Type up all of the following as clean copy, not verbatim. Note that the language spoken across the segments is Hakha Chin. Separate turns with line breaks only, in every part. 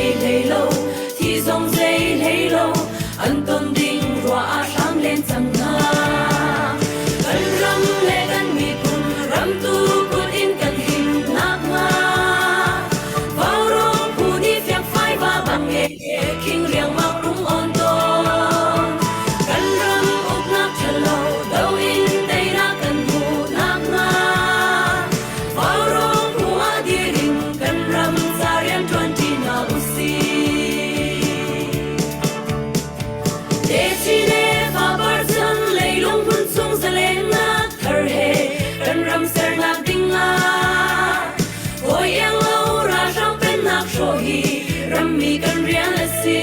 ngei hlei lo, thi zong zei hlei lo, an ton ding ruah ah hram len cang hna. Kan ram le kan miphun ram tu kut in kan him nakhnga Vaurawng phu nih fiangfai va bang e khing riangmang rung on tawn. Kan ram uknak ṭhalo do in teinak kan hmuh nakhnga Vaurawng phu ah dir in kan ram ca rian ṭuanṭi hna usih. Techi le fapar chan leilung hmun chung zalennak thar he kan ram sernak ding ah hawi iang lo ralhrang pennak hrawh hi rammi kan rian a si.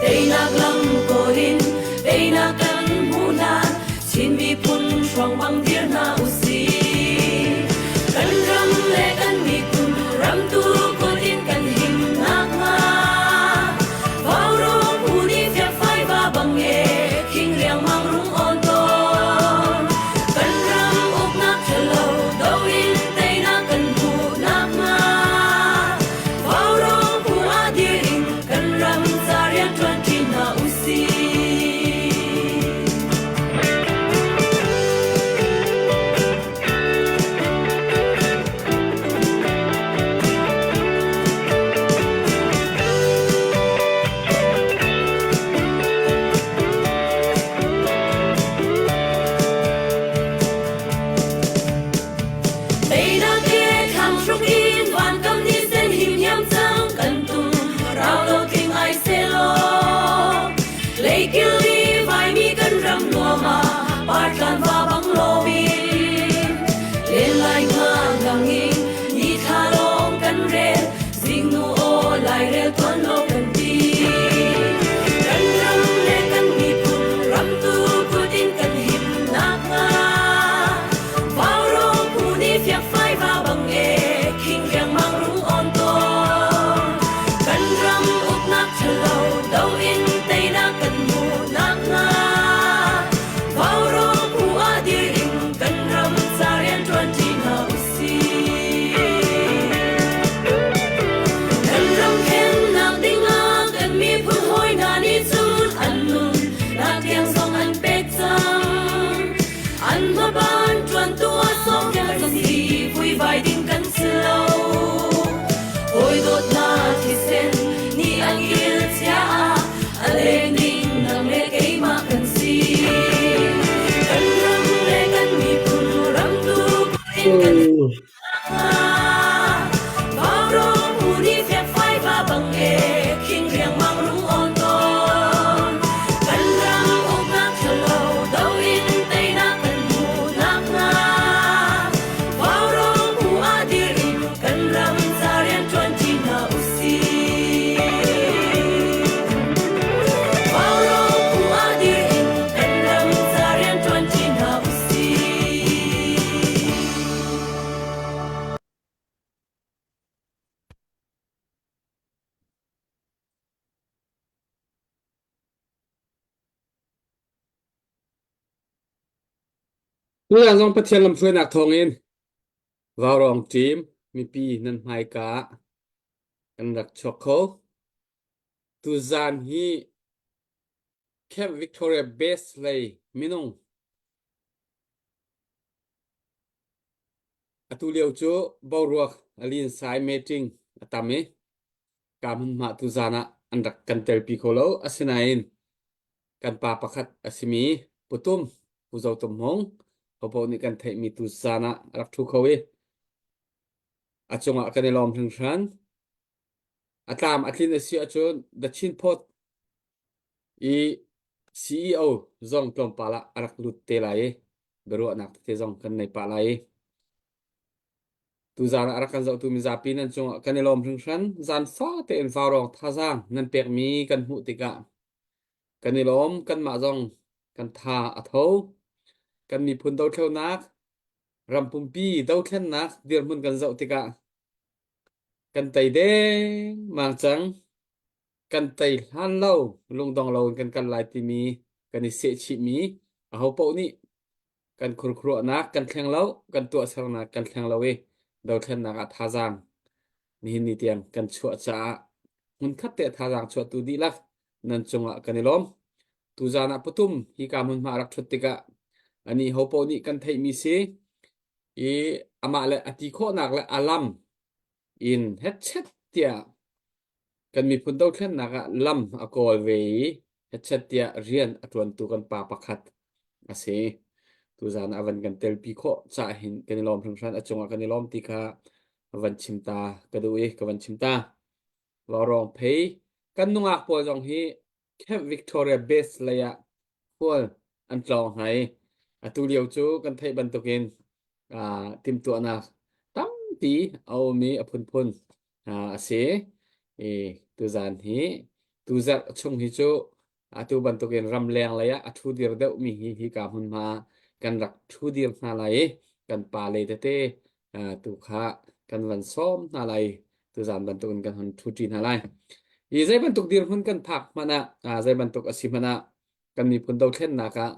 Teinak lam kawl in teinak kan hmuh hlan Chin miphun hruang bang dir hna usih. Kan ram le kan miphun ram tu kut in kan him nakhnga Vaurawng phu nih fiakfai va bang e khing riangmang rung on tawn. Kan ram uknak ṭhalo do in teinak kan hmuh nakhnga Vaurawng phu ah dir in kan ram ca rian ṭuanṭi hna usih. Teinak he thlang hruk in vankam ni sen him hiam cang kan tum rau lo tling ai selaw Leikil i vaimi kan ram nuam ah partlan va bang lomin len lai nga ngang in ni thla lawng kan rel zingnu aw lairel tuan lo kan ti kan ram le kan miphun ram tu kut in kan him nakhnga Vaurawng phu nih fiakfai va bang e khing riangmang rung on tawn kan ram uknak ṭhalo do in teinak kan hmuh nakhnga Vaurawng phu ah dir in kan ram ca rian ṭuanṭi hna usih. Kan ram khennak dingah kan miphun hawi hna nih cun an nun nak tiang zong an pek cang. An hmaban ṭuantu ah sawmkel si vuivai ding kan si lo. Hawi dawtnak thisen nih an kil chia ah a leng ding nang le keimah kan si. Kan ram le kan miphun ram tu in kan
Tuzaan zong Pathian lamhruainak thawngin Vaurawng team mipi nan hmaika ah kan rak chuak kho. Tuzaan hi Camp Victoria Base lei minung Atu lio cu boruak a linsai meeting a tam i kaa hmunhma tuzaan ah an rak kan telpi kho lo. Asinain kan pa pakhat a simi Pu Tum, Pu Zo Tum Hmung, hopaoh nih kan theihmi tuzaan ah a rak ṭhu kho i a cungah kan i lawm hringhran. A tlam a tlin a si ahcun The Chin Post i CEO zong tlawmpal ah a rak lut te lai i biaruahnak tete zong kan nei pah lai i tuzaan ah a rak kan zohtu mizapi nan cungah kan i lawm hringhran. Zan fate in vaurawng thazaang nan pekmi kan hmuh tikah kan i lawm. Kanmah zong kan tha a tho. Kan miphun dothlonak, ram pumpi dothlennak dirhmun kan zoh tikah kan tei dengmang cang. Kan tei hlan lo lungdong lo in kan kal lai timi kan i sehchihmi ahopaoh nih kan khurkhuruahnak kan thleng lo, kan tuahsernak kan thleng lo i dothlennak ah thazaang. Nihin ni tiang kan chuah caah hmunkhat te thazaang chuahtu dihlak nan cungah kan i lawm. Tuzaan ah patum hika hmunhma rak ṭhut tikah ani hopo nih kan theihmi si i amah le a ti khawhnak le a lam in hetchet tiah kan miphun dothlennak ah lam a kawl ve i hetchet tiah rian a ṭuantu kan pa pakhat a si. Tuzaan ah van kan telpi khawh cah hin kan i lawm hringhran a cungah kan i lawm ti kha van chim ta ka duh i ka van chim ta. Vaurawng phei kan nungak pawl zong hi Camp Victoria Base lei ah khual an tlawng hna i atu lio cu kan theih bantukin uh, timhtuahnak tampi a um i a phunphun uh, a si. I tuzan hi tuzarh chung hi cu atu bantukin ramleng lei ah a ṭhu dir deuhmi hi hika hmunhma kan rak ṭhu dir hna lai i kan pa le tete uh, tu kha kan van sawm hna lai tuzan bantukin kan hun ṭhu ṭi hna lai. I zei bantuk dirhmun kan phak hmanh ah, zei bantuk a si hmanh ah kan miphun dothlennak ah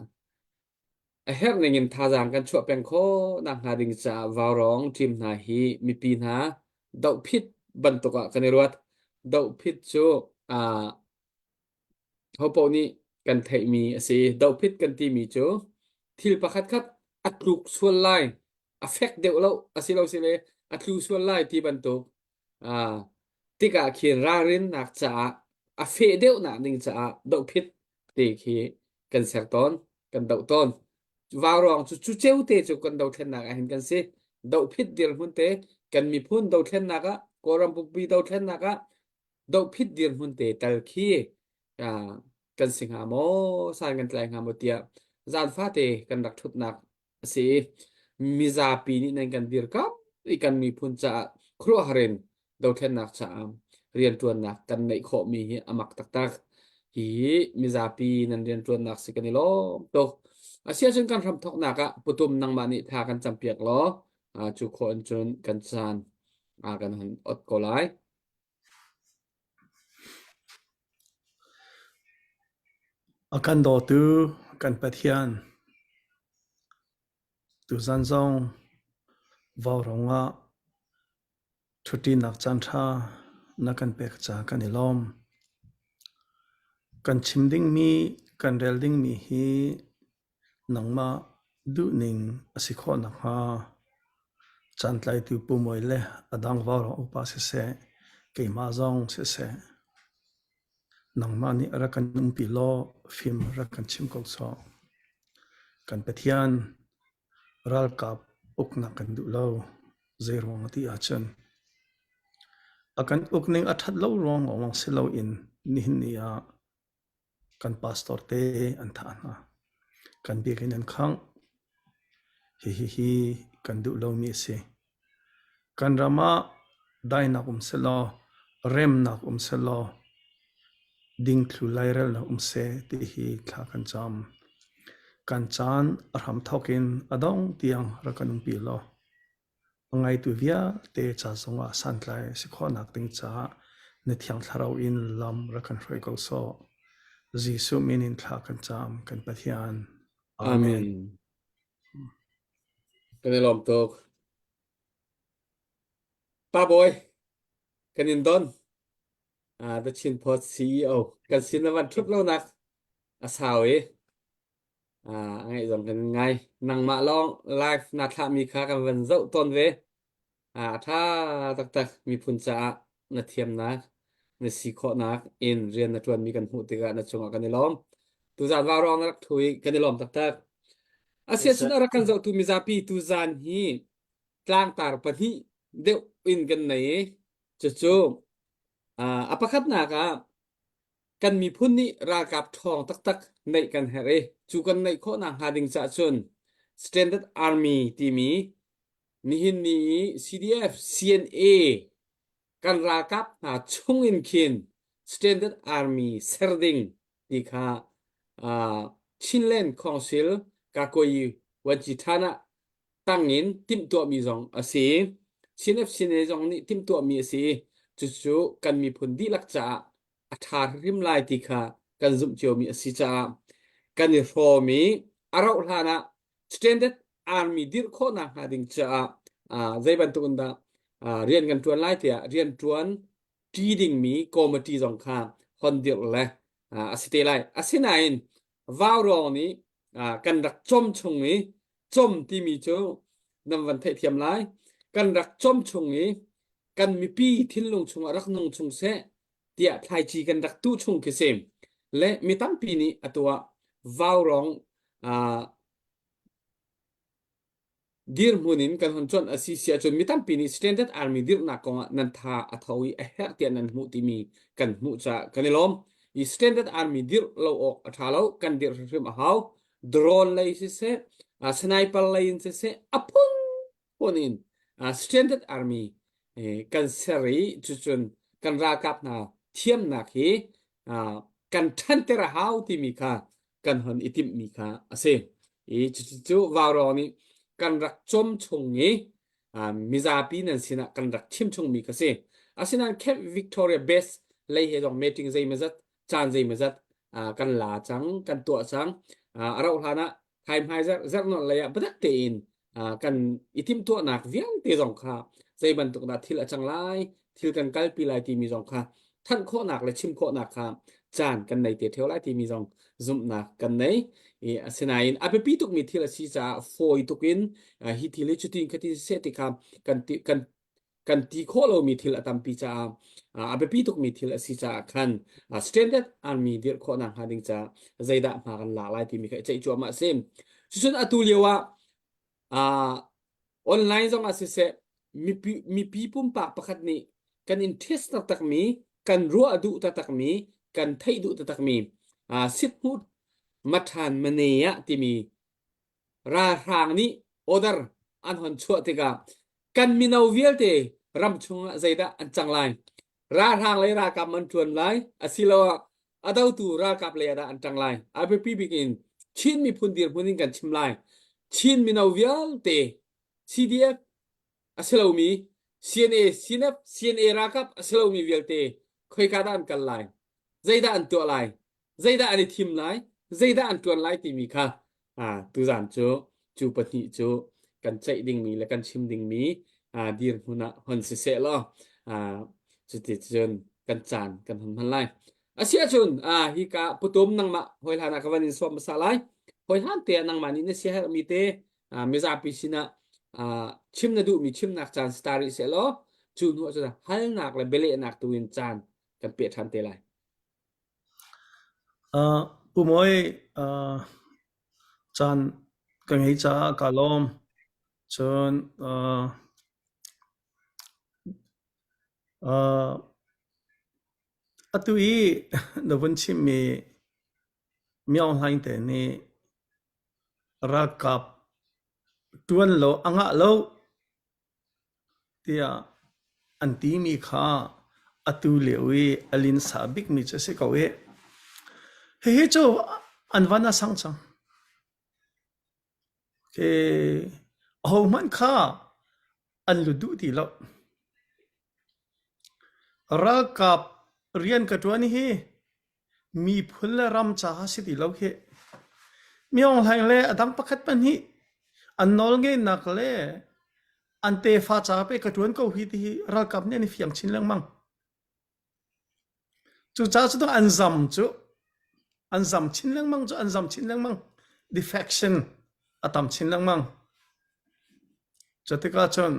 a herh ning in thazaang kan chuah peng khawh nak hnga ding caah vaurawng team hna hi mipi hna dohphit bantuk ah kan i ruat. Dohphit cu uh, hopoh nih kan theihmi a si. Dohphit kan timi cu thil pakhat khat a tluk sual lai, a fek deuh lo, asilo sile a tlu sual lai ti bantuk uh, tikah khin ralrinnak caah a feh deuhnak ding caah dohphit ti khi kan ser tawn, kan doh tawn. Vaurawng cu cu ceu te cu kan dothlennak ah hin kan si. Dohphit dirhmun te kan miphun dothlennak ah Kawlram pumpi dothlennak ah dohphit dirhmun te tal khi uh, kan si hnga maw san kan tlai hnga maw tiah zan fate kan rak ṭhutnak a si. Mizapi nih nan kan dirkamh i kan miphun caah khuaruahhar in dothlennak caah rianṭuannak kan neih khawhmi hi a mak taktak. Hihi mizapi nan rianṭuannak si kan i lawm tuk. Asiahcun kan hramthawknak ah putum nangmah nih tha kan campiak law cu khawh in cun kan caan kan hun ot ko lai.
A kan dawtu kan Pathian, tuzan zong vaurawng ah ṭhutṭinak caanṭha na kan pek caah kan i lawm. Kan chim dingmi, kan rel dingmi hi Nangmah duhning a si khawh nakhnga caantlaitu Pu Mawi le a dang vaurawng upa siseh, keimah zong siseh, nangmah nih rak kan umpi law fim rak kan chim ko sawh. Kan Pathian ralkap uknak kan duh lo. Zeiruang ti ahcun a kan ukning a ṭhat lo ruang lawng si loin nihin ni ah Kan pastor te an thah hna. Kan biakinn an khangh. Hihi hi kan duh lomi a si. Kan ram ah dainak um sehlaw, remnak um sehlaw, dingthlu lairelnak um seh ti hi thla kan cam. Kan caan a hramthawk in a dong tiang rak kan umpi law, A ngaitu vialte ca zongah santlai a si khawhnak ding caah na Thiang Thlarau in lam rak kan hruai ko sawh. Jesuh min in thla kan cam, kan Pathian.
Amen. Kan i lawm tuk. Pa Bawi, kan in don. Uh, The Chin Post CEO. Kan sin na van ṭhut lonak a sau i Ah, a ngaih zong kan ngai. Nangmah lawng live na thlahmi kha kan van zoh tawn ve. Ah, a ṭha taktak miphun caah na thiamnak, na si khawhnak in rian na ṭuanmi kan hmuh tikah na cungah kan i lawm. Tuzaan vaurawng na rak ṭhu i kan i lawm taktak. Asiahcun a rak kan zohtu mizapi tuzaan hi tlangtar pahnih deuh in kan nei i cucu ah, a pakhatnak ah kan miphun nih ralkap ṭhawng taktak neih kan herh i cu kan neih khawh nakhnga ding caah cun Standard Army timi nihin ni i CDF CNA kan ralkap hna chung in khin Standard Army ser ding ti kha uh, Chinland Council Kakoyi Wanci Than ah tangin timhtuahmi zong a si. CNF CNA zong nih timhtuahmi a si. Cucu kan miphun dihlak caah a ṭha hrim lai ti kha kan zumh ciomi a si caah kan i hrawm i a rauh hlan ah standard army dirh khawhnak hnga ding caah uh, zei bantuk in dah Rian kan ṭuan lai tiah rian ṭuan ṭi dingmi committee zong kha hon dirh le a si te lai. Asinain vaurawng nih kan rak com chung i com timi cu nan van theihthiam lai. Kan rak com chung i kan mipi thinlung chungah rak nung chung seh tiah thlaici kan rak tuh chung khi si. Le mi tampi nih atu ah vaurawng Dirhmun in kan hun cuanh a si si ahcun mi tampi nih Standard Army dirhnak kongah nan tha a tho i a herh tiah nan hmuh timi kan hmuh caah kan i lawm. I Standard Army dirh lo awk a ṭha lo, kan dirh hrimhrim a hau. Drone lei siseh, uh, sniper lei in siseh, a phunphun in uh, Standard Army eh, kan ser i cucun kan ralkap hna thiamnak hi uh, kan ṭhanter a hau timi kha kan hon i timhmi kha a si. I cucu vaurawng nih kan rak cawm chung i mizapi nan sinah kan rak chim chungmi kha si. Asinain Camp Victoria Base lei he zong meeting zeimawzat caan zeimawzat kan la cang, kan tuah cang. A rauh hlan ah hai hmai zarh zarh nawn lei ah biatak tein kan i timhtuahnak vialte zong kha zei bantuk dah thil a cang lai, thil kan kalpi lai timi zong kha thanh khawhnak le chim khawhnak kha caan kan nei te theo lai timi zong zumhnak kan nei. I asinain a biapi tukmi thil a si caah fawi tukin hi thil hi cutin khatin seh ti kha kan kan kan ti khawh lomi thil a tampi caah a biapi tukmi thil a si caah khan standard army dirh khawhnak hnga ding caah zeidah hma kan lak lai timi kha i ceih cuahmah a si. Cucun atu lio ah online zong ah siseh mipi, mipi pumpak pakhat nih kan interest taktakmi kan ruah duh taktakmi kan theih duh taktakmi sithmut mathan mane ah timi ralhrang nih order an hon chuah tikah kan mino vialte ram chungah zeidah an cang lai ralhrang lei ralkap man ṭuan lai asiloah a dotu ralkap lei ah dah an ṭang lai a biapi bik in Chin miphun dirhmun in kan chim lai Chin mino vialte CDF a si lomi CNA CNF CNA ralkap a si lomi vialte khoika dah an kal lai zeidah an tuah lai zeidah an i thim lai zeidah an ṭuan lai timi kha tuzan cu cu pahnih cu kan ceih dingmi le kan chim dingmi dirhmun ah hon si seh law cuti cun kan caan kan hon hman lai asiahcun hika putum nangmah hoi hlan ah ka van in sawm hmasa lai hoi hlan te ah nangmah nih na siaherhmi te mizapi sinah chim na duhmi chimnak caan si ta rih seh law cu hnu ah cun halnak le bialehnak tu in caan kan peh ṭhan te lai
Uh, Pu Mawi, uh, caan ka ngei caah kaa lawm. Cun uh, uh, atu i na vun chimmi Myaung Hlaing te nih ralkap ṭuan lo a ngah lo Tiah an timi kha atu lio i a linsa bikmi cu a si ko hih. Hihi cu an van a sang cang. Ahohmanh kha an lut duh ti lo. Ralkap rian ka ṭuan hi miphun le ram caah si ti lo hih. Myaung Hlaing le a dang pakhat pahnih an nawlngeihnak le an tefa caah pei ka ṭuan ko hi ti hi ralkap nih an i fiang chin lengmang. Cucaah cu an zam cu an zam chin lengmang cu an zam chin lengmang. Defection a tam chin lengmang. Cu tikah cun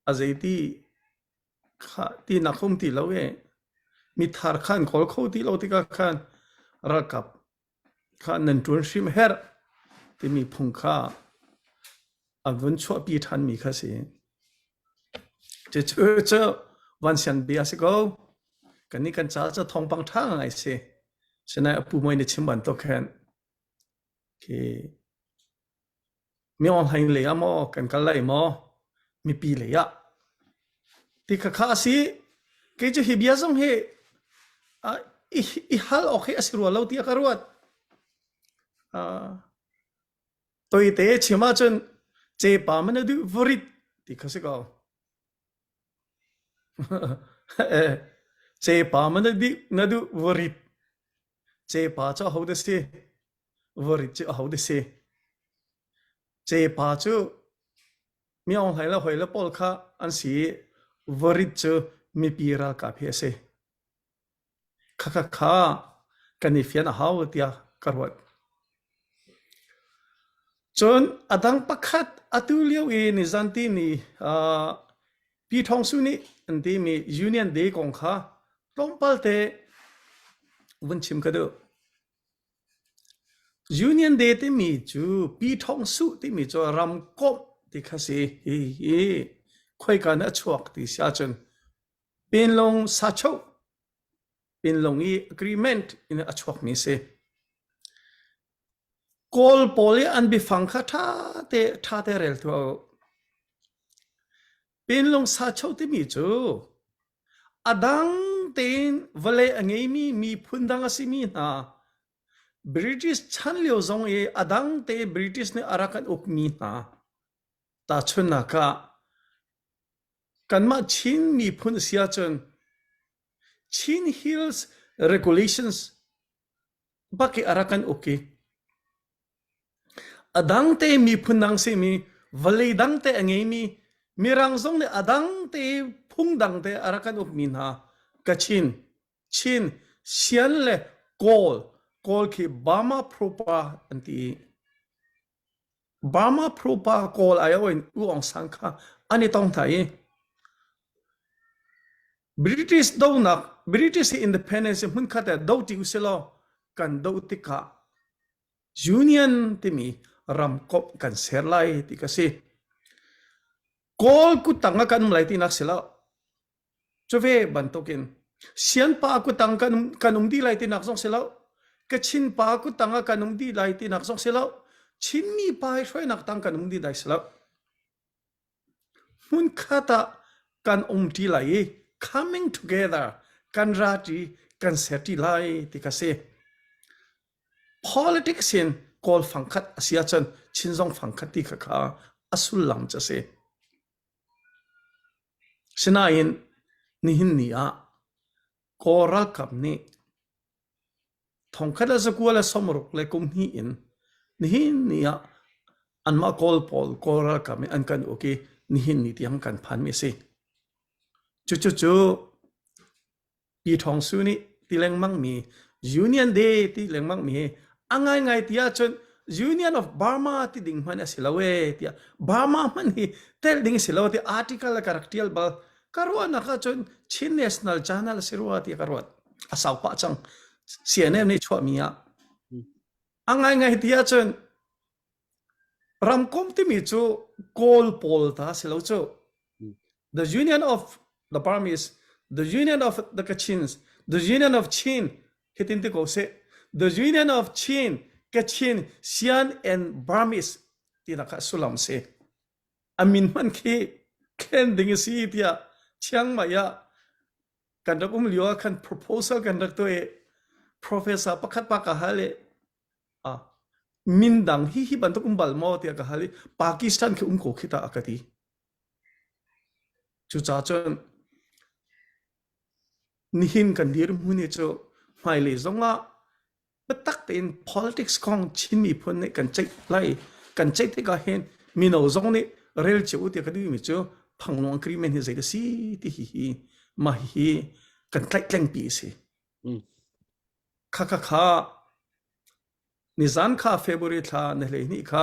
a zeiti Khah tinak um ti lo i mithar kha an kawl kho ti lo tikah khan ralkap kha nan ṭuan hrim herh timi phung kha an vun chuahpi ṭhanmi kha si. Cucu cu vansian bia a si ko. Kannih kan ca cu thawngpang ṭha ngai si. Sinain a pu moi na chim bantuk khan khi Mi online lei ah maw kan kal lai maw mipi lei ah ti khakha a si. Kei cu hi bia zong hi i, i hal awk hi a si rua lo tiah ka ruat. Uh, toite chim ahcun cepa man a duh varit ti kha si ko. Cepa man na duh na duh varit. Cepa cu aho dah si? Varit cu aho dah si? Cepa cu Mi Aung Hlaing le hoi le pawl kha an si i varit cu mipi ralkap hi a si. Khakha kha kan i fian a hau tiah ka ruat. Cun a dang pakhat atu lio i nizan ti ni uh, Pi Thawng Su nih an timi Union Day kong kha tlawmpal te vun chim ka duh. Union Day timi cu Pi Thawng Su timi cu ramkomh ti kha si. Hi hi khoika in a chuak ti si ahcun Pinlung sachoh Pinlung i agreement in a chuakmi si. Kawl pawl i an biafang kha ṭha te ṭha te rel tuah u. Pinlung sachoh timi cu a dang tein vawlei a ngeimi miphun dang a simi hna British chan lio zong i a dang te British nih a rak kan ukmi hna tahchunhnak ah Kanmah Chin miphun a si ahcun Chin Hills Regulations bak i a rak kan uk i a dang te miphun dang simi vawlei dang te a ngeimi Mirang zong nih a dang te phung dang te a rak kan ukmi hna Kachin, Chin, Sian le Kawl, Kawl khi Burma Propa an ti i Burma Prupa Kawl aiawh in U Aung San kha an i tong hna i British donak British hi independence hmunkhat ah do ti usilaw kan do tikah Union timi ramkomh kan ser lai ti ka si. Kawl kuttang ah kan um lai tinak si lo. Cuve bantukin sianpa kutang kan um, kan um dih lai tinak zong si lo. Kachin pa kutang ah kan um dih lai tinak zong si lo. Chinmi pa hi hruainak tang kan um dih lai si lo. Hmunkhat ah kan um ṭi lai i coming together kan ra ṭi kan ser ṭi lai ti ka si. Politics in Kawl fangkhat a si ahcun Chin zong fangkhat ti kha kha a sullam cu a si. Sinain nihin ni ah Kawl ralkap nih thongkhat le zakua le sawmruk le kum hnih in nihin ni ah anmah Kawl pawl Kawl ralkap nih an kan uk i nihin ni tiang kan phanmi a si. Cucu cu Pi Thawng Su nih ti lengmang mi Union Day ti lengmang mi hi a ngaingai ti ahcun Union of Burma ti ding hmanh a si lo ee tiah Burma hmanh hi tel ding si lo ti article ka rak tial bal ka ruahnak ahcun Chin National Journal a si rua tiah ka ruat a sau pah cang CNN nih chuahmi ah a ngaingai ti ahcun Ramkomh timi cu Kawl pawl ta si lo cu. The Union of the Burmese, the Union of the Kachins, the Union of Chin, hitin ti ko seh. The Union of Chin, Kachin, Sian and Burmese tinak kha sullam si. A min hman khi thlen ding a si tiah Chiang Mai ah kan rak um lio ah khan proposal kan rak tuah i professor pakhat pa ka hal i Min dang hi hi bantuk um bal maw tiah ka hal i Pakistan khi um ko khi ta a ka ti. Cucaah cun nihin kan dirhmun hi cu hmailei zongah biatak tein politics kong Chin miphun nih kan ceih lai. Kan ceih tikah hin mino zong nih rel cio u tiah ka duhmi cu Phanglong Agreement hi zei a si ti hi hi mah hi kan tlaihtlengpi a si. Khakha kha nizan kha February thla ni 12 kha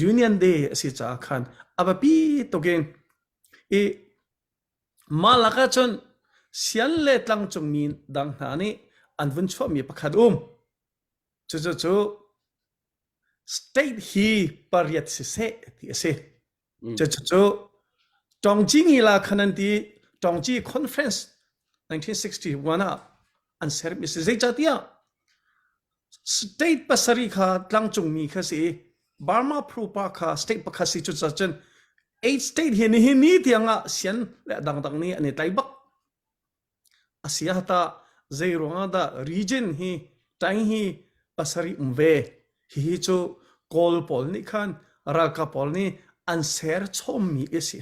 Union Day a si caah khan a biapi tuk in i mah lakah cun sian le tlangcungmi dang hna nih an vun chuahmi pakhat um. Cucu cu state hi pariat siseh ti a si. Cucu cu Tongji Ngila khan an ti Tongji Conference 1961 ah an sermi si. Zeicahtiah state pasarih kha tlangcungmi kha si i Burma Prupa kha state pakhat si cucaah cun eight state hi nihin ni tiang ah sian le dangdang nih an i tlai bak. A si ah tah zei ruangah dah region hi ṭaing hi pasarih um ve? Hihi cu Kawl pawl nih khan ralkap pawl nih an ser chommi a si.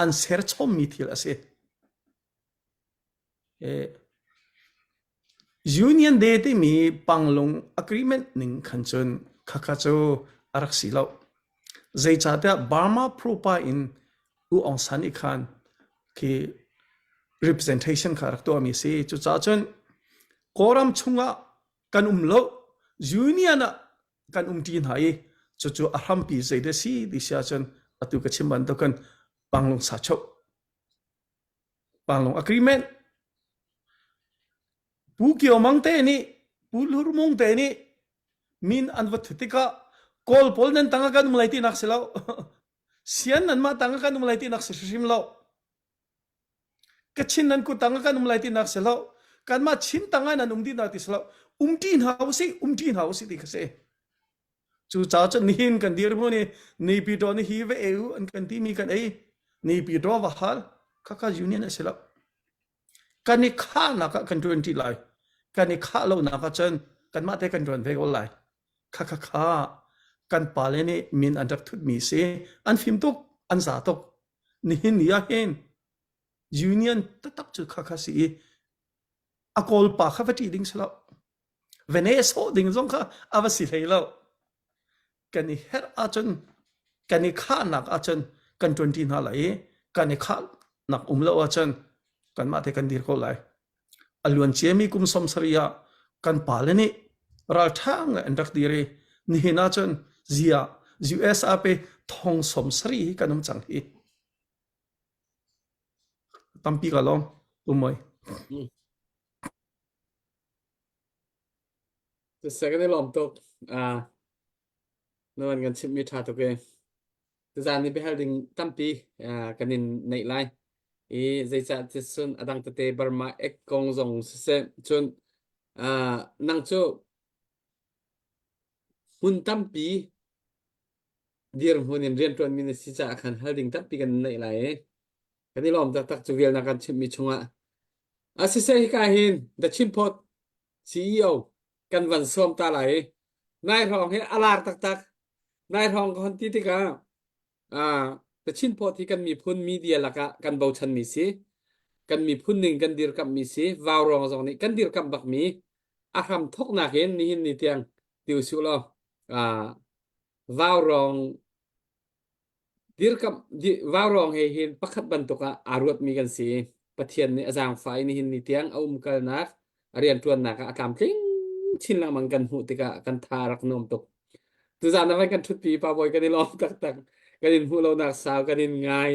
An ser chommi thil a si. Union Day timi Panglong Agreement ning khan cun khakha cu a rak si lo. Zeicahtiah Burma propa in U Aung San i khan khi representation kha rak tuahmi si. Cucaah cun Kawlram chungah kan um lo, union ah kan umṭi hna i cucu a hrampi zeidah si ti si ahcun atu ka chim bantukin Panglong Sachoh Panglong Agreement Pu Kio Mang te nih Pu Hlur Mung te nih min an va thut tikah Kawl pawl nan tang ah kan um lai tinak si lo. Sian nanmah tang ah kan um lai tinak si hrimhrim lo. Kachin nan kut tang ah kan um lai tinak si lo. Kanmah Chin tang ah nan um dih ti si lo. Umṭi hna usih, umṭi hna usih ti kha si. Cucaah cun nihin kan dirhmun i Naypyidaw nih hi va ei u an kan timi kan ei. Naypyidaw va hal. Khakha union a si lo. Kan i khahnak ah kan ṭuan ṭi lai. Kan i khah lonak ah cun kanmah te kan ṭuan ve ko lai. Khakha kha kan pale nih min an rak thutmi si. An fim tuk, an za tuk. Nihin ni ah hin union taktak cu khakha si i a kawl pa kha va ṭih ding si lo. Vene sawh ding zong kha a va si hlei lo. Kan i herh ahcun, kan i khahnak ahcun kan ṭuanṭi hna lai i kan i khahnak um lo ahcun kanmah te kan dir ko lai. A luan ciami kum 70 ah kan pale nih ralṭha ngai an rak dir i nihin ahcun ziah US ah pe thong 70 hi kan um cang hi. Tampi ka lawm. Umoi.
Siseh kan i lawm tuk. Ah, na van kan chimhmi ṭha tuk ee. Tuzaan ni biahal ding tampi ah, kan in neih lai. I zeicah ticun a dang tete Burma ek kong zong siseh cun ah, nang cu hmun tampi dirhmun in rianṭuanmi na si caah khan hal ding tampi kan neih lai i kan i lawm taktak cu vial na kan chimhmi chungah. Ah, siseh hika hin The Chin Post CEO kan van sawm ta lai i nai hrawng hi a lar taktak. Nai hrawng ka hon ti tikah ah The Chin Post hi kan miphun media lakah kan bochanmi si. Kan miphun ning kan dirkamhmi si. Vaurawng zong nih kan dirkamh bakmi a hram thoknak in nihin ni tiang ti usih law ah vaurawng Dirkamh vaurawng he hin pakhat bantuk ah aa ruatmi kan si. Pathian nih a zaangfah i nihin ni tiang a umkalnak, a rianṭuannak ah a tlamtling chin lengmang kan hmuh tikah kan tha a rak nuam tuk. Tuzaan ah van kan ṭhutpi Pa Bawi kan i lawm taktak. Kan in hmuh lonak sau kan in ngai.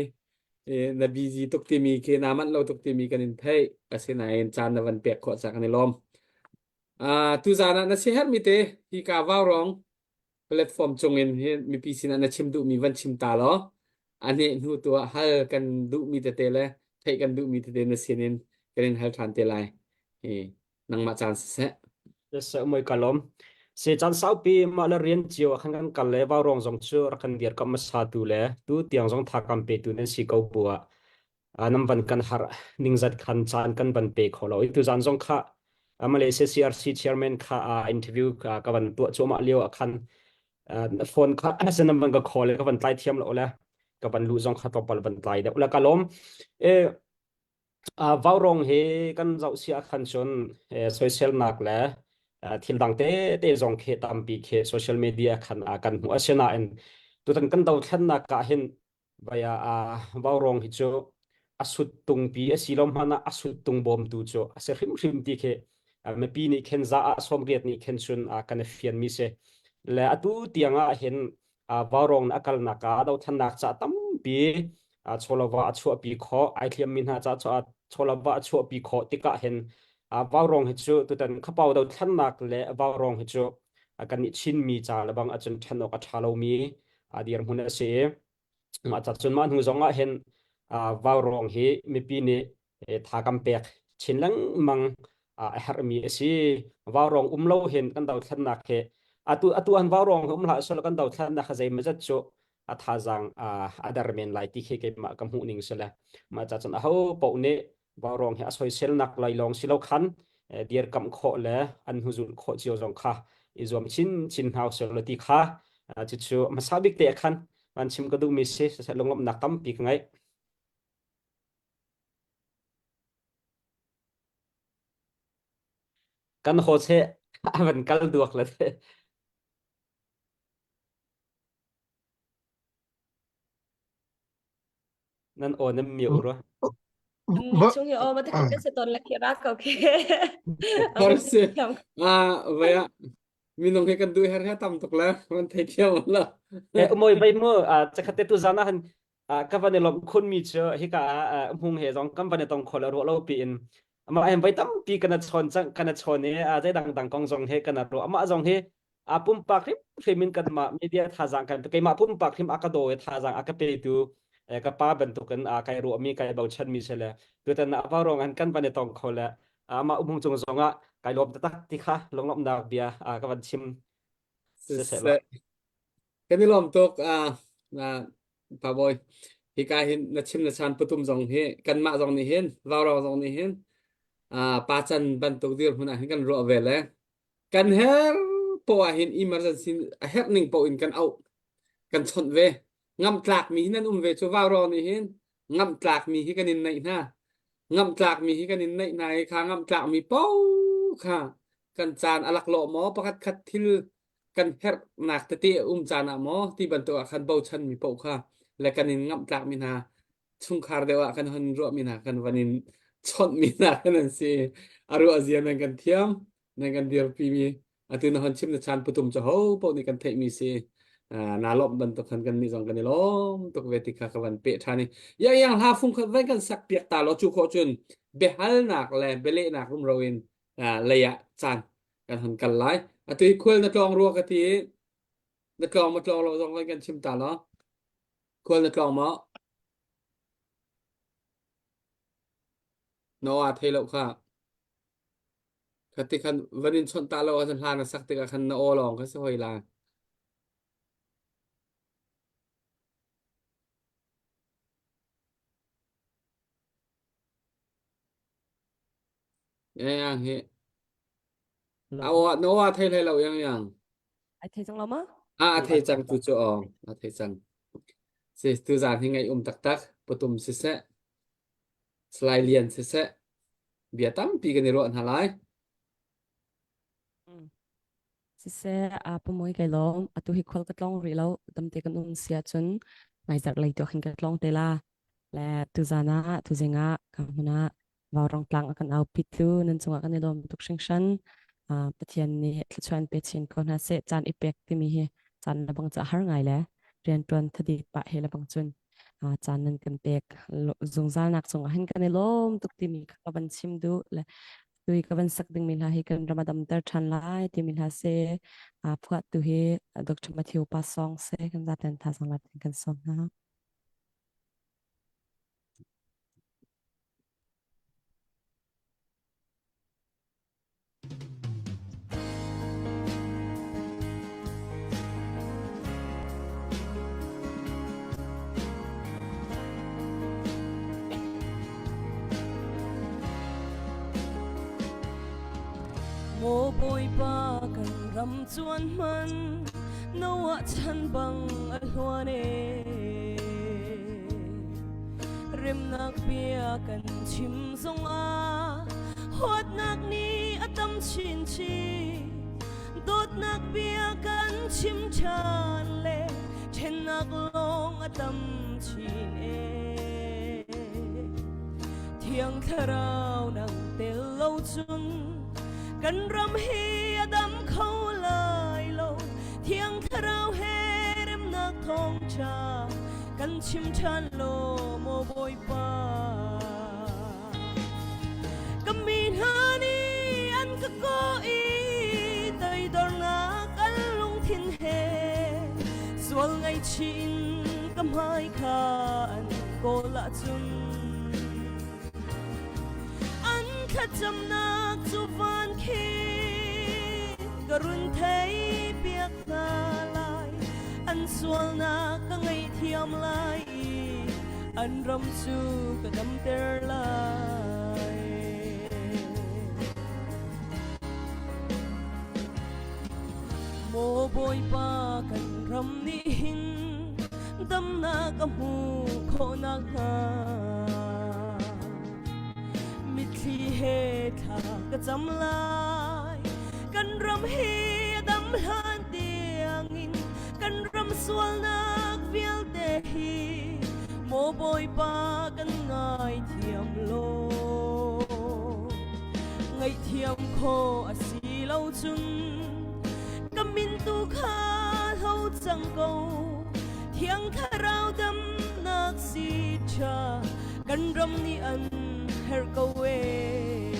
Na busy tuk timi khi naa manh lo tuk timi kan in theih. Asinain caan na van pek khawh caah kan i lawm. Uh, tuzaan ah na siaherhmi te hika vaurawng platform cungin hi mipi sinah na chim duhmi van chim ta law a neh hnu tu ah hal kan duhmi tete le theih kan duhmi tete na sinin kan in hal ṭhan te lai. Hi nangmah caan siseh.
Yes, moi ka lawm. Se caan saupi mah le rian cio ah khan kan kal le vaurawng zong cu rak kan dir kam hmasa tu le tu tiang zong tha kam pe tu nan si ko bu ah nan van kan har ningzat khan caan kan van pe kho lo. Tu zan zong kha Malaysia CRC chairman kha interview ka van tuah cuahmah lio ah khan phone kha sen nan van ka call ka van tlai thiam lo le ka van lu zong kha tlawmpal van tlai deuh la ka lawm. E Vaurawng hi kan zoh si ah khan cun soiselnak le thil dang tete zong khi tampi khi social media khan kan hmuh. Asinain tutan kan dothlennak ah hin Vaya vaurawng hi cu a suttung-pi a si lo hmanh ah a suttung bawmtu cu a si hrimhrim ti khi mipi nih khin za ah 80 nih khin cun kan i fianmi si. Le atu tiang ah hin vaurawng a kalnak ah dothlennak ca tampi chawlava a chuahpi khawh, ai thliammi hna ca chawlava a chuahpi khawh tikah hin vaurawng hi cu tutan khapau dothlennak le vaurawng hi cu kan nih Chinmi ca le bang ahcun ṭhen awk a ṭha lomi dirhmun a si i mah ca cun mah hnu zong ah hin vaurawng hi mipi nih tha kan pek chin lengmang a herhmi a si. Vaurawng um lo hin kan dothlennak hi atu atu an vaurawng um hlah selaw kan dothlennak zeimawzat cu a thazaang a der men lai ti khi keimah ka hmuh ning si le mah ca cun aho paoh nih vaurawng hi a soiselnak lai lawng si lo khan dirkamh khawh le an hnuzulh khawh cio zong kha i zuam chin chin hna usih ti kha cucu hmasa bik te khan van chim ka duhmi si siseh lunglawmhnak tampi ka ngei. Kan haw che a van kal duak le te. Nan aw nan miu rua.
Mi chung hi aw ma ta kan se ton la khi ra ko khi.
Har si. Ah, vaya minung hi kan duh her he tam tuk le man thei thiam la.
Eh umoi vai mu chakhat te tu zana han ka van i lom khun mi chu hika hmung he zong kan van i tong khol ro lo pi in ama hem vai tampi kana chon chang kana chon e a zai dang dang kong zong he kana ro ama zong he a pumpak hrim hrim in kanmah media thazaang kan keimah pumpak hrim a ka daw i thazaang a ka petu ka pa bantukin a kai ruahmi kai bochanmi si le tutan ah va ruang an kan van i tong kho le amah umhung cung zong ah kai lawm taktak ti kha lunglawmhnak bia ka van chim
siseh kan i lawm tuk pa boy hika hin na chim na chan patum zong hi kanmah zong nih hin vaurang zong nih hin pa chan bantuk dirhmun ah hin kan ruah ve le Kan herh poah ah hin emergency a herh ning poah in kan auh kan chawnh ve. Ngamhtlakmi hi nan um ve cu vaurawng nih hin ngamhtlakmi hi kan in neih hna. Ngamhtlakmi hi kan in neih hna i kha ngamhtlakmi paoh kha kan caan a laklawh maw pakhat khat thil kan herhnak tete a um caan ah maw ti bantuk ah khan bochanmi paoh kha le kan in ngamhtlakmi hna chungkhar deuh ah kan hon ruahmi hna kan van in chawnhmi hna kan an si. A ruah zia nan kan thiam. Nan kan dirpimi atu na hon chim na chan putum cu ho paoh nih kan theihmi si. Naa lawmh bantuk khan kan nih zong kan i lawm tuk ve ti kha ka van peh ṭhan i yang yang hla fung khat van kan sak piak ta law cu khawh cun biahalnak le bialehnak rumro in lei ah caan kan hon kal lai. Atu hi khual na tlawng rua ka ti i na tlawng ma tlawng lo zong van kan chim ta law. Khual na tlawng maw? Noah thei lo kha. Kha ti khan van in chawnh ta lo ahcun hla na sak tikah khan na aw lawng kha si hoi la. Yang yang hi. A aw na aw a thei hlei lo yang yang.
Ai thei cang lo ma?
A a thei cang tu cu aw a thei cang. Si tu zan hi ngaih um taktak patum siseh Salai Lian siseh bia tampi kan i ruah hna lai.
Siseh a pumoi kai lawm atu hi khual ka tlong rih lo damte kan um sia cun hmaizarh lei tu khin ka tlong te la le tuzan ah tuzing ah ka hmun ah vaurong tlang a kan au pitu nan cungah kan i lawm tuk hringhran Pathian nih thluachuah in pe chin ko hna seh caan i pek timi hi caan le bang ca har ngai le riantuan thadi pah he le bang cun caan nan kan pek zungzal nak cungah hin kan i lawm tuk timi kha ka van chim duh le tui ka van sak dingmi hla hi kan ram a damter ṭhan lai timi hla se phuah tu hi Dr. Matthew Pa Song se kan zaten thazang la kan sawm hna.
Maw Bawipa kan ram cuan hman Noah chan bang a hluan e Remnak bia kan chim zongah huatnak nih a tam chinchin dawtnak bia kan chim ṭhan le ṭhennak lawng a tam chin e thiang thlarau nang tel lo cun kan ram hi a dam kho lai lo thiang thlarau he remnak thawngṭha kan chim ṭhan law maw Bawipa Ka mi hna nih an ka kawh i toidornak an lungthin he sual ngaihchih in ka hmai kha an kawl ahcun an thlacamnak cu van khi ka run theipiak hna lai an sualnak ka ngaihthiam lai i an ram cu ka damter lai. Maw Bawipa kan ram nih hin damnak a hmuh khawh nakhnga mitthli he thla ka cam lai kan ram hi a dam hlan tiangin kan ram sualnak vialte hi. Maw Bawipa kan ngaithiam law ngaihthiam khawh a si lo cun ka min tu kha hlo cang ko Thiang Thlarau damnak si ṭha kan ram nih an herh ko ee.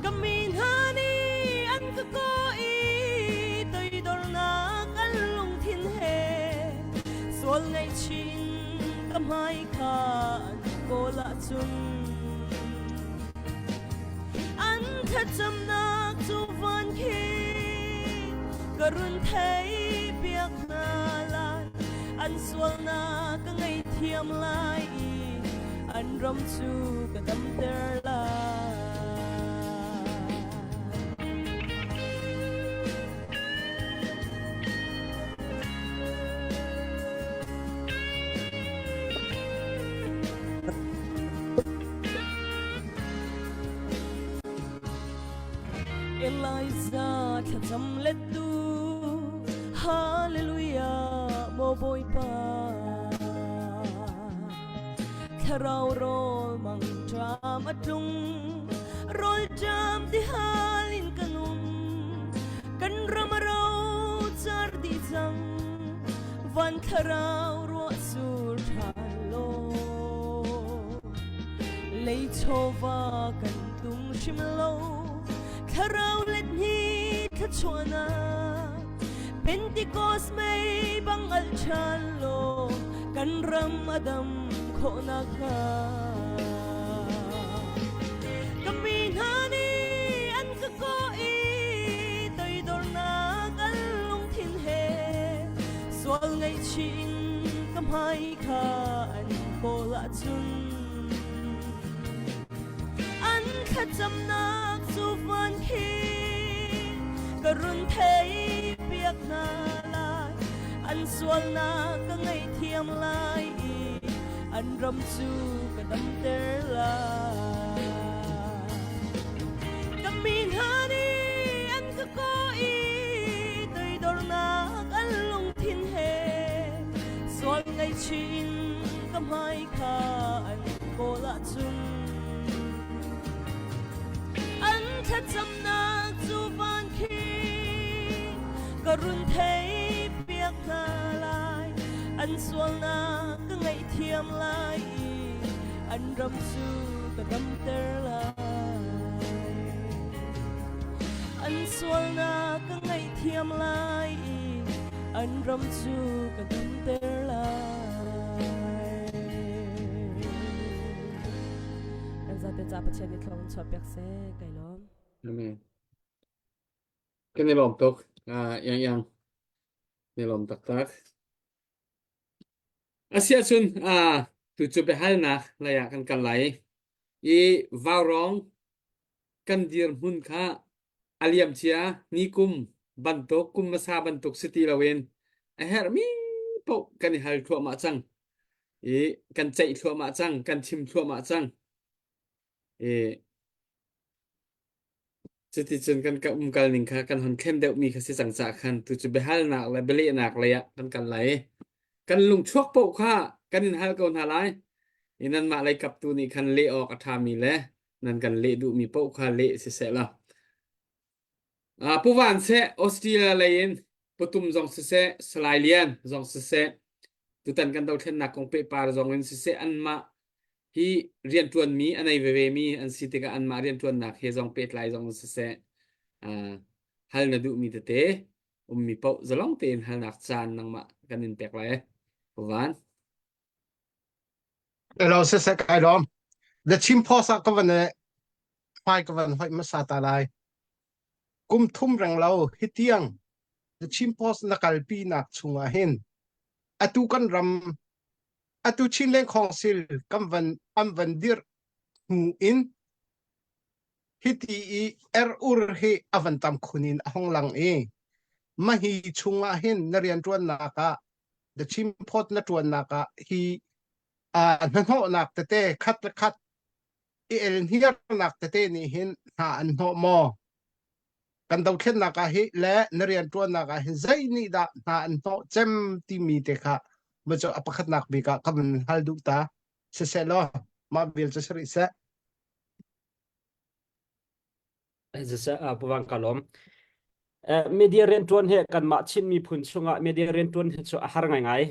Ka mi hna nih an ka kawh i toidornak an lungthin he sual ngaihchih in ka hmai kha an kawl ahcun an thlacamnak cu van khi ka run thei piak hna lai an sualnak ka ngaihthiam lai i an ram cu ka damter lai. Elijah thlacam lettu Hallelujah maw Bawipa Thlarau rawl mangṭam a tlung rawl ṭam ti hal in kan um kan ram a ro car dih cang van thlarau ruah sur ṭhan law lei chawva kan tum hrim lo thlarau let ni thluachuahnak Pentecost mei bang al ṭhan law kan ram a dam khawh nakhnga ka mi hna nih an ka kawh i toidornak an lungthin he sual ngaihchih in ka hmai kha an kawl ahcun An thlacamnak cu van khi ka run thei piak hna lai. An sualnak ka ngaihthiam lai i an ram cu ka damter lai. Ka mi hna nih an ka kawh i toidornak an lungthin he sual ngaihchih in ka hmai kha an kawl ahcun an thlacamnak cu van khi ka run thei piak hna lai an sualnak ka ngaihthiam lai i an ram cu ka damter lai an sualnak ka ngaihthiam lai i an ram cu ka damter lai Kan zate ca Pathian nih thlawng in chuahpiak seh kai lawm.
Amen. Kan i lawm tuk. Uh, yang yang. Ni lawm taktak. Asiahcun uh, tu cu biahalnak lei ah kan kal lai i vaurawng kan dirhmun kha a liamcia ni kum bantuk kum hmasa bantuk si ti loin a herhmi paoh kan i hal thluahmah cang i kan ceih thluahmah cang kan chim thluahmah cang i cuticun kan ka umkal ning kha kan hon thlen deuhmi kha si cang caah khan tu cu biahalnak le bialehnak lei ah kan kal lai kan lungchuak paoh kha kan in hal ko hna lai i nanmah lei kaptu nih khan leh awk a ṭhami le nan kan leh duhmi paoh kha leh siseh law uh, Pu Van seh Australia lei in Putum zong siseh Salai Lian zong siseh tutan kan dothlennak kong pehpar zong in siseh anmah hi rianṭuanmi a nei veve mi an si tikah anmah rianṭuannak he zong pehtlai zong in siseh uh, hal na duhmi tete ummi paoh zalong tein halnak caan nangmah kan in pek lai Pu Van
Hello, siseh kai lawm. The Chin Post ah ka van hmai ka van hoih hmasa ta lai. Kum thum reng lo hitiang The Chin Post na kalpi nak chungah hin atu kan ram atu Chinland Council kan van an van dir hnu in hiti i er ur hi a van tam khun in a hong lang i mahi chungah hin na rianṭuannak ah The Chin Post na ṭuannak ah hi hnahnawhnak tete khat le khat i elhniarnak tete nih hin hna an hnawh maw? Kan dothlennak ah hi le na rianṭuannak ah hin zei nih dah hna an hnawh cem timi te kha Ma cu a pakhatnak bik ah ka van hal duh ta. Siseh law mah vial cu si rih seh.
Puwang ka lawm. Media riantuan he kanmah Chin miphun chungah media riantuan hi cu a har ngaingai.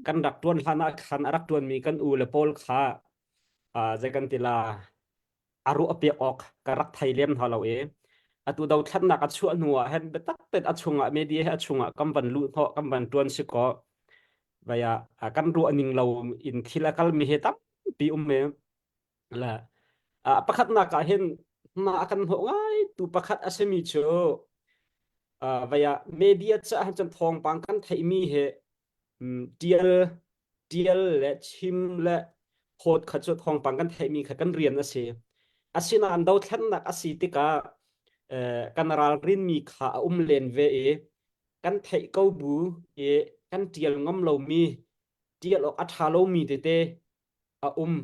Kan rak tuan hlan ah khan a rak tuanmi kan u le pawl kha zei kan ti la a ruah a pek awk ka rak thei lem hna lo i atu dothlatnak a chuah hnu ah hin biatak tein a chungah media he a chungah kan van luh hnawh kan van tuan si kaw vaya kan ruah ning lo in thil a kalmi he tampi um e la pakhatnak ah hin hna a kan hnawh ngai tu pakhat a simi cu vaya media caah cun thawngpang kan theihmi he tial tial le chim le phawt kha cu thawngpang kan theihmi kha kan rian a si. Asinain dothlennak a si tikah kan ralrinmi kha a um len ve i kan theih ko bu i kan tial ngam lomi tial awk a ṭha lomi tete a um.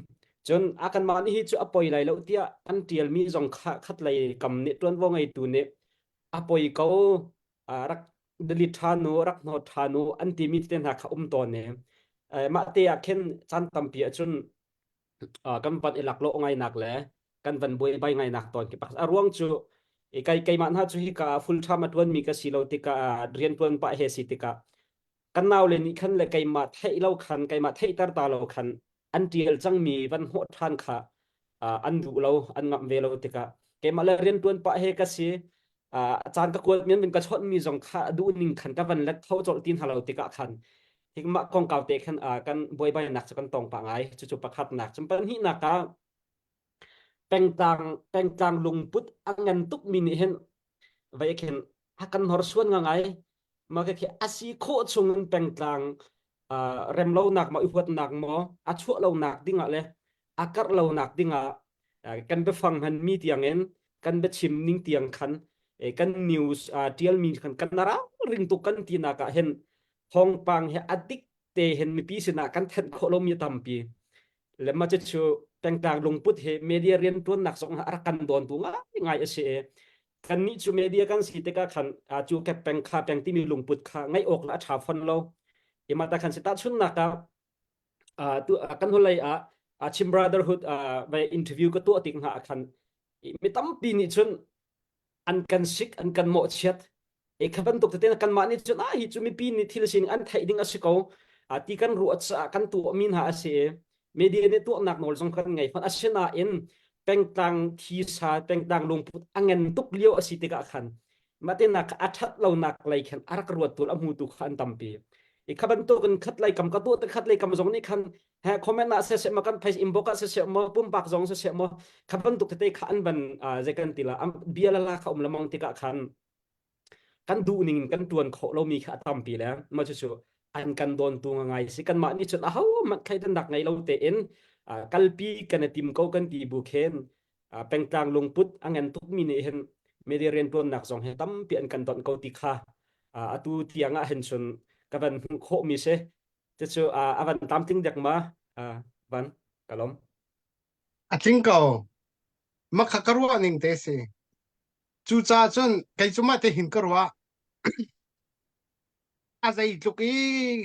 Cun a kanmah nih hi cu a poi lai lo tiah kan tialmi zong kha khatlei kam nih ṭuanvo ngeitu nih a poi ko rak delete ṭhan u rak hnawt ṭhan u an timi te hna kha um tawn i mah te ah khin caan tampi ahcun kan van i laklawh ngainak le kan van buaibai ngainak tawn khi pakhat a ruang cu kai keimah hna cu hika full time a ṭuanmi ka si lo tikah rian ṭuan pah he si tikah kan naule nih khan le keimah theih lo khan keimah theihter ta lo khan an ṭial cangmi van hnawh ṭhan kha an duh lo an ngamh ve lo tikah keimah le rianṭuan pah he ka si caan ka kuat men ka chawnh mi zong kha duh ning khan ka van let tho colh ti hna lo tikah khan hikmah kongkau te khan kan buaibainak cu kan tong pah ngai cucu pakhatnak cun pahnihnak ah pengtlang pengtlang lungput a ngan tuk mi nih hin vai khin a kan horsuan nga ngai ma ka khi asi khawh chung in pengtlang remlonak maw i huatnak maw a chuah lonak dingah le a karh lonak dingah kan biafang hman mi tiangin kan biachim ning tiang khan kan news tial mi khan kan rau ring tuk kan ti nak ah hin thawngpang he adik te hin mipi sinah kan thenh khawh lomi tampi le ma cu pengtlang lungput he media rian tuannak zong a rak kan dawn tu ngai ngai a si i kannih cu media kan si tikah khan cu kep peng kha peng timi lungput kha ngaih awk la a ṭha fon lo ima ta khan si tahchunnak ah tu kan holei ah Chin Brotherhood vai interview ka tuah tik hna ah khan mi tampi nih cun an kan sik an kan mawhchiat e kha bantuk tete kanmah nih cun ah hi cu mipi nih thil sining an theih ding a si ko a ti kan ruah caah kan tuah mi hna a si i media nih tuahnak nawl zong kan ngei fawn asinain pengtlang thisa pengtlang lungput a ngen tuk lio a si tikah khan matenak a ṭhat lonak lei khan a rak ruat tu a hmutu kha an tampi i kha bantukin khat lei kam ka tuah te khat lei kam zong nih khan he comment ah siseh maw kan face inbox ah siseh maw pumpak zong siseh maw kha bantuk tete kha an van zei kan ti la bia la la kha um lamong tikah khan kan duh ning in kan tuan khawh lomi kha a tampi le ma cu cu an kan dawn tu ngai si kanmah nih cun aho hmanh thleidannak ngei lo tein kalpi kan i tim ko kan ti bu khin pengtlang lungput a ngan tukmi nih hin media riantuannak zong hi tampi an kan donh ko ti kha atu tiang ah hin cun ka van hmuh khawhmi si cucu a van tlamtling dek ma van ka lom
A tling ko. Makha ka ruah ning te si. Cucaah cun kei cu mah te hin ka ruah. A zeitluk i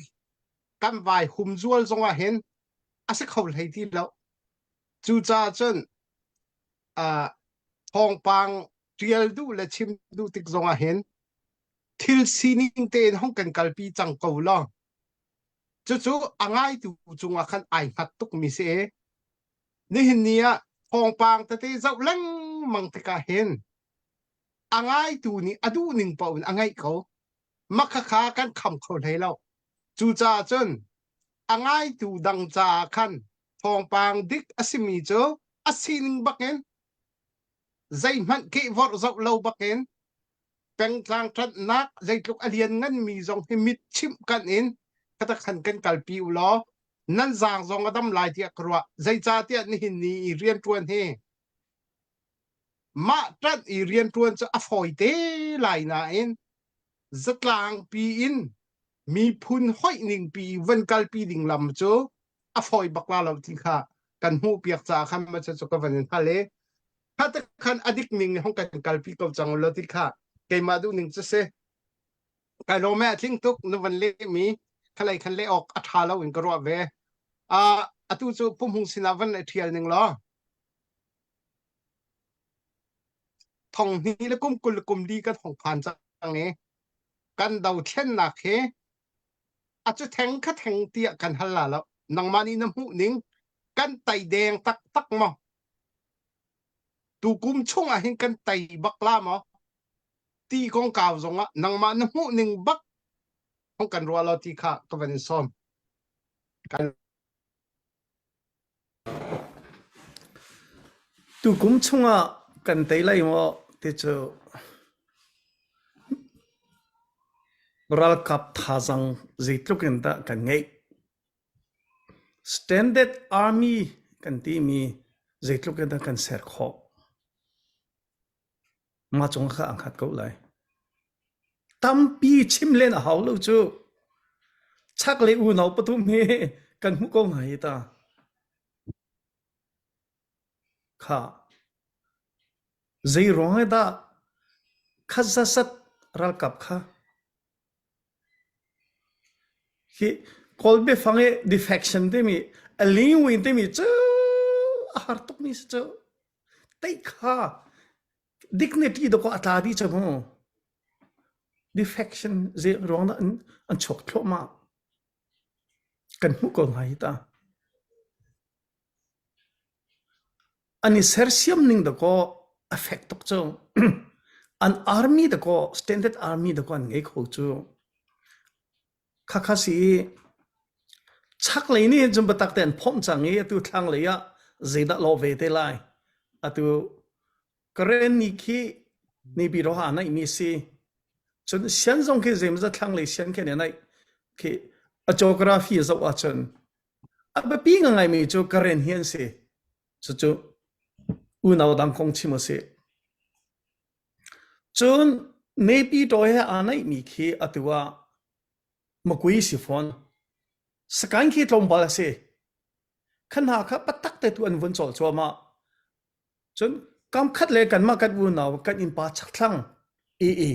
kan vai humzual zongah hin a si kho hlei ti lo. Cucaah cun uh, thawngpang ṭial duh le chim duh tik zongah hin thil sining tein hong kan kalpi cang ko law cucu a ngaitu cungah khan ai hngat tukmi si i nihin ni ah thawngpang tete zoh lengmang tikah hin a ngaitu nih a duh ning paoh in a ngaih ko makhakha kan kham kho hlei lo cucaah cun a ngaitu dang caah khan thawngpang dik a simi cu a sining bakin zeihmanh kehvorh zoh lo bakin pengtlang ṭanhnak zeitluk a lian nganmi zong hi mit chimh kan in khatak khan kan kalpi u law nan zaang zong a dam lai tiah ka ruah zeicahtiah nihin ni i rianṭuan hi mah ṭanh i rianṭuan cu a fawi te lai nain zatlang pi in miphun hoih ning pi van kalpi ding lam cu a fawi bak la lo ti kha kan hmuh piak caah khan ma cu ka van in hal i kha te khan a dik ning hong kan kalpi ko cang lo ti kha keimah duh ning cu si kai lawm e a tling tuk na van leh mi. Khalei khan le awk a ṭha lo in ka ruah ve. Uh, atu cu pumhung sinah van i ṭhial ning law. Thong hnih le kum 20 le kum li kan hong phan cang i kan dothlennak hi a cu theng kha theng tiah kan hal la lo. Nangmah nih na hmuh ning kan tei deng taktak maw? Tukum chung ah hin kan tei bak la maw? Ti kongkau zong ah nangmah na hmuh ning bak hong kan ruah lo ti kha ka van in sawm. Kan
Tukum chungah kan tei lai maw ti cu ralkap thazaang zeitluk in dah kan ngeih. Standard Army kan timi zeitluk in dah kan ser khawh. Mah cung kha a hngat ko lai. Tampi chim len a hau lo cu. Chaklei unau pathum hi kan hmuh ko hna hi ta. Kha zei ruang ah dah khat zasat ralkap kha hi Kawl biafang i defection timi a lingwin timi cu a har tukmi si cu. Tei kha dignity dawkaw a tla dih cang mu. Defection zei ruang dah an, an chuak thluahmah. Kan hmuh ko hna hi ta. An i sersiam ning dawkaw a fek tuk cu. An army dawkaw standard army dawkaw an ngei kho cu. Khakha si i chaklei nih cun biatak te an phomh cang i atu thlanglei ah zeidah lawh ve te lai. Atu Karen ni khi Naypyidaw ah naih mi si. Cun sian zong khi zeimawzat thlanglei sian khi an naih. Khi a geography zoh ahcun a biapi ngai mi cu Karen hi an si. Cucu unau dang kong chim a si. Cun Naypyidaw he aa naihmi khi atu ah Makui si fawn. Sakaing khi tlawmpal a si. Kha hna kha patak te tu an vun cawl cuahmah. Cun kamkhat le kanmah kan unau kan innpa chakthlang AA.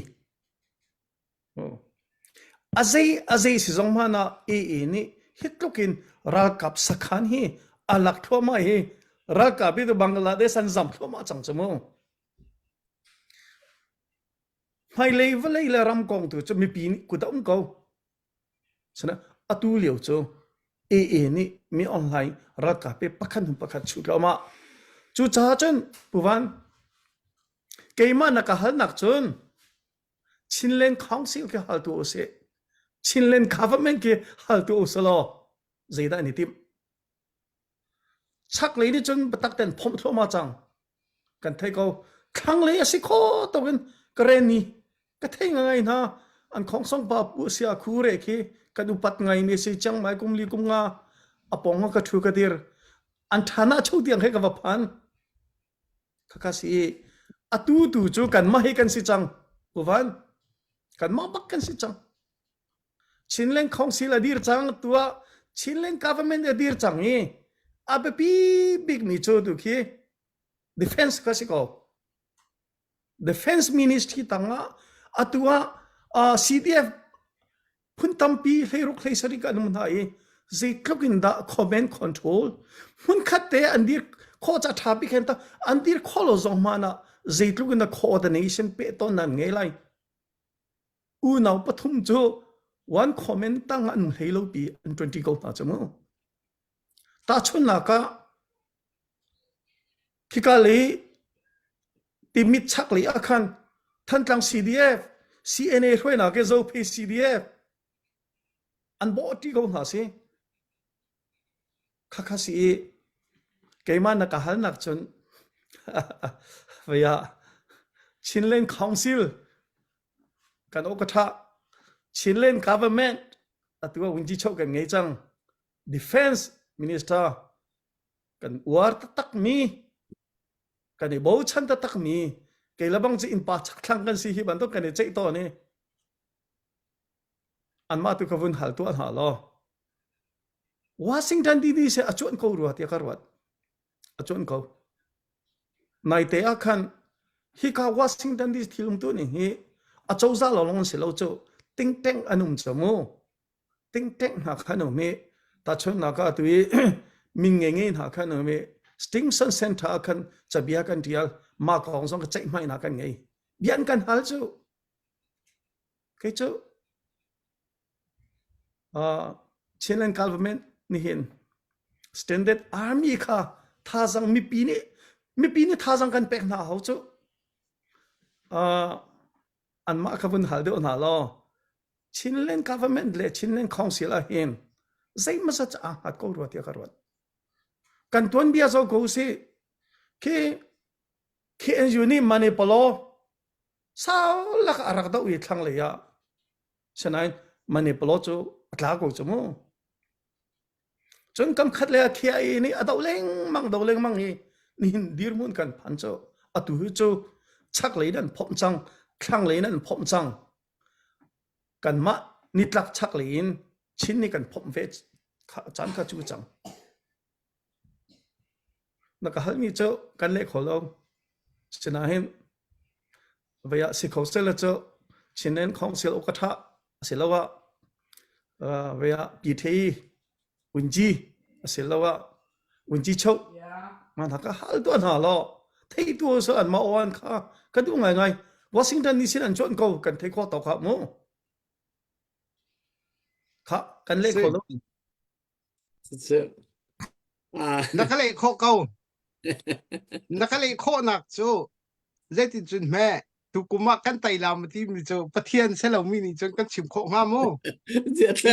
A zei a zei si zong hmanh ah AA nih hi tluk in ralkap sakhan hi a lak thluahmah hi ralkap hi Bangladesh an zam thluahmah cang cu mu. Hmailei vawlei le ram kong tu cu mipi nih kut a um ko. Sana atu lio cu AA nih mi online ralkap hi pakhat hnu pakhat chuh thluahmah. Cucaah cun Pu Van, keimah na ka halnak cun Chinland Council khi hal tu usih. Chinland Government khi hal tu usih law zeidah an i timh? Chaklei nih cun biatak tein phomh thluahmah cang. Kan thei ko. Thlanglei a si kho tuk in ka ren ni ka thei ngai hna. An khongsong pa pu sia khu re khi kan upat ngai mi si chiang mai kum li kum nga a pong ka thu ka dir. An thana cho tiang he ka va phan. Khakha si atu tu cu kan mah hi kan si cang. Uvan kan mah bak kan si cang. Chinland Council a dir cang tuah Chinland government a dir cang i a biapi bikmi cu tu khi defense kha si ko. Defense ministry tangah atu ah uh, CDF phun tampi hleiruk hleisarih kan um hna i zeitluk in dah command control hmunkhat te an dir khawh ca tha bik hen ta an dir khawh lo zong hmanh ah zeitluk in dah coordination pe ton nan ngei lai Unau pathum cu one comment tang an hlei lo pi an 20 ko hna cu mu. Tahchunhnak ah khika lei Timit chak lei ah khan Thantlang CDF, CNA hruainak ke Zophei CDF an bawh ṭi ko hna si. Khakha si i keimah na ka halnak cun vei ah Chinland Council kan aw ka ṭha Chinland Government atu ah Wingji Choh kan ngei cang Defense Minister kan uar taktak mi kan i bochan taktak mi kei le bang cu innpa chakthlang kan si hi bantuk kan i ceih tawn i anmah tu ka vun hal tuah hna law Washington DC a cuan ko rua tiah ka ruat. A cuan ko. Naite ah khan hika Washington DC thil umtu ning hi a cozah lawng an si lo cu tingteng an um cu mu. Tingteng hna kha an um i tahchunhnak ah atu i min ngei ngei hna kha an um i Stinson Center ah khan cabia kan ṭial mah kong zong ka ceihmainak kan ngei. Bia an kan hal cu. Kei cu uh, Chinland government nihin standard army kha thazang mipi nih mipi nih thazang kan pek hna hau cu. Uh, anmah kha vun hal deuh hna law Chinland government le Chinland Council ah hin zeimazat aa hngat ko rua tiah ka ruat. Kan tuanbia zo ko si khi KNU nih Manipulaw sau lak a rak doh i thlanglei ah sinain Manipulaw cu a tla ko cu mu. Cun kam khat le KIA nih a doh lengmang doh lengmang i nihin dirhmun kan phan cu atu hi cu chaklei in an phomh cang thlanglei in an phomh cang kanmah nitlak chaklei in Chin nih kan phomh ve caan kha cu cang. Na ka halmi cu kan leh kho lo. Sinain vei ah si kho seh cu Chinland Council uka ṭha asiloah vei ah PTI Unji asiloah Unji Cho ma hna ka hal tuah hna law thei tu so an ma awan kha ka duh ngai ngai Washington DC an chuan ko kan thei kho to kha mu kha kan leh kho lo
Na ka leh khawh ko. Na ka leh khawhnak cu zeitin cun hme tukum ah kan tei la ma timi cu Pathian se lomi nih cun kan chim khawh hnga mu.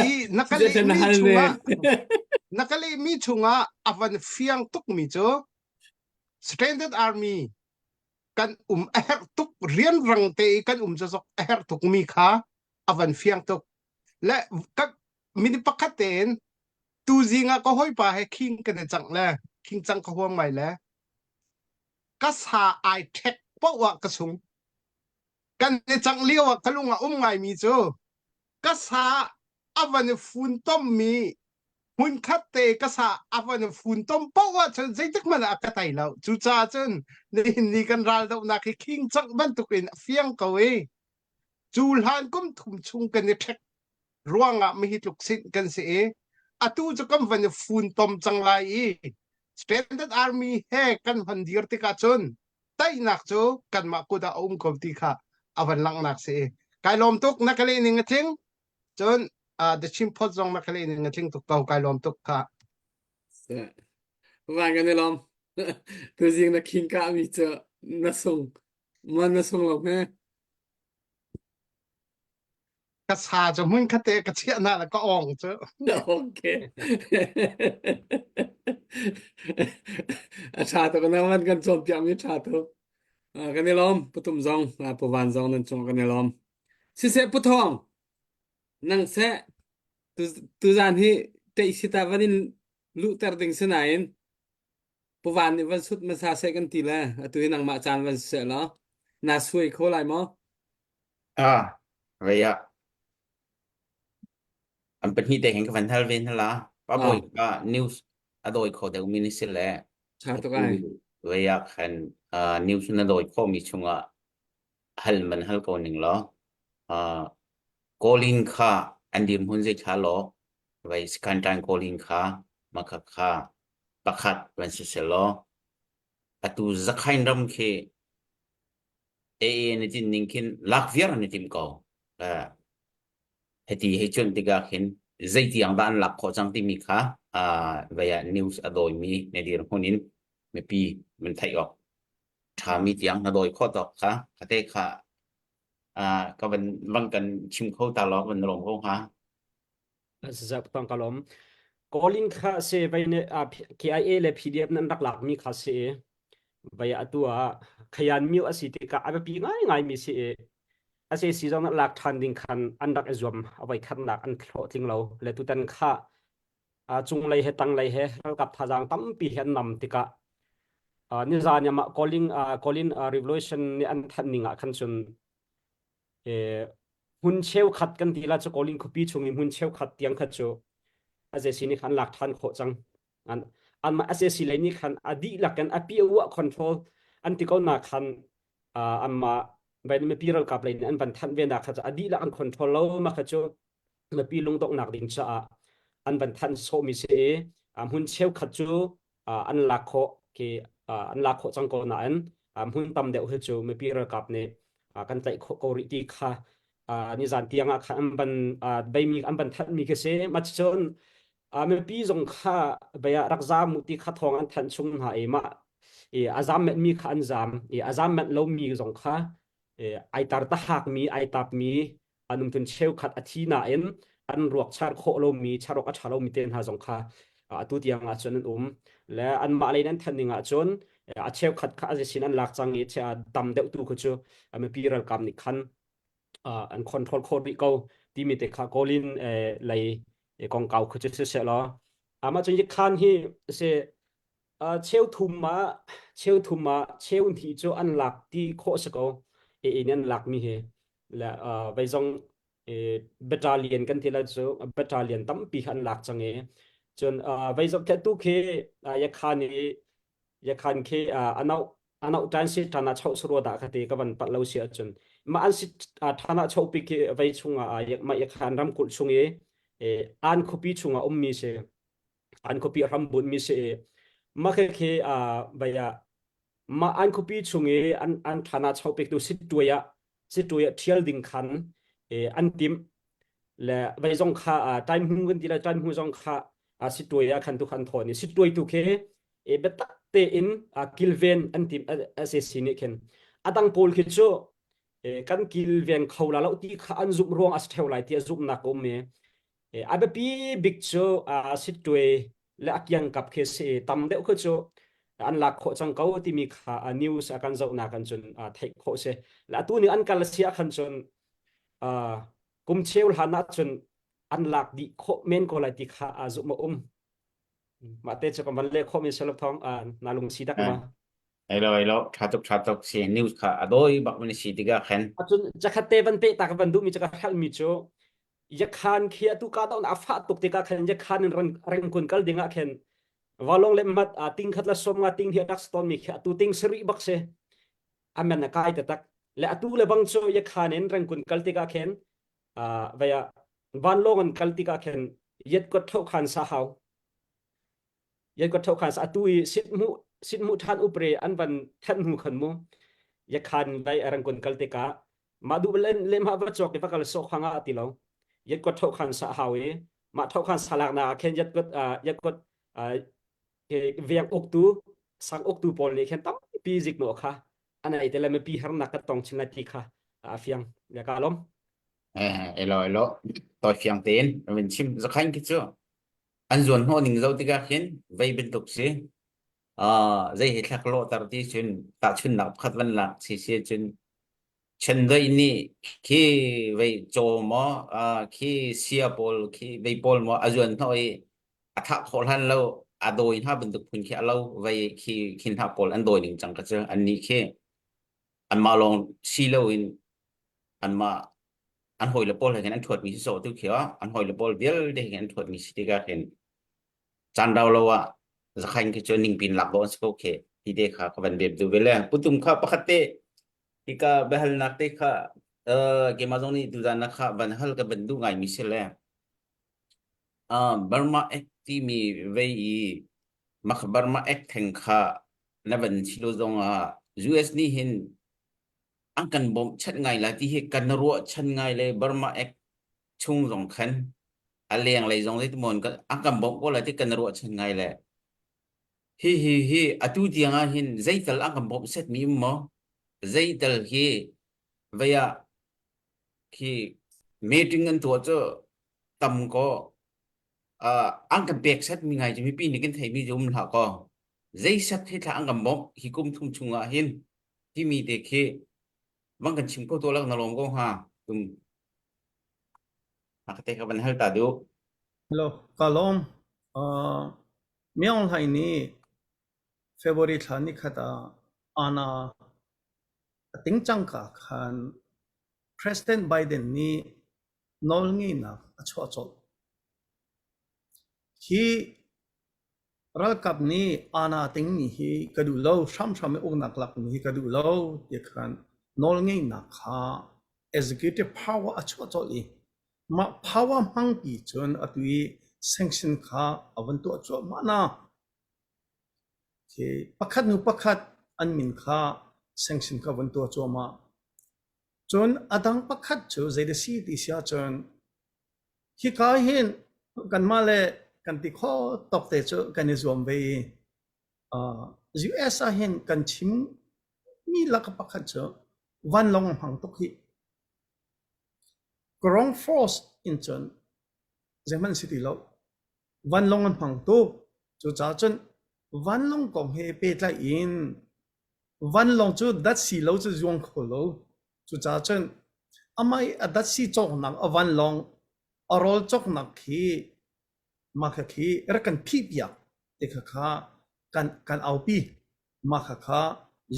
I na ka lehmi chungah na ka lehmi chungah a van fiang tukmi cu Stranded Army kan um a herh tuk rianrang te i kan um cu zok a herh tukmi kha a van fiang tuk. Le ka minute pakhat tein tuzing ah ka hawipa he khing kan i cangh le khing cang ka huam ngai le ka sa ai ṭhek paoh ah ka sung kan i cangh lio ah ka lung ah um ngaimi cu ka sa a van i fun tommi hmunkhat te ka sa a van i fun tom paoh ah cun zeitik hmanh ah a ka tai lo cucaah cun nihin ni kan ral dohnak hi khing cangh bantukin a fiang ko i cu hlan kum thum chung kan i ṭhek ruangah mihi tluk sin kan si i atu cu kan van i funtom cang lai i Standard Army he kan hon dir tikah cun teinak cu kanmah kut ah a um ko ti kha a van langhnak si i kai lawm tuk na ka leh ning a tling cun uh, The Chin Post zong na ka leh ning a tling tuk ko kai lawm tuk kha
Van kan i lawm tuzing na khing ka mi cu na sung man na sung lo he
Ka sa cu hmun khat te ka chiah na le ka ong cu.
Okay. A ṭha tuk na van kan cawnpiakmi ṭha tuk. Kan i lawm Putum zong Pu Van zong nan cung kan i lawm. Siseh Pu Thawng nang seh tuzan hi ṭeih sita van in luhter ding si nain Pu Van nih van sut hmasa seh kan ti le atu hi nangmah caan van si seh law naa suai kho lai maw?
Ah, rei ah an pahnih te hin ka van hal ve hna la. Pa
Ah.
bawi ka news a dawi kho deuh mi ni si le
Ṭha tuk ai.
rei ah khan ah, news na dawi kho mi chungah hal man hal ko ning law ah calling kha an dirhmun zei thla law vai skantan calling kha makha kha pakhat van si seh law atu Zakhain ram khi AA na tin ning khin lak viar na tim ko. Uh, heti hei chun tikah khin zeitiang dah an lak khawh cang timi kha uh, vei ah news a dawimi na dir hmun in mipi man theih awk ṭhami tiang na dawi khawh tawk kha kate kha uh, ka van van kan chim kho ta law van lawm ko hnga.
Zap tang ka lawm. Calling kha se vai ne KIA le PDF nan rak lak mi kha se vai atu ah khayan miu a si tikah a biapi ngai ngai mi si i a se si zong lak than ding khan an rak i zuam a voi khatnak an hlawhtling lo le tutan kha a cunglei he tanglei he ralkap thazaang tampi he an nam tikah nizan yama calling calling revolution nih an thanh ning ah khan cun hmun cheukhat kan ti la cu Kawlin khuapi chung i hmun cheukhat tiang kha cu SAC nih khan lak ṭhan khawh cang. An anmah SAC lei nih khan a dihlak in a piah control an ti ko na khan anmah mipi ralkap lei nih an van thanh ve nak kha cu a dihlak an control lo ma kha cu. Mipi lungdonghnak ding caah an van thanh sawhmi si i hmun cheukhat cu an lak khawh khi an lak khawh cang ko nain hmun tam deuh hi cu mipi ralkap nih kan tlaih khawh ko rih ti kha nizan tiang ah khan an van beimi an van thanhmi khi si. Mah cun mipi zong kha bei ah rak zaam u ti kha thawng an thanh chung hna i mah i a zaam menhmi kha an zaam i a zaam menh lomi zong kha ai tar tahakmi ai tapmi an umtun cheukhat a thi nain an ruak char khawh lomi char awk a ṭha lomi te hna zong kha atu tiang ah cun an um le anmah lei an thanh ning ah cun a cheukhat kha a sin an lak cang i tam deuh tu khu cu mipi ralkap nih khan an control khawh rih ko timi te kha kawlin lei kongkau khu cu siseh law amah cun khan hi se cheu thum ah cheu thum ah cheu hnih cu an lak ti khawh si ko e in an lak mi hi le vei zong battalion kan ti la cu battalion tampi kha an lak cang i cun vei zong tu khi yakhan i yakhan khi anau anau tan si tana chau suro da khati ka van pat lo si ahcun ma an si thana chau pi khi vei chungah ma yakhan ramkulh chung i an khuapi chungah ummi si an khuapi a hram bunhmi si i mah khi vei ah mah an khuapi chung i an an thana chau pektu sittuai ah sittuai ah thial ding khan an timh le vei zong kha time hmu kan ti le time hmu zong kha sittuai ah khan tu khan thawn i sittuai tu khi e biatak tein kilven an tim SAC nih khin adang pawl khi cu kan kilven kho la lo ti kha an zumh ruang a si theo lai ti a zumhnak a um i A biapi bik cu sittue le a kiangkap khi si tam deuh khi cu an lak khawh cang ko timi kha news a kan zohnak an cun theih khawh si. Le atu ning an kal si ah khan cun kum cheu hlan ah cun an lak dih khawh men ko lai ti kha a zumh a um. Mah te cu kan van leh khawh mi salok thong na lung si dak ma.
Ei lo ei lo tha tuk tha tuk si news kha a doi bak man si tikah khan.
Acun zakhat te van pe ta ka van duh mi cu ka hralh mi cu Yakhan khi atu ka dau na fah tuk tikah khan Yakhan in rengkun kal ding ah khin valong le mat a ting khat la som nga ting hi rak stone mi khi atu ting sari bak se amen na kai tatak le atu le bang chu Yakhan in rengkun kal tikah khin a vaya vanlong an kal tikah khin yet kot tho khan sa hau Yan ka tho khan atu i sit mu sit mu than upre an van than hnu khan mu yakhan dai arang kun kal te ka ma du len le ma va chok va kal so khanga ti lo yet ko tho khan sa hau i ma tho khan salak na khen yet kot yet kot veng ok tu sang ok tu pawl nih khen tampi zik no kha anai te le mi pi har nak ka tong chin la ti kha a fiang ya ka lom
eh elo elo toi fiang tein vin chim zakhain ki chu An zuan hnawh ning zoh tikah khin vei bantuk si. Uh, zei he thlak lawhter ti cun tahchunhnak pakhat van lak si si cun chendoih nih khi vei caw maw uh, khi sia pawl khi vei pawl maw a zuan hnawh i a thah khawh hlan lo a dawi hna bantuk phun khi a lo vei khi khi hna pawl an dawi ning cang ka cu an nih khi anmah lawng si loin anmah an hawile pawl he khin an ṭhuatmi si sawh tu khi an hawile pawl vialte he khin an ṭhuatmi si tikah khin caan rau lo ah zakhain khi cu ningpin lak dawh an si ko khi hi te kha ka van bem tu ve le putum kha pakhat te hika biahalnak te kha eh keimah zong nih tuzan na kha van hal ka van duh ngai mi si le Burma Act timi vei i mak Burma Act theng kha na van si lo zong ah US nih hin an kan bawmhchanh ngai lai ti hi kan ruahchan ngai le Burma Act chung zong khan a lenglei zong zeitin maw an kan bawmh ko lai ti kan ruahchan ngai le hi hi hi atu tiang ah hin zeital an kan bawmh set mi um maw zeital hi vei ah khi meeting an tuah cu tam ko uh, an kan pek set mi ngai cu mipi nih kan thei mi cu um hlah ko zei set hi thla an kan bawmh hi kum thum chung ah hin timi te khi bang kan chim ko to lak na lawm ko hnga tum a ka te ka van hal ta du
Hello, ka lawm. Uh, Myaung Hlaing nih February thla ni khat ah ana a tingcang ka khan President Biden nih nawlngeihnak a chuah colh. Hi Ralkap nih aana tingmi hi ka duh lo, hramhram in uknak lakmi hi ka duh lo ti khan nawlngeihnak kha executive power a chuah colh i. Mah power hmangpi cun atu i sanction kha a van tuah cuahmah na. Khi pakhat hnu pakhat an min kha sanction kha van tuah cuahmah. Cun a dang pakhat cu zei dah si ti si ahcun hika hin kanmah le kan ti kho tawk te cu kan i zuam ve i US ah hin kan chim mi lak pakhat cu vanlawng a hmang tuk hih. Ground force in cun zeihmanh si ti lo. Vanlawng an hmang tuk. Cucaah cun vanlawng kong he pehtlaih in vanlawng cu datsi lo cu zuang kho lo. Cucaah cun amah i a datsi cawknak a vanlawng a rawl cawknak khi mah kha khi rak kan phihpiak ti kha kha kan kan aupi. Mah kha kha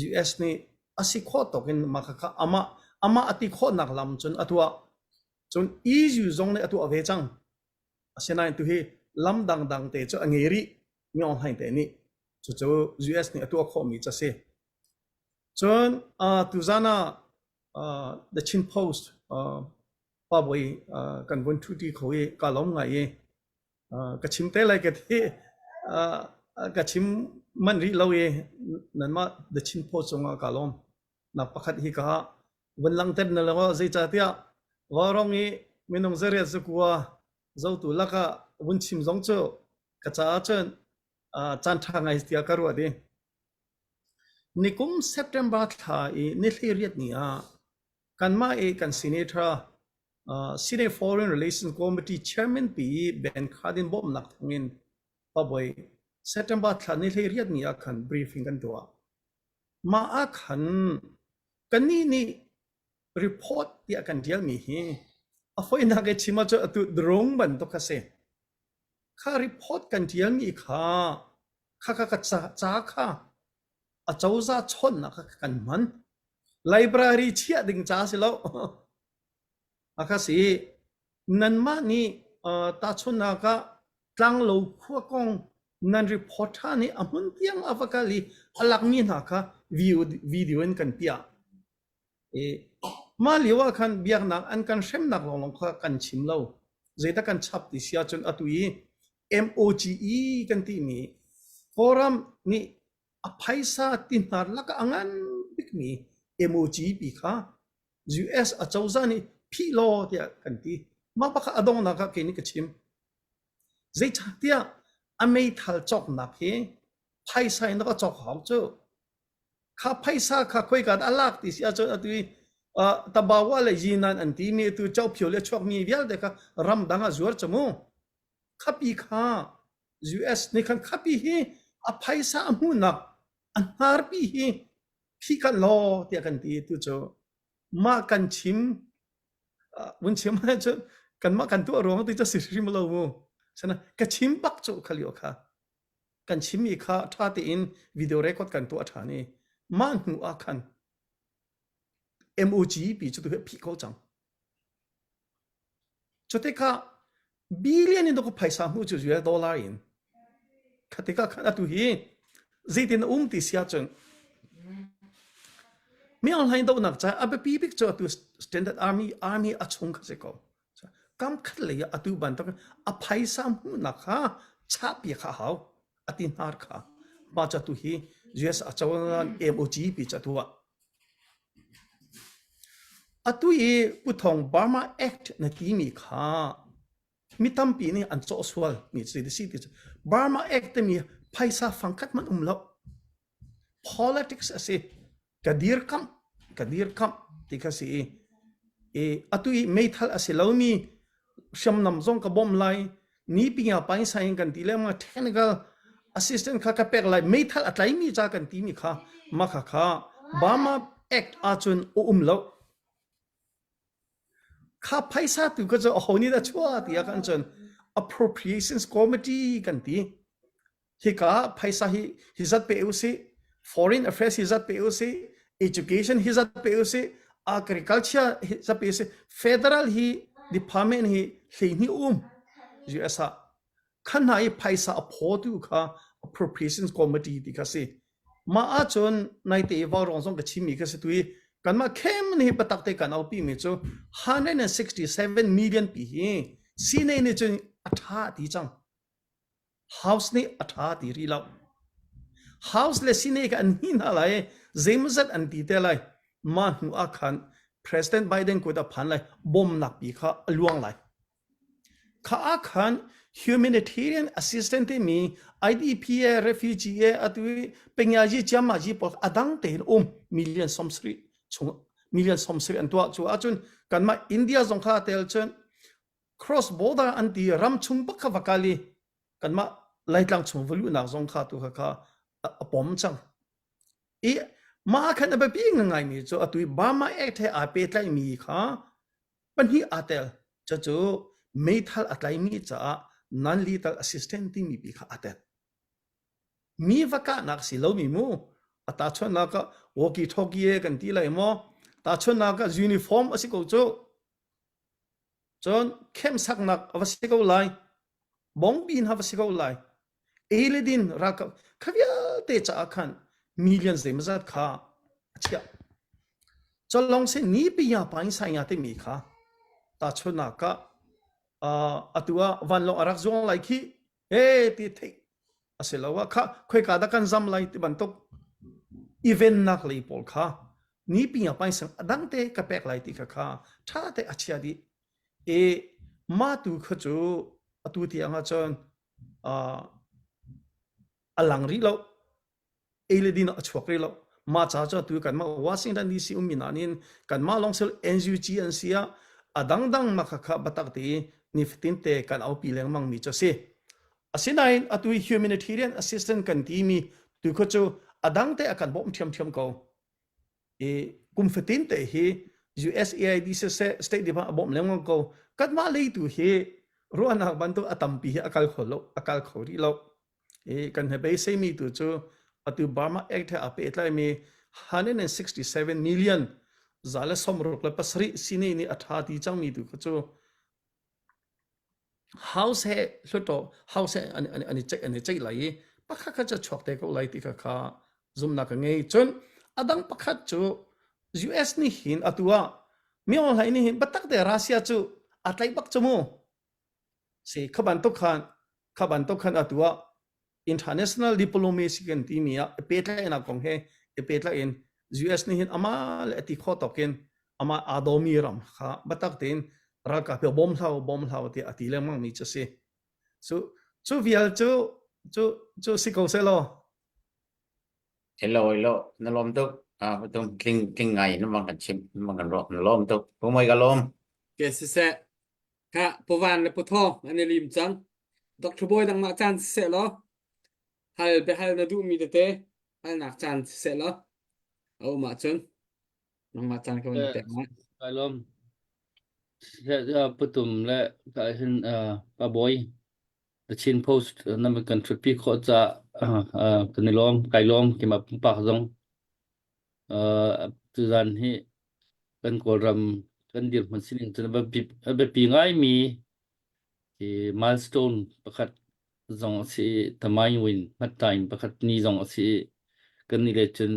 US nih a si khawh tawk in mah kha kha amah amah a ti khawhnak lam cun a tuah. Cun EU zong nih a tuah ve cang. Asinain tuhi lam dangdang te cu a ngei rih mi online te nih cucu US nih a tuah khawhmi cu a si. Cun uh, tuzan ah uh, The Chin Post uh, pa bawi uh, kan vun ṭhuṭi kho i ka lawm ngai i uh, ka chim te lai ka ti uh, ka chim man rih lo i nanmah The Chin Post cungah ka lawm. Nak pakhat hi ka vun langhter na lo zeicahtiah vaurawng i minung zariat zakua zotu lakah vun chim zong cu ka caah cun caan ṭha ngai tiah ka ruat i nikum September thla i ni 18 ni ah kanmah i kan senator Senate Foreign Relations Committee chairman pi Ben Cardin bawmhnak thawngin paboi September thla ni 18 ni ah khan briefing kan tuah. Mah ah khan kannih nih report tiah kan ṭialmi hi a fawinak i chim ahcun atu drone bantuk a si. Kha report kan ṭialmi kha kha kha ka ca, ca kha a cozah chawnhnak kha kan hman. Library chiah ding ca si lo. A kha si. Nanmah nih uh, tahchunhnak ah tlanglo khua kong nan report ṭha nih a hmun tiang a va kal i a lakmi hna kha video in kan piah. I mah lio ah khan biaknak an kan hremnak lawnglawng kha kan chim lo. Zeidah kan chap ti si ahcun atu i MOGE kan timi forum nih a phaisa ti hnar lakah a ngan bikmi MOGE pi kha US acozah nih phih law tiah kan ti. Mah bakha a donghnak ah kei nih ka chim. Zeicahtiah a meithal cawknak hi phaisa in a cawk hau cu. Kha phaisa kha khoika dah a lak ti si ahcun atu i uh, tabawa le yinan an timi atu chauphio le chuakmi vialte kha ramdang ah zuar cu mu. Khapi kha US nih khan khapi hi a phaisa a hmuhnak a hnarpi hi phih kan law tiah kan ti tu cu mah kan chim vun chim ahcun kanmah kan tuah ruang ti cu si hrim lo mu sana ka chim bak cu kha lio kha kan chimmi kha ṭha tein video record kan tuah ṭhan i mah hnu ah khan MOG pi cu tu hi phih ko cang Cu tikah billion in ka phaisa hmuh cu US dollar in kha tikah khan atu hi zeitin a um ti si ahcun mi online dohnak ca a biapi bik cu atu standard army army a chung kha si ko kam khat lei ah atu bantuk a phaisa hmuhnak kha chahpi kha hau ati hnar kha ma ca tu hi US a cohlan MOG pi ca tu ah Atu i Pu Thawng Burma Act na timi kha mi tampi nih an cawh sual mi cu si ti cu Burma Act timi phaisa fangkhat hmanh um lo. Politics a si. Ka dirkamh, ka dirkamh ti kha si i, i atu i meithal a si lomi hriamnam zong ka bawmh lai ni pinga paisa in kan ti le ma technical assistant kha ka pek lai meithal a tlaimi ca kan timi kha ma kha kha Burma Act ahcun a um lo kha phaisa tu kha cu aho nih dah chua ti ah kan cun appropriations committee kan ti hika ah phaisa hi hi zat pe usih foreign affairs hi zat pe usih education hi zat pe usih agriculture hi zat pe usih federal hi department hi hleihnih um US ah khan hna i phaisa a phawtu kha appropriations committee ti kha si mah ahcun naite i vaurawng zong ka chimmi kha si tu i Kanmah khem nih biatak te kan aupi mi cu 167 million pi hi sine nih cun a tha ti cang. House nih a tha ti rih lo. House le sine ka an hi hna lai zeimawzat an ti te lai. Mah hnu ah khan President Biden kut a phan lai bawmnak pi kha a luang lai. Kha ah khan humanitarian assistance timi IDP e refugee e atu i pengyaji chiamaji pawl a dang tein um million 70 chung million 70 an tuah cu ahcun kanmah India zong kha tel cun cross border an ti ram chung bak kha va kal i kanmah Laitlang chung va luhnak zong kha tu kha kha a pom cang. I mah khan a biapi ngaingaimi cu atu i Burma Act he aa pehtlaihmi kha pahnih aa tel. Cucu meithal a tlaimi caah non-lethal assistant timi pi kha aa tel. Mi va kahnak si lomi mu. A tahchunhnak ah walkie talkie kan ti lai maw? Tahchunhnak ah uniform a si ko cu. Cun camp saknak a va si ko lai. Bongbi hna va si ko lai. Ei le din ralkap kha vialte caah khan million zeimawzat kha a chiah. Cawlong se ni piya pain sai nga timi kha tahchunhnak ah atu ah vanlawng a rak zuang lai khi he ti theih asiloah kha khoika dah kan zam lai ti bantuk event nak lei pawl kha ni piya pain sang adang te ka pek lai ti kha kha tha te a chia dih i mah tu kha cu atu tiang ah cun a lang rih lo ei le din ah a chuak rih lo mah ca cu atu kanmah Washington DC ummi hna nih kanmah lawng sil NUG an si ah a dangdang mah khakha biatak te nifatin te kan aupi lengmang mi cu a si asinain atu humanitarian assistance kan timi tu kha cu a dang te a kan bawmh ṭhiamṭhiam ko i kum fatin te hi USAID siseh State Department a bawmh lengmang ko kanmah lei tu hi ruahnak bantuk a tampi hi a kal kho lo a kal kho rih lo i kan he beiseimi tu cu atu Burma Act he aa pehtlaimi 167 million za le 67 sini nih a ṭha ti cangmi tu kha cu House he hluttaw house he an an an i ceih an i ceih lai i pakhat kha cu chuak te ko lai ti kha kha zumhnak ka ngei. Cun a dang pakhat cu US nih hin atu ah Myo Hlaing nih hin biatak te Russia cu a tlaih bak cu mu. Si kha bantuk khan kha bantuk khan atu ah international diplomacy kan timi ah pehtlaihnak kong he i pehtlaih in US nih hin amah le a ti khawh tawk in amah aa dawmi ram kha biatak tein ralkap hi bawm hlah u bawm hlah u tiah a ti lengmang mi cu a si. Cu cu vial cu cu cu si ko seh law.
Hello hello na lawm tuk. Ah tum tling tling ngai in bang kan chim bang kan ro na lawm tuk. Pumoi ka lawm.
Ke siseh Kha Puvan le Puthawng an i lim cang. Dr. Bawi nangmah caan siseh law hal biahal na duhmi tete halnak caan siseh law a um ahcun nangmah caan ka van pek lai.
Kai lawm. Putum le ka hin pa Bawi The Chin Post na kan ṭhutpi khawh caah kan i lawm. Kai lawm keimah pumpak zong. Tuzaan hi kan Kawlram kan dirhmun sining cun a biapi ngaimi hi milestone pakhat zong a si i tamaingwin hmattain pakhat ni zong a si i kannih le cun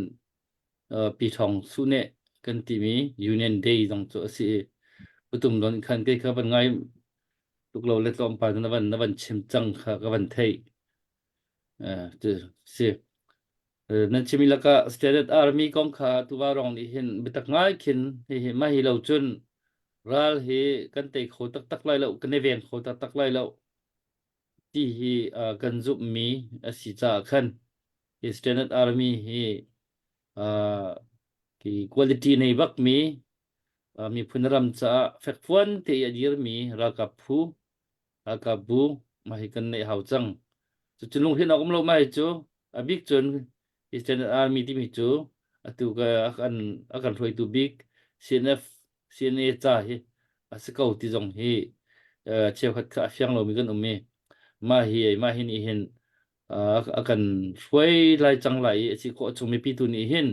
Pi Thawng Suh kan timi Union Day zong cu a si i patum don khan kei kha van ngai tuk lo le tlawmpal na van na van chim cang kha ka van theih. Uh, si. Nan chimmi lakah Standard Army kong kha tuva rong nih hin biatak ngai khin hihi mah hi lo cun ral hi kan tei kho taktak lai lo kan i veng kho taktak lai lo ti hi uh, kan zumhmi a si caah khan hi Standard Army hi uh, ki quality nei bakmi uh, miphun ram caah fekfuan te i a dirmi ralkap phu ralkapbu mah hi kan neih hau cang. Cucu lunghrinh awk um lo mah hi cu a bik cun Eastern Army timi cu atu ka a kan a kan hruaitu bik CNF CNA ca hi a si ko ti zong hi uh, cheukhat kha a fiang lomi kan um i mah hi mah hi nih hin uh, a kan hruai lai cang lai i a si khawh chung mipi tu nih hin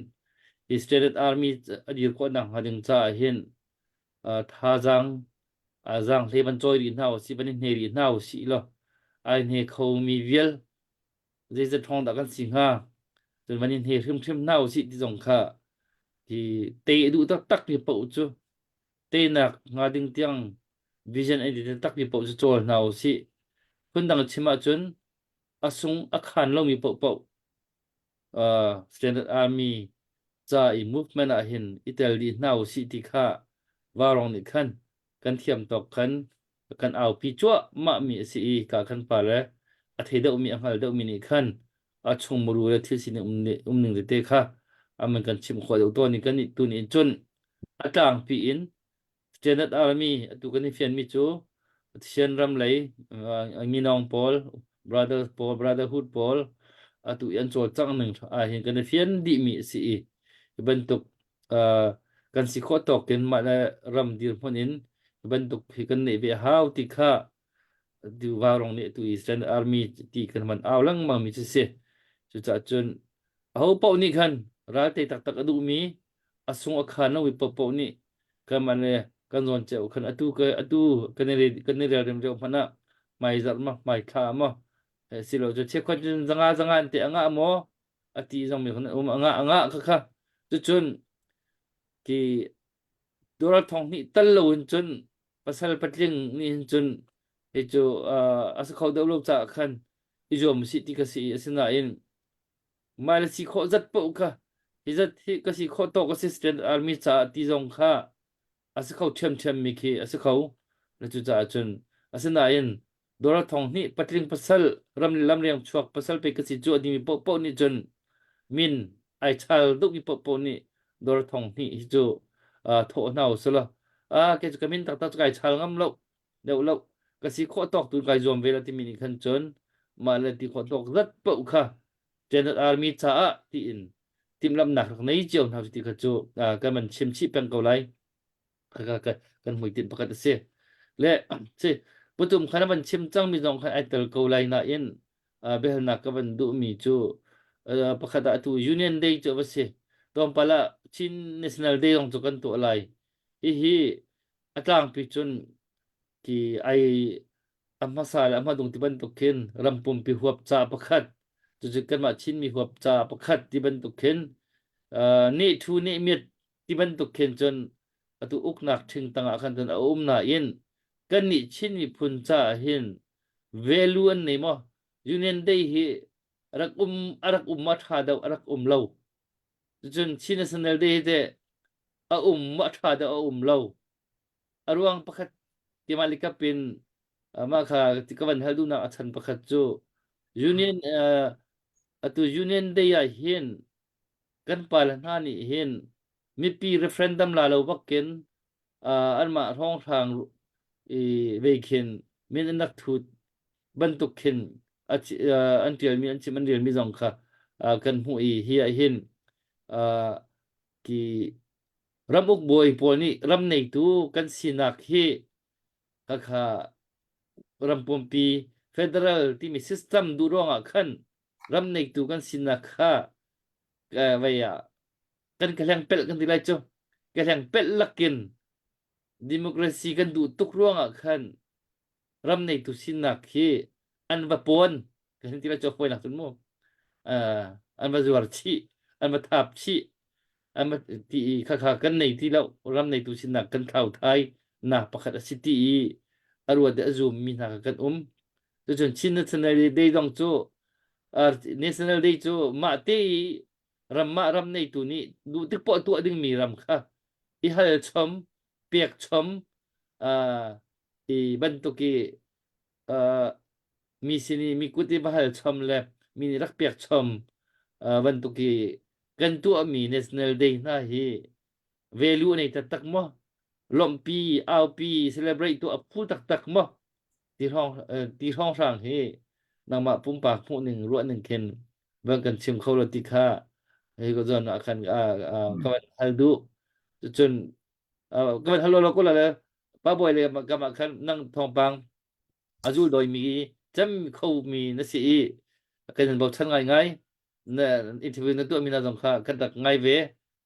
Eastern Army a dir khawh nak hnga ding caah hin uh, thazaang uh, zaanghle van cawi rih hna usih van i hne rih hna usih law ai hne khomi vial zeizat ṭhawng dah kan si hnga cun van i hne hrimhrim hna usih ti zong kha. Hi te duh taktak mi paoh cu teinak hnga ding tiang vision an ti taktak mi paoh cu cawl hna usih. Phundang chim ahcun a sung a khan lomi paohpaoh uh, Standard Army ca i movement ah hin i tel dih hna usih ti kha Varong nih khan kan thiam tawk khan kan aupi cuahmah mi a si i ka kan pa le a thei deuhmi a hngal deuhmi nih khan a chung muru le thil sining um um ning tete kha aman kan chim khawh deuh tawn i kan nih tu nih cun a tlangpi in Standard Army atu kan i fianmi cu Pathian ram lei nginawng pawl brothers pawl brotherhood pawl atu i an cawlcangh ning ah hin kan i fian dihmi a si i hi bantuk kan si khawh tawk in mah le ram dirhmun in hi bantuk hi kan neih ve a hau ti kha Vaurong nih tu Eastern Army ti kan man au lengmang mi cu si. Cucaah cun aho paoh nih khan ralte taktak a duhmi a sung a khan lomi paohpaoh nih kan man le kan zawn ceu khan atu ka atu kan i kan i relrem lio hmanh ah hmai zarh ma hmai thla maw silo cu cheukhat cun zanga zanga an te anga maw a ti zong mi khan um anga anga kha kha cucun ki Tural thong hnih tal lo in cun pasal patling nih hin cun hi cu a si kho deuh lo caah khan i zuam usih ti ka si i asinain mah le si khawh zat paoh kha hi zat hi ka si khawh tawk a si Stand Army caah ti zong kha a si kho ṭhiamṭhiam mi khi a si kho na cucaah cun asinain Dora thong hnih patling pasal ram le lamriang chuak pasal pe ka si cu a dimi paohpaoh nih cun min ai chal duhmi paohpaoh nih Dora thong hnih hi cu thawh hna usih law ah kei cu ka min taktak cu kai chal ngam lo deuh lo ka si khawh tawk tu kai zuam ve la timi nih khan cun mah le ti khawh tawk zat paoh kha General Army caah tiin timhlamhnak rak nei cio hna ti kha cu kan van chim chih peng ko lai. Kan hmuitinh pakhat a si. Le si putum khan a van chim cangmi zong khan ai tel ko lai nain biahalnak ka van duhmi cu pakhat ah atu Union Day cu a va si. Tlawmpal ah Chin National Day zong cu kan tuah lai. Hihi a tlangpi cun ki ai a hmasa le a hmadung ti bantuk khin ram pumpi huap ca pakhat cucu kanmah Chinmi huap ca pakhat ti bantuk khin neh thu neh miat ti bantuk khin cun atu uknak ṭhing tangah khan cun a um nain kannih Chin miphun caah hin value an nei maw? Union Day hi rak um a rak um ma ṭha deuh a rak um lo. Cucun Chin National Day hi teh a um ma ṭha deuh a um lo. A ruang pakhat keimah likap in mah kha ka van hal duhnak a chan pakhat cu Union uh, atu Union Day ah hin kan pale hna nih hin mipi referendum la lo bakin uh, anmah hrawnghrang i ve khin min an rak thut bantuk khin an tialmi an chim an relmi zong kha uh, kan hmuh i hi ah hin uh, ki ramuk bawi pawl nih ram neitu kan sinak hi khakha ram pumpi federal timi system duh ruangah khan ram neitu kan sinak kha vei ah kan ka hleng pelh kan ti lai cu ka hleng pelh lakin democracy kan duh tuk ruangah khan ram neitu sinak hi an va pawn kan ti lai cu fawinak cun mu an va zuar chih an va thap chih an va ti i khakha kan nei ti lo ram neitu sinak kan thlau thai nak pakhat a si ti i a ruat a zum mi hna kha kan um Cucun Chin National Day zong cu National Day cu mah te i ram mah ram neitu nih duh tik poah tuah dingmi ram kha i hal chom pek chom i bantuk i mi sin i mi kut i va hal chom le mi nih rak pek chom bantuk i kan tuahmi National Day hna hi value a nei taktak maw lawmhpi aupi celebrate tuah a phu taktak maw Ti hrawng ti hrawnghrang hi nangmah pumpak hmuhning ruahning khin van kan chim kho lo ti kha hi ka zawn ah khan ka van hal duh. Cucun ka van hal lo ko la le pa bawi le kam ah khan nang thawngpang a zul doi mi cem kho mi na si i kan in bochan ngaingai. Na interview na tuah mi na zong kha kan rak ngai ve.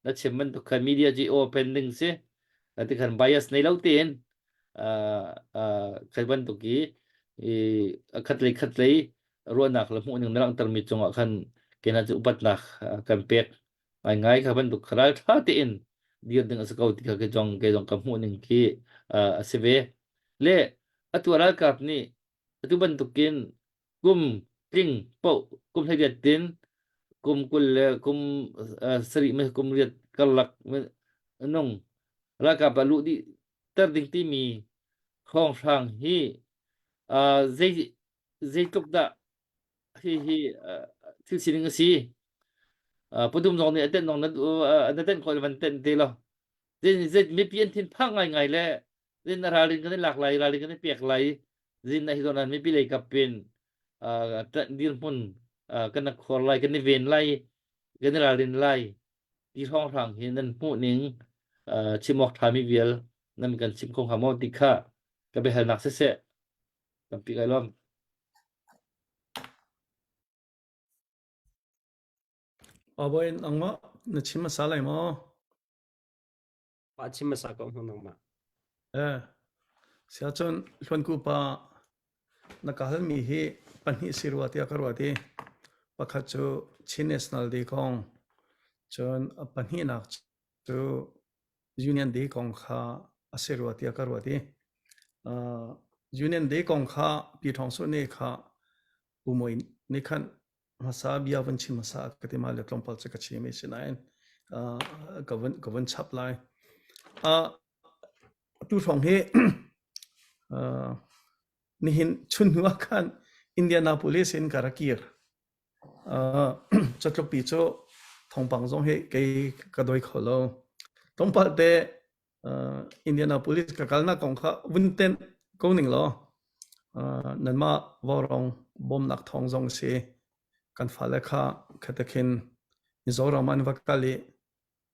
Na chim bantuk khan media ji open ding si. Ti khan bias nei lo tein kai bantuk i khat lei khat lei ruahnak le hmuhning na langhtermi cungah khan kena cu upatnak kan pek. Ngai kha bantuk ral ṭha tein dir ding a si ko ti kha kei zong kei zong ka hmuh ning khi a si ve. Le atu ralkap nih atu bantukin kum tling paoh kum 18 tin kum 20 le kum sarih me kum riat karlak nung ralkap ah luh dih ter ding timi hrawnghrang hi zei zeitluk dah hi hi thil sining a si. Pudum zong nih a tenh zong na tenh khawh van tenh te lo. Zin mipi an thin phang ngai ngai le zin ralrin kan i lak lai ralrin kan i pek lai zin na hi zawn mipi lei kap in dirhmun kan khor lai kan i ven lai kan i ralrin lai ti hrawnghrang hi nan hmuh ning chim awk ṭhami vial nan kan chim kho hnga maw ti kha ka biahalnak siseh tampi kai lawm.
Abawi nangmah na chim hmasa lai maw?
Pa chim hmasa ko hna nangmah.
Eh, siacun hluanku pa na ka halmi hi pahnih si rua tiah ka ruat i pakhat cu Chin National Day kong cun a pahnihnak cu Union Day kong kha a si rua tiah ka ruat i uh, Union Day kong kha Pi Thawng Su nih kha Pu Moi nih khan hmasa bia vun chim hmasa ka ti ma le tlawmpal cu ka chim i sinain uh, ka vun ka vun chap lai. Uh, tu hrawng hi uh, nihin chun hnu ah khan Indianapolis in ka ra kir. Uh, catlukpi cu thawngpang zong hi kei ka doi kho lo. Tlawmpal te uh, Indianapolis ka kalnak kong kha vun tenh ko ning law uh, nanmah vaurawng bawmnak thawng zong si kan fale kha khatakhin Mizoram an va kal i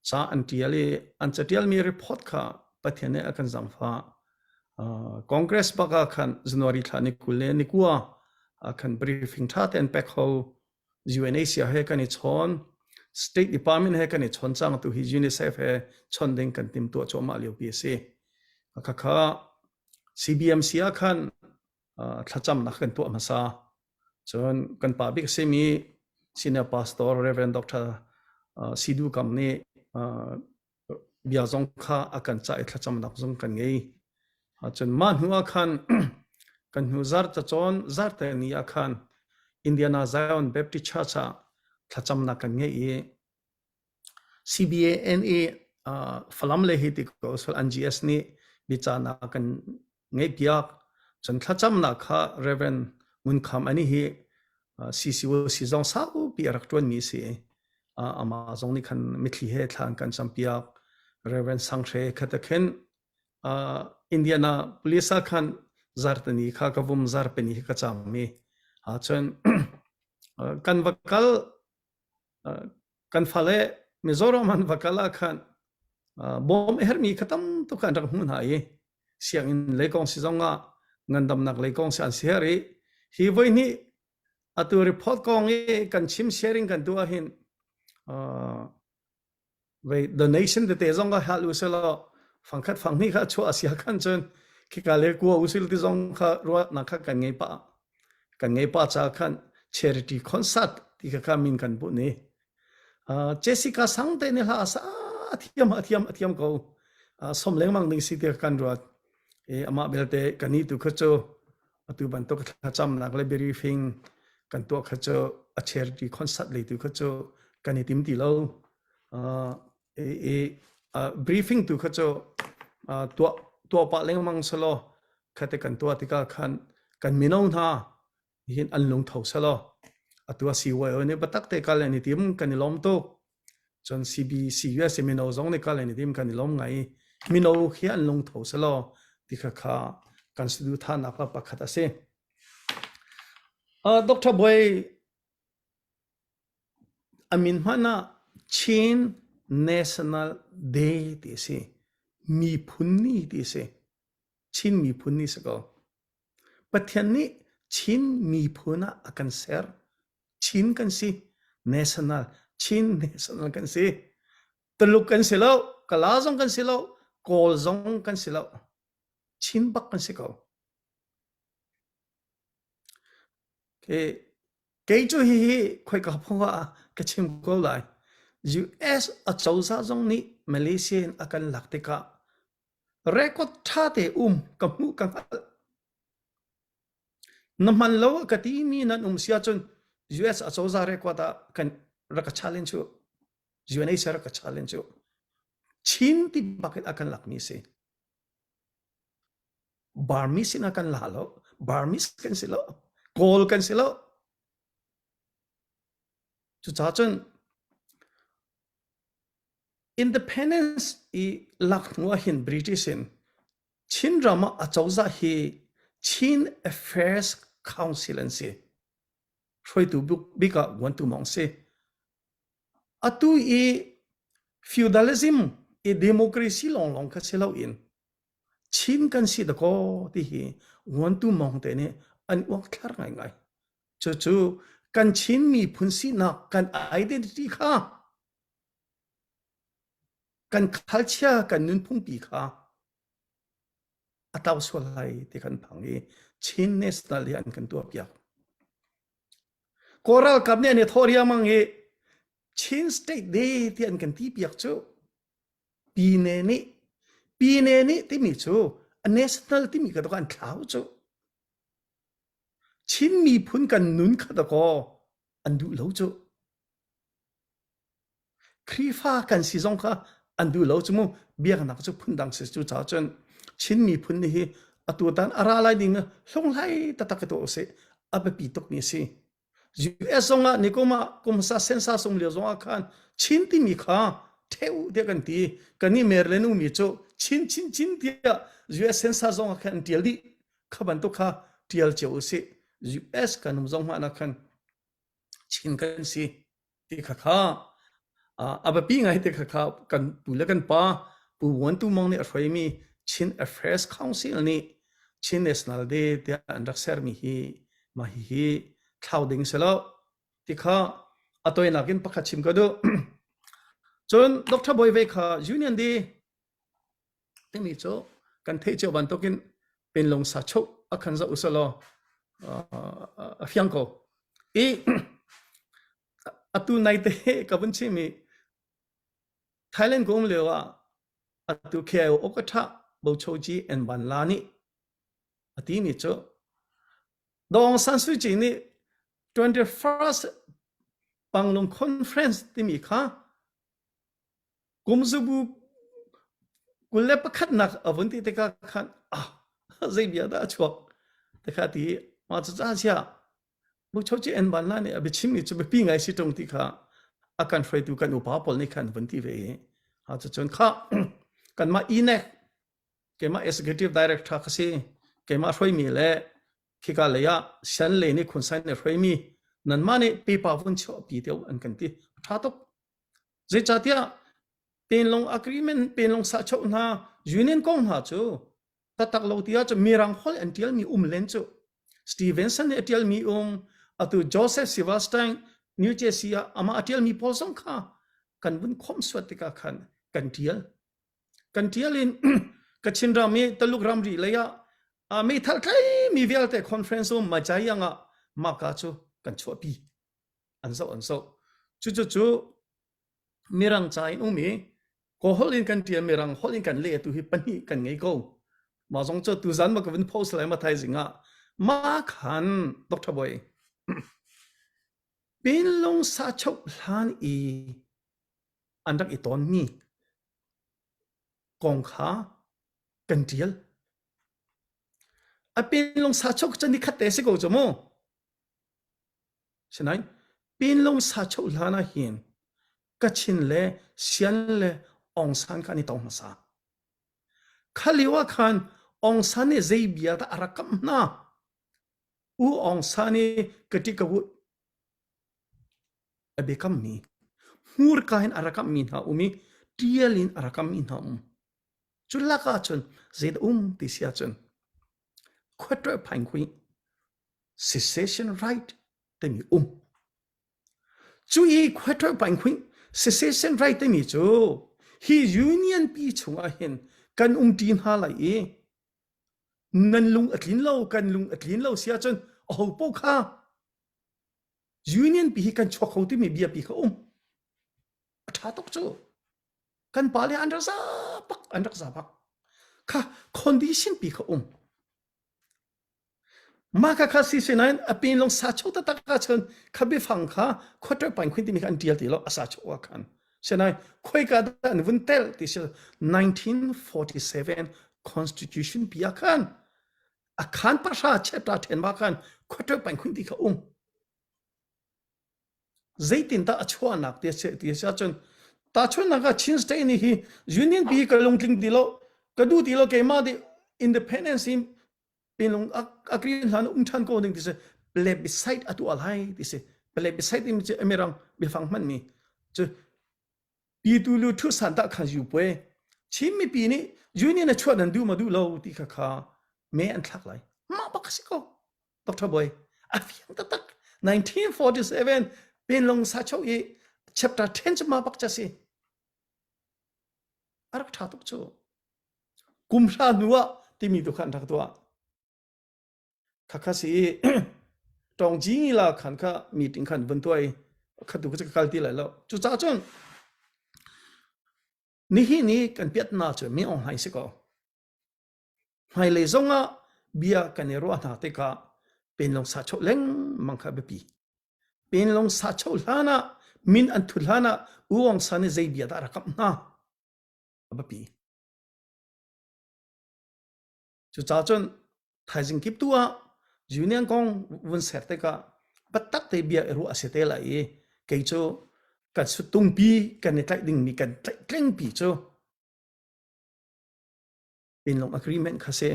ca an ṭial i an caṭialmi report kha Pathian nih a kan zaangfah. Uh, Congress bak ah khan January thla ni 20 le ni kua ah khan briefing ṭha tein pek ho UNHCR he kan i chawn State Department he kan i chawn cang tu hi UNICEF he chawn ding kan tim tuah cuahmah lio pi a si. Khakha CBMC ah khan uh, thlacamnak kan tuah hmasa. Cun kan pa bik simi senior pastor Reverend Dr. Uh, Sidu Kam nih uh, bia zong kha a kan cah i thlacamnak zong kan ngei. Cun mah hnu ah khan kan hnu zar cacawn zarte ni ah khan Indiana Zion Baptist Church ah thlacamnak kan ngei i CBANA uh, Falam le hi ti ko sol NGS nih bicanak kan ngeihpiak. Cun thlacamnak kha Reverend Ngun Kham ani hi CCOC zong saupi a rak ṭuanmi a si. Amah zong nih khan mitthli he thla an kan campiak. Reverend Sang Hre kha khin Indiana police ah khan zartani kha ka vum zarpeni hi ka cam i cun kan va kal kan fale Mizoram an va kal ah khan bawm a herhmi kha tam tuk an rak hmuh hna i sianginn lei kong si zong ah ngandamnak lei kong si an si her i hi voi nih atu report kong i kan chim sharing kan tuah hin vei donation tete zong ka hal u selaw fangkhat fanghnih kha chuah sia khan cun khika le kua usil ti zong kha ruahnak kha kan ngei pa kan ngei pa cha khan charity concert ti kha kha min kan bu ni Jessica sang te ni hla sa thiam a thiam a thiam ko som lengmang ding si te kan ruat e amah belte kani tu kha chu atu bantuk thlacamnak le briefing kan tuah kha cu a charity concert lei tu kha cu kan i tim ti lo i briefing tu kha cu tuah tuah pah lengmang selaw khate kan tuah tikah khan kan mino hna hin an lungtho selaw atu a CYO nih biatak te kal an i tim kan i lawm tuk cun CBC US mino zong nih kal an i tim kan i lawm ngai mino khi an lungtho selaw ti kha kha kan saduhthahnak la pakhat a si uh, Dr. Boy amin hmanh ah Chin National Day ti a si miphun ni ti a si Chin miphun ni si ko Pathian nih Chin miphun ah a kan ser. Chin kan si. National, Chin national kan si. Tuluk kan si lo, Kala zong kan si lo, Kawl zong kan si lo. Chin bak kan si ko. Okay. Kei cu hihi khoika phong ah ka chim ko lai. US acozah zong nih Malaysia in a kan lak tikah record ṭha te um ka hmuh ka hngalh. Na hman lo ka ti mi nan um si ahcun US acozah record ah kan rak ka challenge u. UNHCR rak ka challenge u. Chin ti bak in a kan lak mi si. Burmese in a kan la lo. Burmese kan si lo. Kawl kan si lo. Cucaah cun independence i lak hnu ah hin British in Chinram ah acozah hi Chin Affairs Council an si. Hruaitu bik ah Guantu Mawng si. Atu i feudalism i democracy lawnglawng kha si loin Chin kan si dakaw ti hi Nguantu Mawng te nih an uangthlar ngaingai. Cucu kan Chin miphun sinak kan identity kha kan culture kan nunphungpi kha a tau sual lai ti kan phang i Chin National hi an kan tuahpiak. Kawl ralkap nih an i thawh riangmang i Chin State Day ti an kan ti piak cu Pine nih Pine nih timi cu a national timi ka an thlau cu Chin miphun kan nun kha dakaw an duh lo cu Khrihfa kan si zong kha an duh lo cu mu biaknak cu phundang si cu caah cun Chin miphun nih hi atu tan a ra lai ding hlunghlai taktak ka tuah usih a biapi tukmi a si. US zong ah nikum ah kum sa sensa sung lio zong ah khan Chin timi kha theu tiah kan ti kan i mer le nu mi cu Chin Chin Chin tiah US sensa zong ah khan an tial dih kha bantuk kha tial cio usih US kan um zong hmanh ah khan Chin kan si ti kha kha a biapi ngai ti kha kha kan pu le kan pa Pu Vuan Tu Mong nih a hruaimi Chin Affairs Council nih Chin National Day tiah an rak sermi hi mah hihi thlau ding si lo ti kha a toinak in pakhat chim ka duh. Cun Dr. Bawi Ve kha Union Day timi cu kan theih cio bantukin pinlung sa chuk a khan zoh usalaw a fiang ko. I atu nai te ka vun chim i Thailand ka um lio ah atu KIO okatha Bochoji and Banla nih a ti mi cu Daw Aung San Suu Kyi nih 21st Panglong Conference timi kha Kumzabu 21nak a vun ti tikah khan ah zei bia dah a chuak te kha ti mah cu ca sia Muchochi en ban la nih a biachim mi cu biapi ngai si ṭung ti kha a kan hruaitu kan upa pawl nih khan vun ti ve i ha cucun kha kanmah INEC keimah executive director ka si keimah hruaimi le khika lei ah sian lei nih khunsain nih hruaimi nanmah nih paper vun chuahpi te an kan ti a ṭha tuk Zeicahtiah penlong agreement penlong sahchoh hna union kong hna cu taktak lo ti ahcun mirang holh an ṭialmi um len cu Stevenson nih a ṭialmi um atu Joseph Silverstein New Jersey ah amah a ṭialmi pawl zong kha kan vun khomhsuat tikah khan kan ṭial. Kan ṭial in Kachin ram i Taluk ramri lei ah meithal tlaimi vialte conference um Majayang ah mahka cu kan chuahpi. An zoh an zoh. Cucu cu Mirang ca in um i Kawl holh in kan ṭial Mirang holh in kan leh tu hi pahnih kan ngei ko. Mah zong cu tuzan ma ka vun post lai ma thaizing ah ma khan Dr. Boy Pinlung sa choh hlan i an rak i tawnmi kong kha kan ṭial. A pinlung sa choh cu ni khat te si ko cu mu. Sinain pinlung sa choh hlan ah hin Kachin le Sian le Aung San kha an i tong hmasa. Kha lio ah khan Aung San nih zei bia dah a rak kamh hna? U Aung San i katikawut a biakammi hmurka in a rak kamhmi hna um i ṭial in a rak kamhmi hna um. Cu lak ahcun zeidah um ti si ahcun khuaṭuah phaing hui secession right timi um. Cu i khuaṭuah phaing hui secession right timi cu hi union pi chungah hin kan umṭi hna lai i nan lung a tlin lo kan lung a tlin lo si ahcun aho paoh kha union pi hi kan chuak kho timi bia pi kha um. ṭha tuk cu. Kan pa le an rak za bak, an rak za bak. Kha condition pi kha um. Mah kha kha si sinain a pin long sa cho taktak ah cun kha biafang kha quarter pine khun timi kha an tial ti lo a sa cho ah khan. Sinain khoika dah an vun tel ti si 1947 Constitution pi ah khan a khan pahra chapter then ma khan quarter pine khun ti kha um. Zeitindah a chuahnak ti a si ti a si ahcun tahchunhnak ah Chin State nih hi Union pi ka lungtling ti lo ka duh ti lo keimah nih independence in pinlung a green hlan um than ko ding ti si plebiscite a tuah lai ti si plebiscite timi cu mirang biafang hmanmi cu pitu lu thu san ta khan yu pue Chin mipi nih Union a chuah nan duh ma duh lo ti kha kha me an thlak lai mah bak si ko Dr. Boy a fiang taktak 1947 Pinlong Sacho i chapter 10 cu ma bak cha si a rak tha tuk cu kum hra hnu ah timi tu khan rak tuah khakha si tong ji la khan kha meeting khan vun tuai khatu ka kal ti lai lo cu ca cun nihi ni kan piat na cu mi ong hai si ko Hmailei zongah bia kan i ruah hna tikah penlawng sachoh lengmang kha a biapi. Penlawng sachoh hlan ah min an thut hlan ah U Aung San nih zei bia dah a rak kamh hna? A biapi. Cucaah cun thaizing kip tu ah union kong vun ser tikah biatak te bia i ruah a si te lai i kei cu kan sutungpi kan i tlaih dingmi kan tlaihtlengpi cu Pinlung agreement kha si.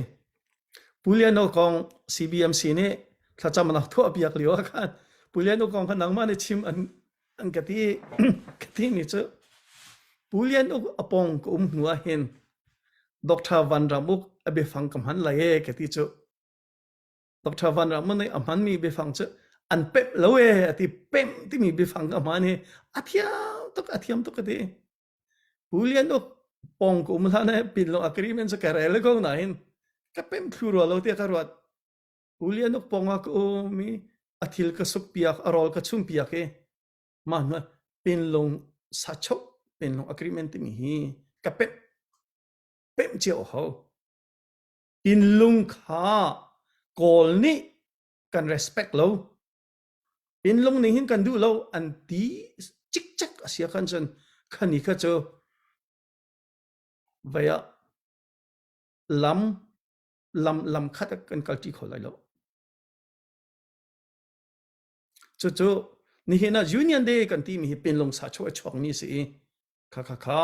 Pu Lian Nawl kong CBMC nih thlacam an tuah piak lio ah khan Pu Lian Nawl kong kha nangmah nih chim an an ka ti ka ti mi cu Pu Lian Uk a pong ka um hnu ah hin Dr. Van Ram Uk a biafang ka hman lai e ka ti cu Dr. Van Ram nih a hmanmi biafang cu an pemh lo e a ti pemh timi biafang ka hman hi a thiam tuk a thiam tuk ka ti Pu Lian Uk pong ka um hlan eh pin lo agreement cu ka rel ko nain ka pem thlu rua lo tiah ka ruat. Pu Lian Uk pong ah ka um i a thil ka suk piak a rawl ka chum piak i mah hnu pinlung sachoh pinlung agreement timi hi ka pemh pemh cio ho. Pinlung kha Kawl nih kan respect lo. Pinlung ning hin kan duh lo an ti cikcek a si khan cun khani kha cu vei ah lam lam lam khat kan kalṭi kho lai lo. Cucu nihin ah Union Day kan timi hi pinlung sa chuah a chuakmi a si i kha kha kha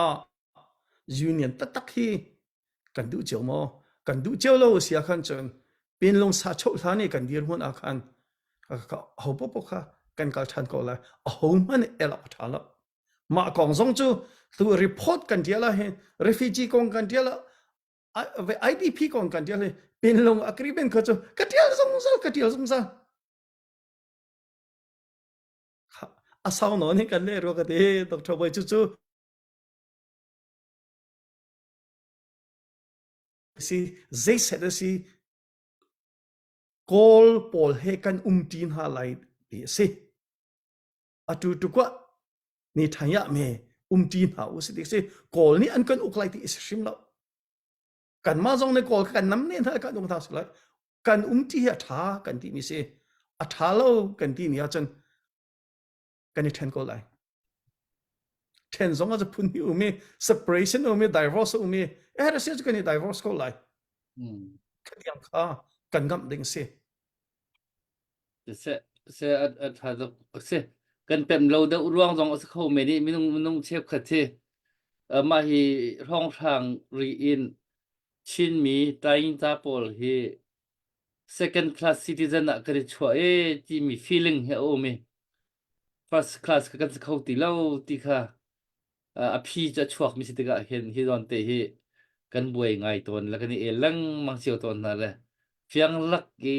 union taktak hi kan duh cio maw kan duh cio lo si ah khan cun pinlung sa choh hlan i kan dirhmun ah khan ho popo kha kan kal than ko lai a ho hmanh el a tha lo mah kong zong cu tu report kan tial ah hin refugee kong kan tial ah IDP kong kan tial hi pinlung agreement kha cu ka tial zungzal ka tial zungzal a sau nawn hi kan leh rua ka ti Dr. Boy cu cu si zei set a si Kawl pawl he kan um ṭi hna lai ti a si atu tukwa ni thaya me um ṭi hna u si ti si Kawl nih an kan uk lai ti a si hrim lo kanmah zong nih Kawl kan nam ne hna kan uk hna si lai kan um ṭi hi a ṭha kan ti mi si a ṭha lo kan ti ni ahcun kan i ṭhen ko lai ṭhen zong ah phun hi um i separation um i divorce um i eh si cu kan i divorce ko lai khatiang kha kan ngamh ding si
se se a a tha dok se kan pem lo deuh ruang zong a si kho men i minung minung cheukhat hi mah hi hrawnghrang ri in Chinmi taingta pawl hi second class citizen ah kan i chuah e timi feeling hi a um i first class kha kan si kho ti lo ti kha a phi cu a chuak mi si tikah hin hi zawn te hi kan buai ngai tawn le kan i el lengmang cio tawn hna le fiang lak i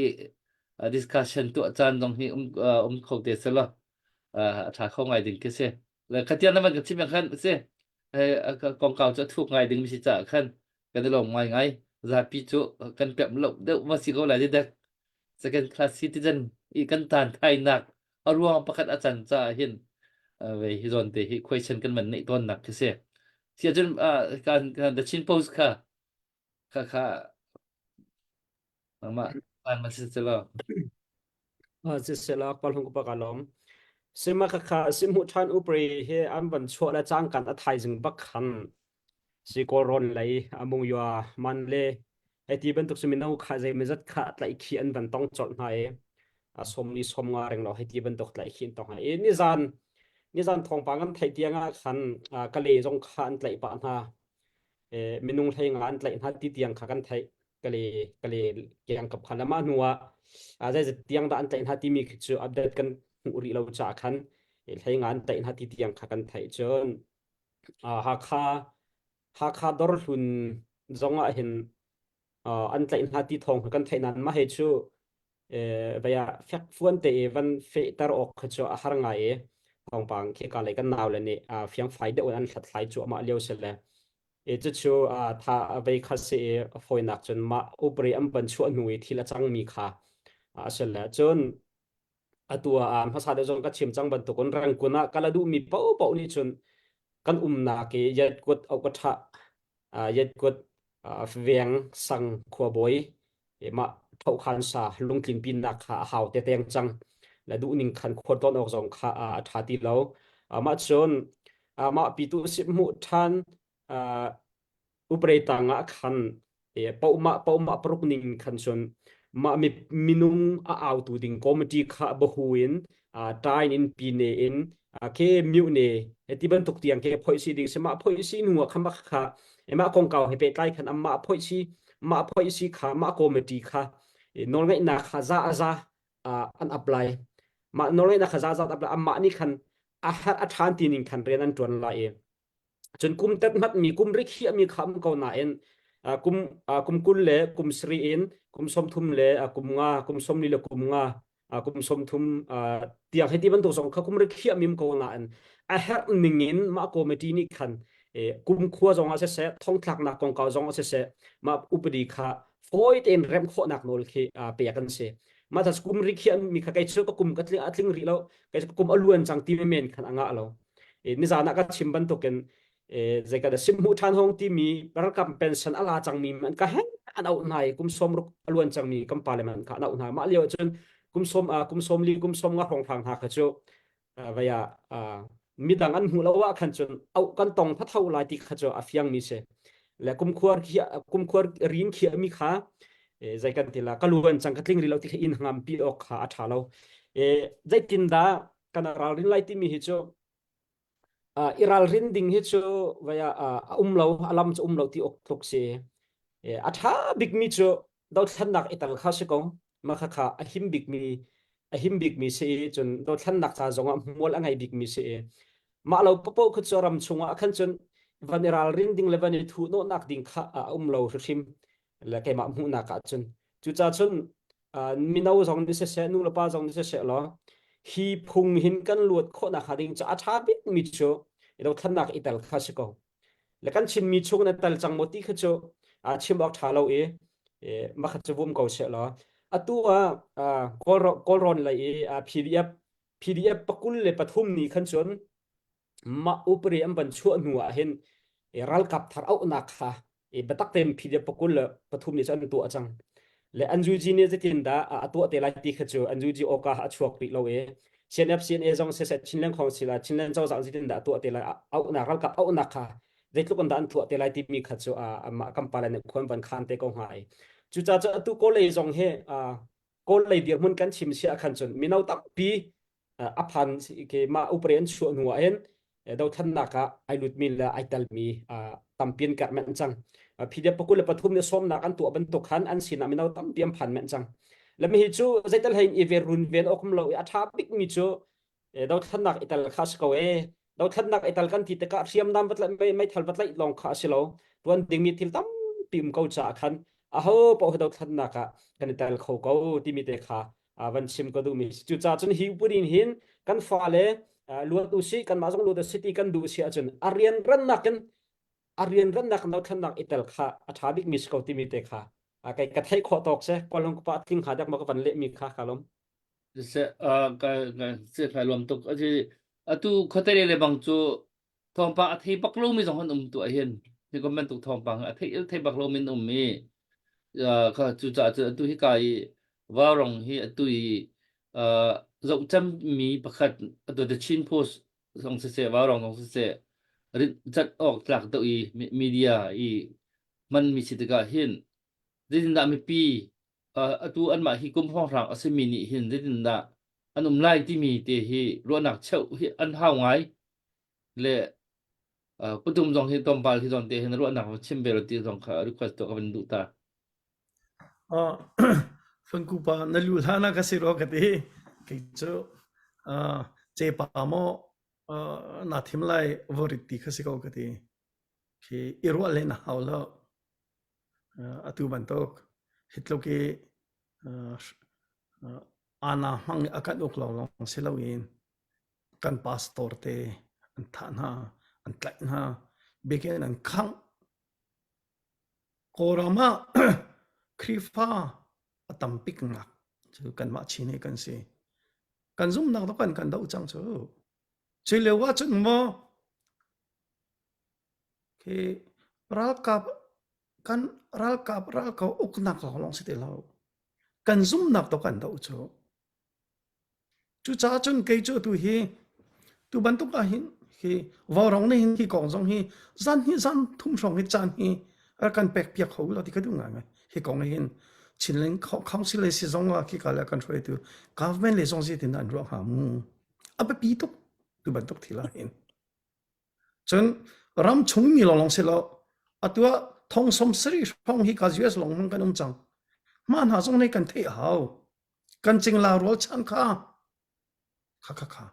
discussion tuah caan zong hi um um kho te selaw a ṭha kho ngai ding khi si le khatiang na van ka chim khan si kongkau cu a thuk ngai ding mi si caah khan kan i lawm ngai ngai zapi cu kan pemh lo deuh ma si ko lai dek second class citizen i kan tan thainak a ruang pakhat a can caah hin. Ve hi zawn te hi question kan man neih tawn nak khi si. Sia cun kan kan The Chin Post kha kha kha mah an ma si selo.
Si sela kwalhung pa ka lom. Sima kha kha sim hu than upri he an van chuah la chang kan a thaizing bak khan si kawlrawn lei amung yua man le hei ti bantuk si mino kha zei mizat kha tlaih khi an van tong colh hna i a som ni som nga reng lo hei ti bantuk tlaih khi an tong hna i nizan nizan thawngpang kan theih tiang ah khan kale zong kha an tlaih pah hna minung hlei nga an tlaih hna ti tiang kha kan theih kale kale kiang kap khan lama hnu ah zeizat tiang dah an tlaih hna timi khi cu update kan hmuh rih lo caah khan hlei nga an tlaih hna ti tiang kha kan theih cun Hakha Hakha dawrhlun zong ah hin an tlaih hna ti thawng kan theih nain mah he cu vei ah fekfuan te i van fehter awk kha cu a har ngai i thawngpang khika lei kan nau le nih fiangfai deuh in an hlathlai cuahmah lio si le i cucu tha vei kha si i a fawinak cun mah upri an van chuah hnu i thil a cangmi kha a si le cun atu ah hmasa deuh zong ka chim cang bantukin Rangoon ah kal a duhmi paohpaoh nih cun kan umnak i Yatkut Okatha Yatkut veng sang khuabawi mah thohkhan sa lungtlin pinnak kha a hau te teng cang la duh ning khan khuat tawn awk zong kha a tha ti lo mah cun mah pitu sip hmuh than upre tang ah khan paumah paumah paruk ning khan cun mah minung a autu ding committee kha bahu in tain in pine in ke mute ne ti bantuk tiang ke phoi si ding se mah phoi si nu kha ma kha mah kongkau he pehtlai khan amma phoi si mah phoi si kha mah committee kha nawlngeihnak kha za za an apply mah nawlngeihnak kha za za apply amma nih khan a har a than ti ning khan rian an tuan lai i Cun kum tet hmatmi kum rikhiahmi kha um ko nain kum kum 20 le kum sarih in kum 30 le kum nga kum 40 le kum nga kum 30 tiang hei ti bantuk zong kha kum rikhiahmi um ko nain a herh ning in mah committee nih khan kum khua zong ah siseh thongthlaknak kongkau zong ah siseh mah upadi kha fawi tein remh khawhnak nawl khi pek an si. Mah thas kum rikhiahmi kha kei cu ka kum ka tling a tling rih lo kei cu kum a luan cang ti men khan a ngah lo. Nizan ah ka chim bantukin zei ka sim hmuh ṭhan hong timi ralkap pension a la cangmi man ka heng an auh hna i kum 60 a luan cangmi kan pale man kha an auh hna mah lio ahcun kum sawm kum sawm li kum sawm nga hrawnghrang hna kha cu vaya midang an hmuh lo ah khan cun auh kan tong thatho lai ti kha cu a fiang mi si le kum khuar kum khuar rin khia mi kha zei kan ti la ka luan cang ka tling ri lo ti kha in ngam pi awk kha a ṭha lo zeitin dah kan ralrin lai timi hi cu uh, i ralrin ding hi cu vaya uh, a um lo a lam cu um lo ti ok tluk si a tha bikmi cu dothlannak i tal kha si ko ma kha kha a him bikmi a him bikmi si i cun dothlannak ca zongah hmual a ngei bikmi si i mah lo popo khu cu ram chungah khan cun van i ralrin ding le van i thuh nawhnak ding kha a um lo hrimhrim le keimah hmuhnak ah cun cucaah cun mino zong nih siseh nu le pa zong nih siseh law hi phung hin kan luat khawhnak hnga ding cu a ṭha bikmi cu dothlannak i tel kha si ko le kan Chinmi chung na tel cang maw ti kha cu chim awk ṭha lo i mah kha cu vum ko seh law atu ah Kawlrawn lei i PDF PDF pakul le pathum nih khan cun mah upari an van chuah hnu ah hin ralkap thar auhnak kha biatak tein PDF pakul le pathum nih cun an tuah cang le an zuji nih zeitin dah a tuah te lai ti kha cu an zuji awka a chuak rih lo i CNF CNA zong siseh Chinland Council ah Chinland cozah zeitin dah a tuah te lai auhnak ralkap auhnak kha zeitluk in dah an tuah te lai timi kha cu amah kan pale nih khuan van khan te ko hnga i cucaah cu atu kawl lei zong hi kawl lei dirhmun kan chim sia khan cun mino tampi a phan ke mah upare an chuah hnu ah hin dothlannak ah ai lutmi le ai telmi tampi an karh men cang PDF pakul le pathum nih sawmnak an tuah bantuk khan an sinah mino tampi an phan men cang le mi hi cu zeital hein i ve run ven awk um lo i a tha bikmi cu dothlannak i tel kha si ko e dothlannak i tel kan ti tikah hriamnam va tlaih meithal va tlaih lawng kha a si lo tuan dingmi thil tampi um ko caah khan aho paoh dothlannak ah kan i tel kho ko timi te kha van chim ka duhmi cucaah cun hi upadi hin kan fale luat u si kanmah zong luat u si ti kan duh si ahcun a rian rannak in a rian rannak dothlannak i tel kha a ṭha bikmi si ko timi te kha kai ka theih khawh tawk se kualung pa tling ha dak ma ka van lehmi kha ka lom
se ka ka se kai lom tuk aji Atu khuate le bang cu thawngpang a thei bak lomi zong an um tu ahhin hi kom bantuk thawngpang a thei thei bak lomi an um i kha cucaah cun atu hika i Vaurong hi atu i zoh cemmi pakhat atu The Chin Post zong siseh Vaurong zong siseh rinh cat awk tlak deuh i media i hmanmi si tikah hin zeitindah mipi atu anmah hi kum hrawnghrang a simi nih hin zeitindah an um lai timi te hi ruahnak cheuh hi an hau ngai le putum zong hi tlawmpal hi zawn te hin ruahnak chim ve ti zong kha request tuah ka van duh ta.
Funku pa na lu hlan ah ka si ro ka ti kei cu cepa maw na thim lai vorit ti kha si ko ka ti khi i ruah len a hau lo atu bantuk hi tluk i ana hmang a kan uk lawng lawng si loin kan pastor te an thah hna an tlaih hna biakinn an khangh Kawlram ah Khrihfa a tam biknak cu kanmah Chin hi kan si. Kan zumhnak to kan kan doh cang cu. Cu lio ah cun maw khi ralkap kan ralkap ralkap uknak lawng si ti lo. Kan zumhnak to kan doh cu. Cucaah cun kei cu atu hi tu bantuk ah hin hi vaurawng nih hin hi kong zong hi zan hi zan thum hrawng hi caan hi rak kan pek piak kho lo ti ka duh ngaingai. Hi kong hi hin Chinland Council le si zong ah khika le kan hruaitu government le zong zeitin an ruah hnga mu. A biapi tuk tu bantuk thil ah hin. Cun ram chung mi lawnglawng si lo atu ah thong som sarih hrawng hi ka US lawng hmang kan um cang. Mah hna zong nih kan theih a hau. Kan cingla rualchan kha kha kha kha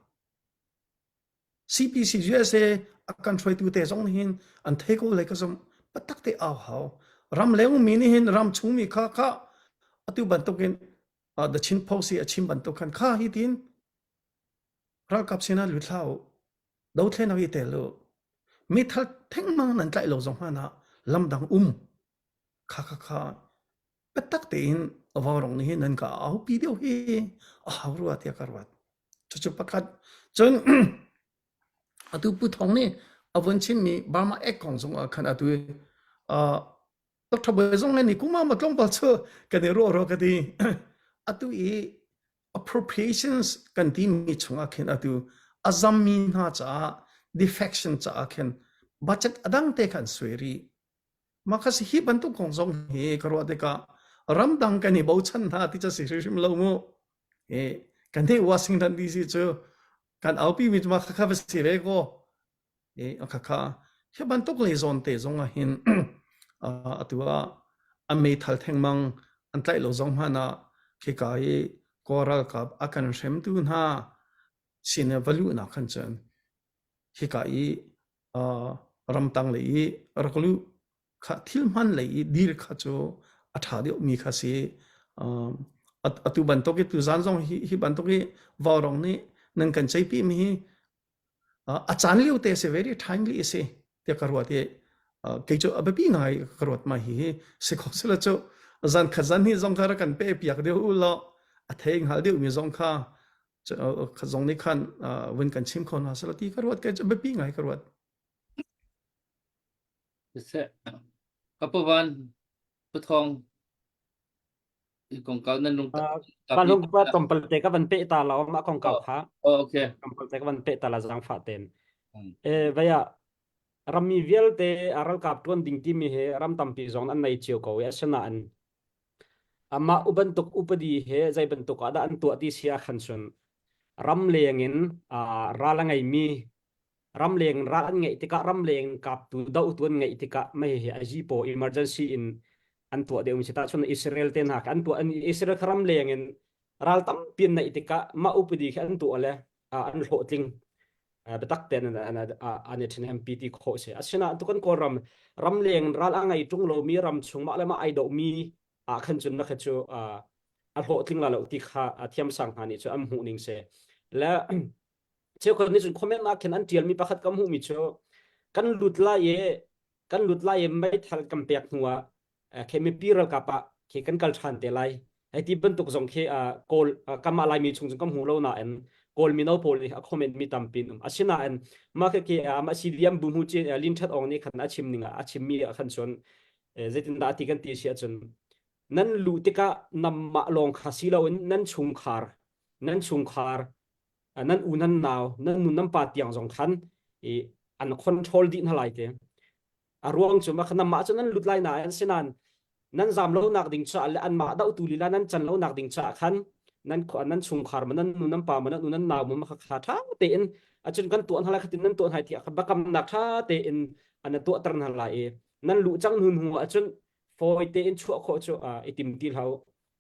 CPC USA a kan hruaitu te zong nih hin an thei ko lai ka zumh patak te au hau ram leng mi nih hin ram chung mi kha kha atu bantukin uh, the Chin Post i a chim bantuk khan kha hi tin ralkap sinah lut hlah u dothlen i tel u mithal thengmang nan tlaih lo zong hmanh ah lamdang um kha kha kha biatak tein vaurawng nih hin nan ka aupi deuh hi a hau rua tiah ka ruat. Cucu pakhat. Cun atu Pu Thawng nih a vun chimmi Burma Act kong zong ah khan atu uh, Dr. Bawi zong nih kuma ma tlawmpal cu kan i ruah rua ka ti. atu i appropriations kan timi chungah khin atu a zammi hna caah defection caah khin budget adang te khan sui rih Mah kha si hi bantuk kong zong hi ka ruah tikah ramdang kan i bochan hna ti cu si hrimhrim lo mu. E, kan nih Washington DC cu kan aupi mi cu mah khakha va si ve ko. E, khakha hi bantuk lei zawn te zong ah hin atu ah an meithal thengmang an tlaih lo zong hmanh ah khika i Kawl ralkap a kan hremtu hna sin va luhnak khan cun hika i ramtang lei i rak luh kha thil hman lei i dir kha cu a ṭha deuhmi kha si. Atu bantuk i tuzan zong hi, hi bantuk i vaurawng nih nan kan ceihpi mi hi a caan lio te si very timely a si tiah ka ruat i kei cu a biapi ngai ka ruat ma hi hi si kho sila cu zan khat zan hi zong kha rak kan pe piak deuh u law a thei hngal deuh mi zong kha kha zong nih khan vun kan chim kho hna sela ti ka ruat kai cu biapi ngai ka ruat.
Siseh, ka pavan pathong i kongkau nan lung
Palung pa tompal te ka van pe ta la ma kongkau kha.
Oh, okay.
Tompal te ka van pe ta la zang fa ten. E vaya rammi vialte ralkap tuan ding timi he ram tampi zong an nei cio ko i asinain Amah u bantuk upadi he zei bantuk ah dah an tuah ti si ahkhan cun ramleng in ral a ngeimi ramleng in ral an ngeih tikah ramleng in kaptu dohtu an ngeih tikah mei hi a zipaw emergency in an tuah deuhmi si. Tahchun Israel te hna kha an tuah Israel kha ramleng in ral tampi an neih tikah mah upadi khi an tuah le an hlawhtling biatak tein an i ṭhahnempi ti khawh si. Asinain tukan Kawlram ramleng ral a ngei ṭung lomi ram chung mah le mah ai dohmi ah khan cun na kha cu a hlawhtling la lo ti kha thiamsang hna nih cu an hmuh ning si. Le cheukhat nih cun comment ah khin an ṭialmi pakhat ka hmuhmi cu kan lut lai i kan lut lai i meithal kan pek hnu ah khi mipi ralkap ah khi kan kal ṭhan te lai. Hei ti bantuk zong khi kawl kanmah Laimi chung cun kan hmu lo nain Kawl mino pawl nih a comment mi tampi an um. Asinain mah khi mah CDM bu hmu cin Lin That Aung nih khan a chim ning ah a chimmi ah khan cun zeitindah a ti kan ti si ahcun nan luh tikah namah lawng kha si loin nan chungkhar nan chungkhar nan u nan nau nan nu nan pa tiang zong khan i an control dih hna lai te a ruang cu mah namah cu nan lut lai nain sinan nan zam lo nak ding caah le anmah dohtu lila nan can lo nak ding caah khan nan nan chungkhar ma nan nu nan pa ma nan nu nan nau ma kha kha tha tein acun kan tuah hna lai khatin nan tuah hna tiah bakamnak tha tein an tuah ter hna lai i nan luh cang hnu hnu ahcun fawi tein chuah khawh cu i tim ti hlah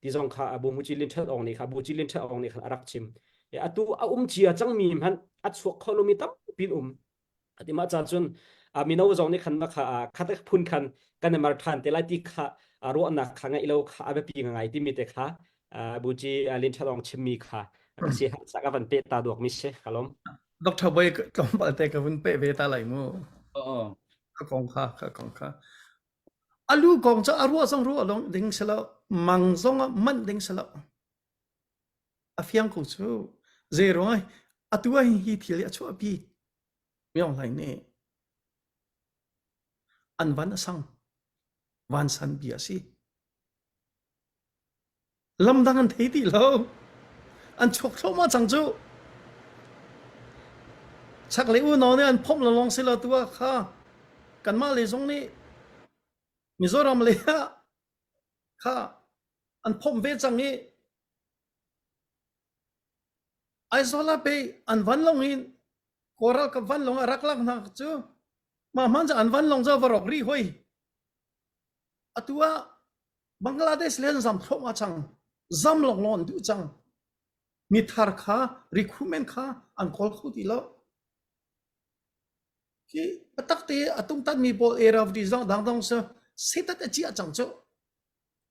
ti zong kha bu mu cilin ṭhat ong nih kha bu cilin ṭhat ong nih khan a rak chim atu a um cia cangmi hmanh a chuak kho lomi tampi um ati mah ca cun mino zong nih khan kha khat phun khan kan i mar ṭhan te lai ti kha ruahnak kha ngeih lo kha a biapi ngai timi te kha buci Lin Ṭhat Ong chimmi kha ka si sak a van pe ta duak mi si kalom
Dr. Boy tlawmpal te ka vun pe ve ta lai mu.
Oo.
Ka kong kha ka kong kha. Alu kong cu a ruah zong ruah long ding si lo mang zong ah manh ding si lo a fiang ko cu zei ruang atu ah hi thil hi a chuahpi Myo Hlaing nih an van a sang vansan bia a si lamdang an thei ti lo an chuak thluahmah cang cu chaklei unau nih an phomh lawng si lo tu ah kha kanmah lei zong nih Mizoram lei ah kha an phomh ve cang i Aizawl ah pei an vanlawng in Kawl ralkap vanlawng a rak lak hna cu mah hman cu an vanlawng cu va rawk rih hoi. Atu ah Bangladesh le an zam thluahmah cang. Zam lawnglawng an duh cang. Mi thar kha recruitment kha an kawl kho ti lo. Hi atak te a tungtan mi pawl ARD zong dangdang sa setat a ciah cang cu.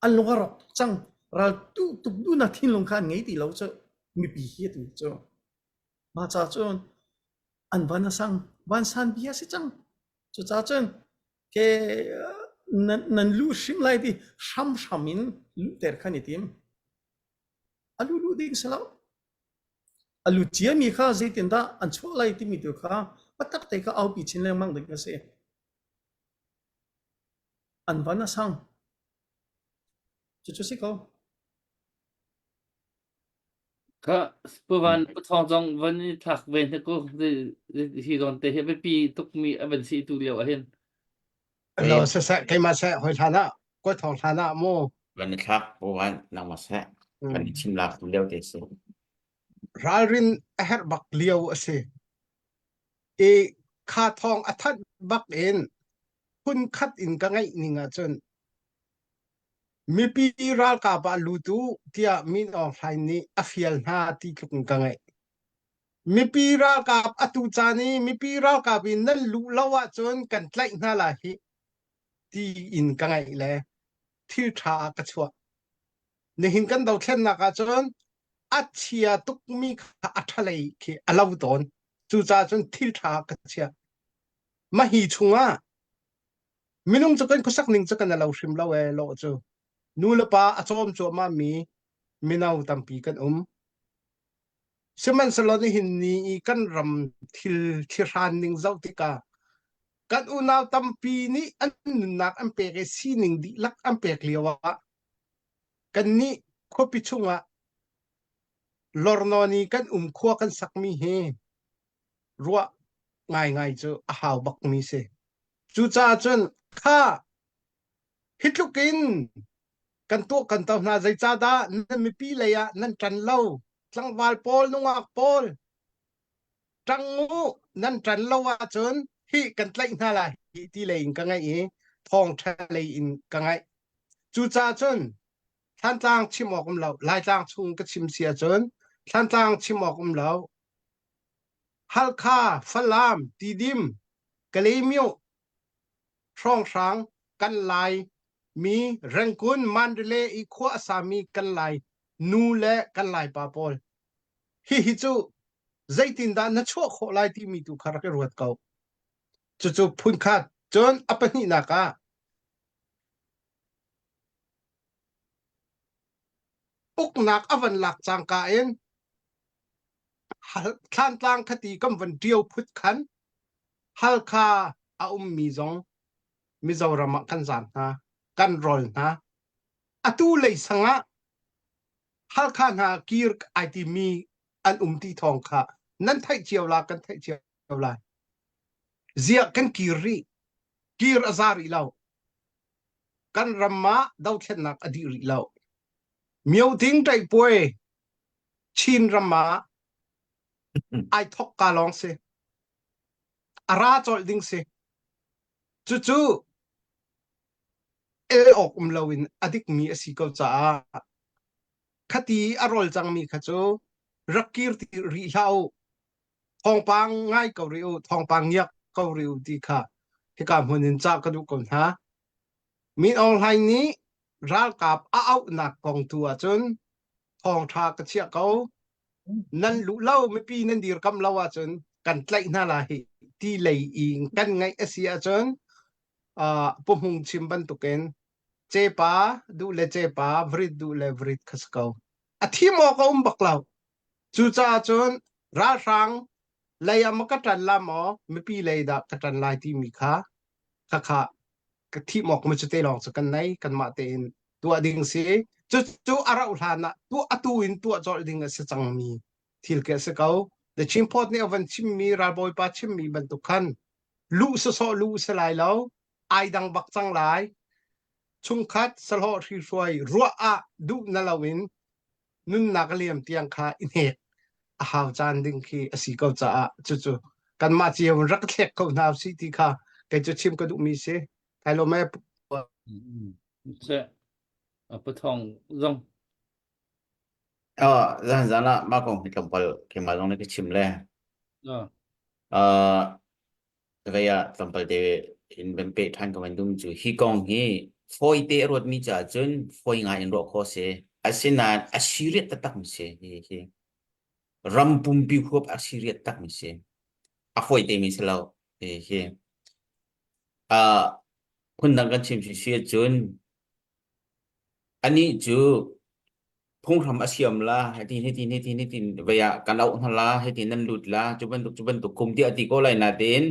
An lung a rawk tuk cang. Ral tu tuk duhnak thinlung kha an ngei ti lo cu. Mipi hi atu cu. Mah ca cun an van a sang, vansan bia si cang. Cucaah cun ke nan, nan lu hrim lai ti hramhram in luhter khan i tim. A lu luh ding si lo. A lu ciami kha zeitindah an chuah lai timi tu kha patak te kha aupi chin lengmang ding a si. An van a sang. Cucu si ko.
Kha Puvan pathawng zong van i thlak ve hna ku hi zawn te hi a biapi tukmi a van si tu lio ah hin.
Lo siseh keimah seh hoi hlan ah kawi thawng hlan ah mu
Van i thlak Puvan nangmah seh kan i chim lak tu lio te si.
Ralrin a herh bak lio a si. I kha thawng a that bak in phun khat in ka ngaih ning ahcun Mipi ralkap ah lut u tiah Min Aung Hlaing nih a fial hna ti tluk in ka ngaih. Mipi ralkap atu caan i mipi ralkap in nan luh lo ahcun kan tlaih hna lai hih ti in ka ngaih le thil ṭha ah ka chuah. Nihin kan dothlennak ahcun a chia tukmi kha a ṭhalei khi a lo tawn. Cucaah cun thil ṭha ah ka chiah. Mah hi chungah Minung cu kan khuasak ning cu kan i lo hrim lo ee lawh cu. Nu le pa a cawm cuahmah mi mino tampi kan um. Sihmanhsehlaw nihin ni i kan ram thil thlihran ning zoh tikah kan unau tampi nih an nunnak an pek i sining dihlak an pek lio ah kannih khuapi chungah lornawn i kan um khua kan sakmi hi ruah ngaingai cu a hau bakmi si. Cucaah cun kha hi tluk in kan tuah kan to hna zeicahdah nan mipi lei ah nan ṭan lo tlangval pawl nungak pawl ṭang u nan ṭan lo ahcun hi kan tlaih hna lai hi ti lei in ka ngaih i thawngṭha lei in ka ngaih cucaah cun Thlantlang chim awk um lo Laitlang chung ka chim si ahcun Thlantlang chim awk um lo Halkha, Falam, Tidim, Kalaymyo hrawnghrang kan Lai mi Rangoon, Mandalay i khua a sami kan Lai nu le kan Lai pa pawl. Hihi cu zeitindah na chuah khawh lai timi tu kha rak i ruat ko. Cucu phunkhat. Cun a pahnihnak ah uknak a van lak cangka in. Thlantlang khati kan van ṭio phut khan Halkha a ummi zong Mizoram ah kan zaam hna, kan rol hna. Atu lei sang ah Halkha hna kir ai timi an um ti thawng kha nan theih cio la kan theih cio lai. Ziah kan kir rih. Kir a za rih lo. Kan ram ah dothlennak a dih rih lo. Myoting ṭaihpuai Chin ram ah ai thok ka lawng si. A ra colh ding si. Cucu el awk um loin a dikmi a si ko caah khati a rawl cangmi kha cu rak kir ti rih hlah u. Thawngpang ngai ko rih u, thawngpang ngiak ko rih u ti kha hika hmun in cah ka duh ko hna. Min Aung Hlaing nih ralkap a auhnak kong tu ahcun thawngṭha ka chiah ko. Nan luh lo mipi nan dirkamh lo ahcun kan tlaih hna lai ti lei i kan ngaih a si ahcun uh, Pu Hmung chim bantukin cepa duh le cepa vrit duh le vrit kha si ko. A thim awk a um bak lo. Cucaah cun ralhrang lei ah maw ka ṭan la maw mipi lei dah ka ṭan lai timi kha khakha ka thim awk mu cu te lawng cu kan nei kanmah tein tuah ding si. Cucu a rauh hlan ah tuah atu in tuah colh ding a si cangmi thil khi a si ko. The Chin Post nih a van chimmi ralbawipa chimmi bantuk khan luh sawsawh luh si lai lo ai dang bak cang lai. Chungkhat sahlawh hrihruai ruah ah duh na loin nunnak a liam tiang kha i hnek a hau caan ding khi a si ko caah cucu kanmah cio in rak thlek ko hna usih ti kha kei cu chim ka duhmi si. Kai lawm e.
Se a pathong zong
Ah, zan zan ah mah kong hi tlawmpal keimah zong nih ka chim le.
Ah.
Uh, vei ah tlawmpal te in van peh ṭhan ka van dum cu hi kong hi fawi te a ruatmi caah cun fawi ngai in ruah khawh si. Asinain a serious taktak mi si hi hi. Ram pumpi huap a serious tak mi si. A fawi te mi si lo hi hi. Uh, phundang kan chim si si cun Anih cu phunghram a siam la, hiti hiti hiti hiti vei ah kan auh hna la, hiti nan lut la, cu bantuk cu bantuk kum tiah a ti ko lai natein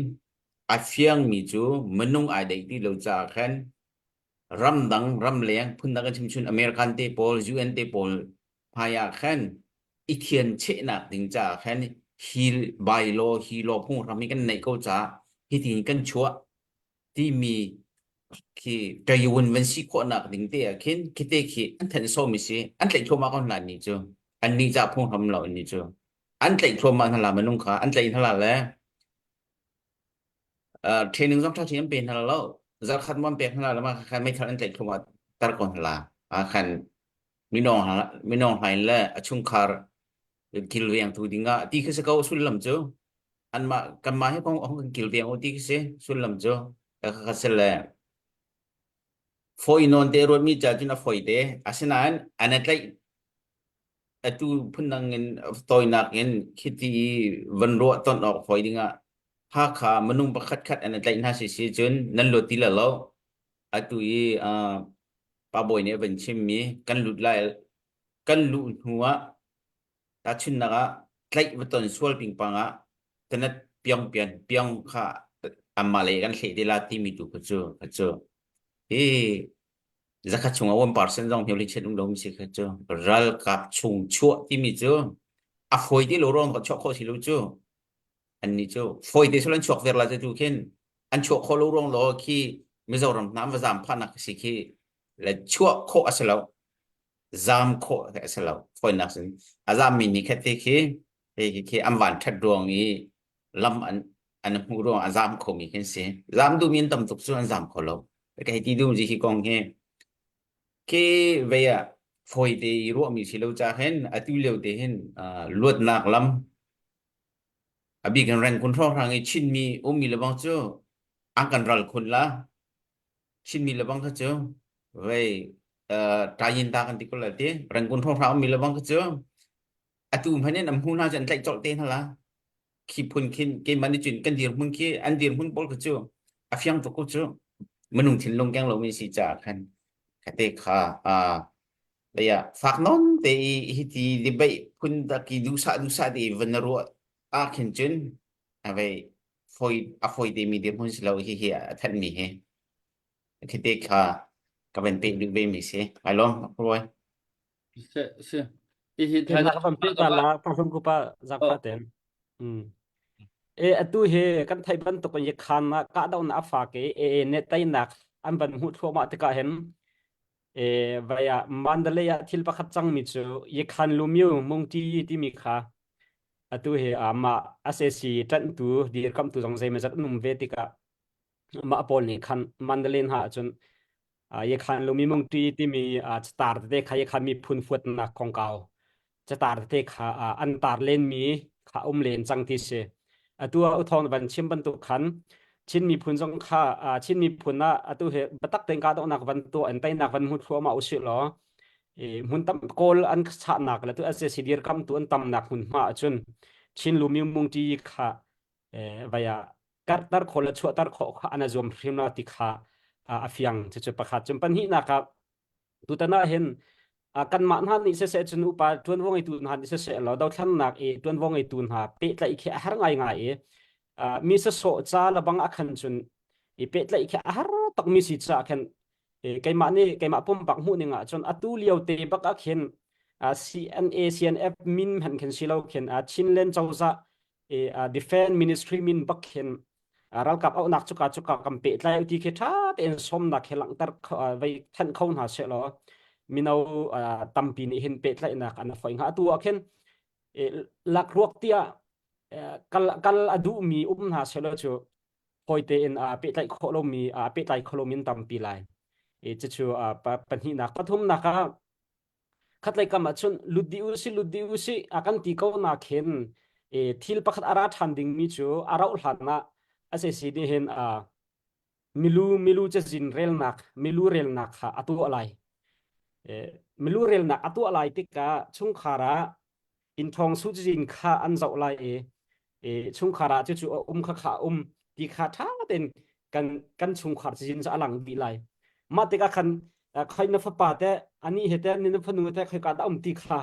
a fiangmi cu minung ai deih ti lo caah khan ramdang ramleng phundang kan chim chun American te pawl UN te pawl hmai ah khan i thian chehnak ding caah khan hi bylaw hi law phunghram hi kan neih ko caah hitin kan chuah timi khi ṭayun van si khawhnak ding te ah khin khite khi an thenh sawmi si an tlaih thluahmah ko hna ni cu an nih ca phunghram lo ni cu an tlaih thluahmah hna la minung kha an tlaih hna la le uh, training zong ṭha an pe hna lo zarkhat mon pek hna la ma khan meithal an tlaih thluahmah tar ko hna la a khan minong minong hlain le a chungkhar kilveng tu dingah ti khi si ko sullam cu anmah kanmah hi kong kan kilveng u ti khi si sullam cu ka si le foi non te ruatmi ca cun a foi te asinain an tlaih atu phundang in toinak in khiti van ruah ton awk foi dingah Hakha minung pakhat khat an tlaih hna si si cun nan luat ti la lo atu i pa bawi nih a van chimmi kan lut lai kan luh hnu ah tahchunhnak ah tlaih va ton sual pingpang ah tanat piong pian piong kha anmah lei kan hleh te la timi tu kha cu kha cu hi zakhat chung ah 1% zong hmel chen um lo mi si kha cu ralkap chung chuah timi cu a fawi ti lo ruang ka chuah khawh si lo cu annih cu fawi te sul an chuak ver la tu khin an chuah khawh lo ruang law khi Mizoram hna va zam phahnak si khi le chuah khawh a si lo zam khawh a si lo fawinak sin a zammi nih khat te khi khi khi an van ṭhat ruang i lam an an hmuh ruang a zam khomi khin si zam duhmi an tam tuk cu an zam kho lo ka hei ti dum ji hi kong hi khi vei ah fawi te i ruahmi si lo ca hin atu lio te hin luatnak lam a bik in rengkun hrawnghrang i Chinmi ummi lebang cu an kan ral khun la Chinmi lebang kha cu vei tayin ta kan ti ko la ti rengkun hrawnghrang ummi lebang kha cu atu hmanh in an hmu hna cu an tlaih colh te hna la khi phun khin keimah nih cun kan dirhmun khi an dirhmun pawl kha cu a fiang tuk ko cu minung thinlung keng lomi si caah khan kha te kha. Baya fak non te i hiti debate phun da ki dusa dusa te i van ruah ah khin cun a vei foi a foi te mi dirhmun si lo hi hi a thanh mi hi khi te kha ka van pe duh ve mi si ai lom ruai
Si si. Hi
Ke na ka pe ta la panghlum ku pa zak fa ten. Mm. E atu he kan thai bantuk in khan na ka dau na afa ke e ne tai nak an ban hu thluama te ka hem e vaya Mandalay ah thil pakhat cang mi chu ye khan lu miu mung ti ti mi kha atu he ama SAC tan tu dir kam tu zong zei ma zat num ve tikah mah pawl nih khan Mandalay hna ahcun Yakhan lumi mungṭi timi catar tete kha Yakhan miphun fuatnak kongkau catar tete kha an tar lenmi kha um len cang ti si. Atu ah uthawng van chim bantuk khan Chin miphun zong kha Chin miphun ah atu he biatak tein kahdohnak van tuah in teinak van hmu thluahmah usih law hmun tam kawl an chahnak le tu SAC dirkamtu an tamnak hmunhma ahcun Chin lumi mungṭi kha vaya karhter khawh le chuahter khawh kha an zuam hrim lo ti kha a fiang cucu pakhat cun pahnihnak ah tutan ah hin kanmah hna nih siseh cun upa ṭuanvo ngeitu hna nih siseh law dothlannak i ṭuanvo ngeitu hna pehtlaih khi a har ngaingai i mi sasawh ca lebang a khan cun i pehtlaih khi a har takmi si caah khan keimah nih keimah pumpak hmuh ning ah cun atu lio te bak ah khin CNA CNF min hmanh khin si lo khin Chinland cozah defense ministry min bak khin ralkap auhnak cuka cuka kan pehtlai ti khi ṭha tein sawmnak he langhter vei thanh kho hna seh law mino tampi nih hin pehtlaihnak an foi hnga atu ah khin lakruak tiah kal kal a duhmi um hna seh law cu fawi tein pehtlaih khawh lomi pehtlai kho lomi an tampi lai cucu pahnihnak pathumnak ah khatlei kam ah cun lut dih u si lut dih u si a kan ti ko na khin e thil pakhat a ra ṭhan dingmi cu a rauh hlan ah SAC nih hin a milu milu cazin relnak milu relnak kha a tuah lai e milu relnak a tuah lai tikah chungkhar ah inn ṭhawng su cazin kha an zoh lai i e chungkhar ah cucu a um kha kha a um ti kha ṭha tein kan kan chungkhar cazin cu a lang dih lai mah tikah khan khoi na fapa te ani he te na fanu te khoi ka dah um ti kha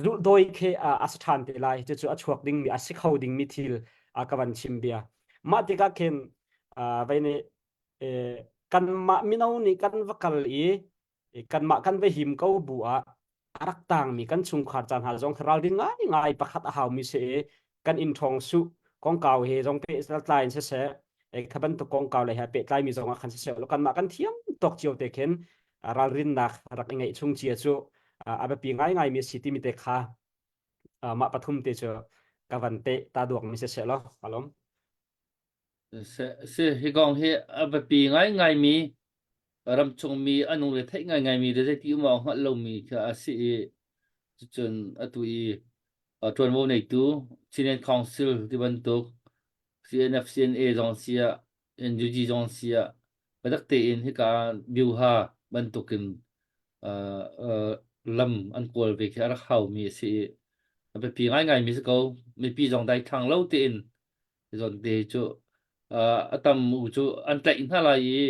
zulh doi khe a si ṭhan te lai cucu a chuak dingmi a si kho dingmi thil a ka van chim bia mah tikah khin vei nih kanmah mino nih kan va kal i kanmah kan va him ko bu ah a rak tangmi kan chungkhar ca hna zong ralrin ngaingai pakhat a haumi si i kan inn ṭhawng su kongkau he zong pehtlai in siseh kha bantuk kongkau le he pehtlaimi zong ah khan siseh kanmah kan thiam tawk cio te khin ralrinnak rak i ngeih chung cia cu a biapi ngaingaimi si timi te kha mah pathum te cu ka van te ta duak mi siseh law alom
Si, hi kong hi a biapi ngaingaimi ramchungmi a nung le theih ngaingaimi le zeiti um awk hngalh lomi kha a si i cucun atu i ṭuanvo neitu Chinland Council ti bantuk CNF CNA zong si ah NUG zong si ah biatak tein hika Byuha bantukin lam an kawl ve khi a rak haumi a si i a biapi ngaingaimi si ko. Mipi zong daithlang lo tein zawn te cu a tam u cu an tlaih hna lai i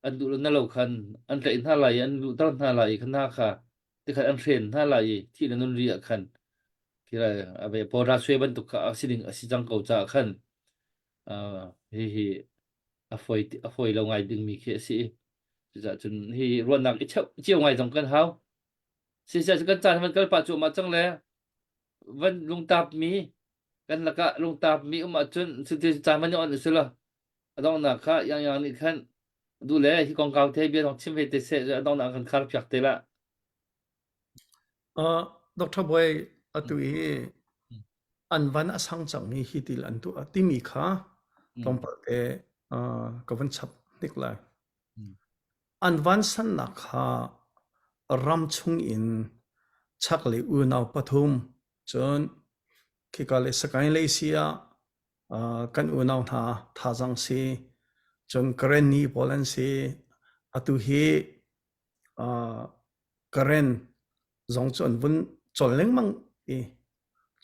an duh lo na lo khan an tlaih hna lai i an luhter hna lai i khan hna kha tikhan an hren hna lai i thih le nun ri ah khan khi lai a ve pawra sui bantuk kha a si ding a si cang ko caah khan hi hi a foi a foi lo ngai dingmi khi a si cucaah cun hi ruahnak i cheuh cio ngai zong kan hau siseh kan caan van kal pah cuahmah cang le van lungtap mi kan lakah lungtap mi um ahcun cuti caan van i on usila a donghnak kha yang yang nih khan du le hi kongkau the bia zong chim ve te seh a donghnak kan khar piak te la
Uh, Dr. Boy atu i an van a sang cang mi hi til an tuah timi kha tlawmpal te uh, ka van chap hnik lai. An vansannak kha ram chung in chaklei unau pathum cun khika le Sagaing lei si ah kan unau hna thazaang si cun Karenni pawl an si atu hi Karen zong cu an vun col lengmang i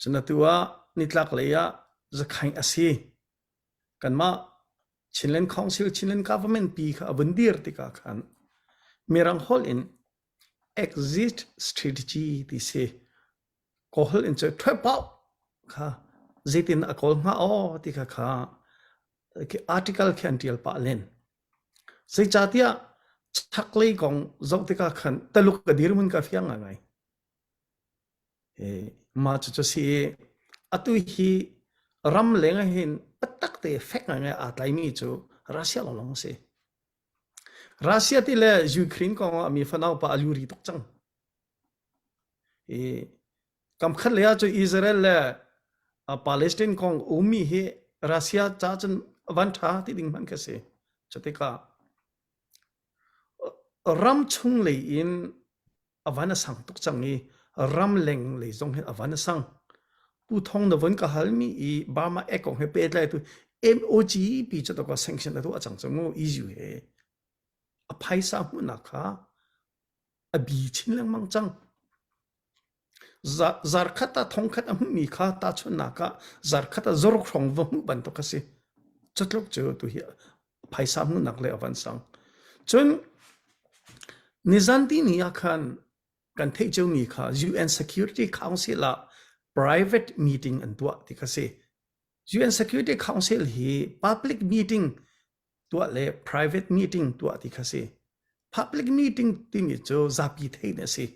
cun atu ah nitlak lei ah Zakhaing a si kanmah Chinland Council Chinland Government pi kha a vun dir tikah khan Mirang holh in. Exit strategy ti si. Kawl in cu ṭhuai paoh kha zeitin a kawl hnga aw ti kha kha article khi an ṭial pah len. Zeicahtiah chaklei kong zoh tikah khan Taluk a dirhmun ka fiang ngaingai. Mah cucu si i atu hi ram leng ah hin biatak te fek ngaingai aa tlaimi cu Russia lawnglawng a si. Russia ti le Ukraine kong ah mi fanau pa a luri tuk cang. I kamkhat lei ah cu Israel le Palestine kong ummi hi Russia ca cun van ṭha ti ding hmanh khi a si. Cutikah ram chung lei in a van a sang tuk cang i ramleng lei zong hin a van a sang. Pu Thong na von ka halmi i Burma Act kong he pehtlai tu MOG pi cu to sanction a tuah cang cu mu EU he a phaisa hmuhnak kha a bi chin lengmang cang. Zarkhat ah thongkhat a hmuhmi kha tahchunhnak ah zarkhat ah zoruk hrawng va hmuh bantuk a si. Cutluk cu tu hi phaisa hmuhnak le a van sang. Cun nizan ti ni ah khan kan theih ciomi kha UN Security Council ah private meeting an tuah ti kha si. UN Security Council hi public meeting tuah le private meeting tuah ti kha si. Public meeting timi cu zapi theih a si.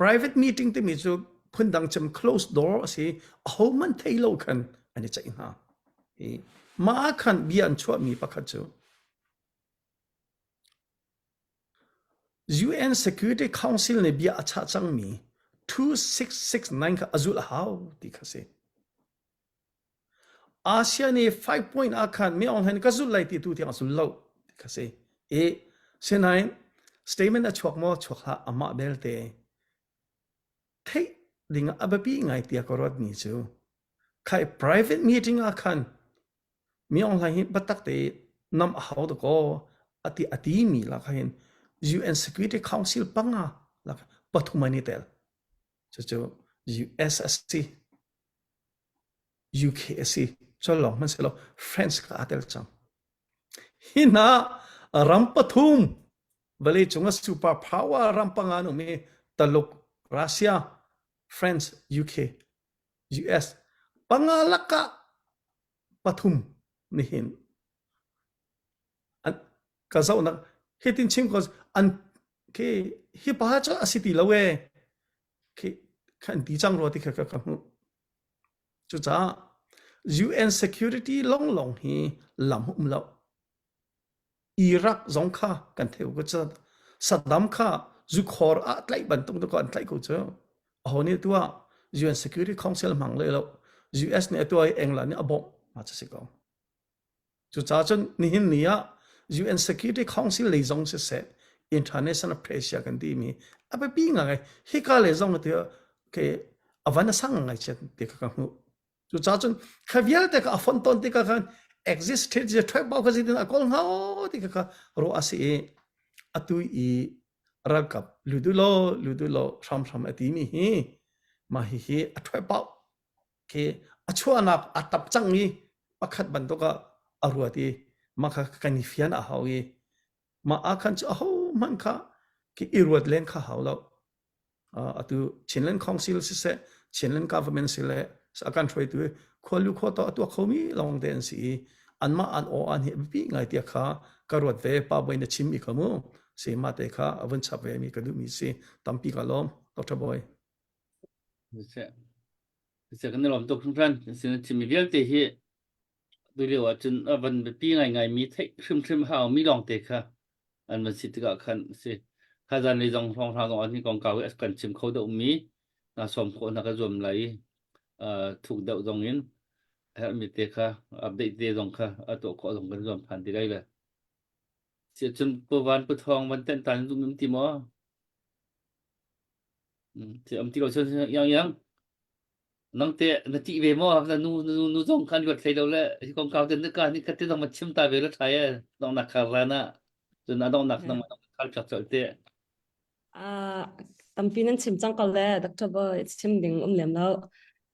Private meeting timi cu phundang cem closed door a si. Ahohmanh thei lo khan an i ceih hna. I mah ah khan bia an chuahmi pakhat cu UN Security Council nih bia a chah cangmi 2669 kha a zulh a hau ti kha si. ASEAN i five point ah khan mi Aung Hlaing ka zulh lai ti tu tiang a zul lo ti kha si. I sinain statement a chuak maw chuak hlah amah belte theih ding ah a biapi ngai tiah ka ruatmi cu khai private meeting ah khan mi Aung Hlaing hi biatak te nam a hau dakaw ati ati mi la kha hin UN Security Council panga lak pathum an i tel cucu US a si UK a si. Col lawng hmanhsehlaw France kha aa tel cang. Hi hna ram pathum vawleicung ah super power ram panga an um i Taluk, Russia, France, UK, US panga lakah pathum nihin an ka zohnak hitin chim ko an khi hi pa cu a si ti lo e khi khan ti cang rua ti kha ka ka hmuh Cucaah UN security longlong hi lam um lo. Iraq zong kha kan theu ko cu. Saddam kha zukhor ah tlaih bantuk ko an tlaih ko cu. Aho nih tuah UN Security Council hmang le lo. US nih a tuah i England nih a bawmh ma cu si ko. Cucaah cun nihin ni ah UN Security Council lei zong siseh international pressure kan timi a biapi ngai hika le zong ti ke a van a sang ngai chiat ti kha ka hmuh. Cucaah cun kha vialte kha a fon ton tikah khan exist je thoi bau kha zitin a kol ngau ti kha kha ro a si i atu i ralkap ludu lo ludu lo hram hram a ti mi hi mah hi hi a thoi pau khi a chuahnak a tap cang i pakhat bantuk ah a ruat i mah kha kan i fian a hau i mah ah khan cu aho hmanh kha khi i ruat len kha hau lo atu Chinland Council siseh Chinland government sile a kan hruaitu khualu khua to a tuak khomi lawng te an si i anmah an aw an hi biapi ngai tiah kha ka ruat ve pa boy na chim mi kha mu si ma te kha a vun chap ve mi ka duh mi si tampi ka lawm Dr. Boy
Siseh kan i lawm tuk hringhran. Sin a chimmi vialte hi tulio ahcun a van biapi ngaingaimi theih hrimhrim haumi lawngte kha an van si tikah khan a si. Kha zanlei zong hrawnghrang zong an kongkau hi kan chim kho deuhmi hna sawm khawh hna kan zuam lai i thuk deuh zong in a herhmi te kha update te zong kha a tuah khawh zong kan zuam than ti lai le. Siahcun Pu Van Pu Thawng van tenh tan zum um ti maw? Am ti lo cun yang yang nang te na ti ve maw na nu nu nu zong khan luat hlei lo le hi kong kau ten ka ni khat te zong ma chim ta ve la thai e dong nak khar la na cun a dong nak nang khal chak chol te
Ah, tampi nan chim cang ko le Dr. Boy chim ding um lem lo.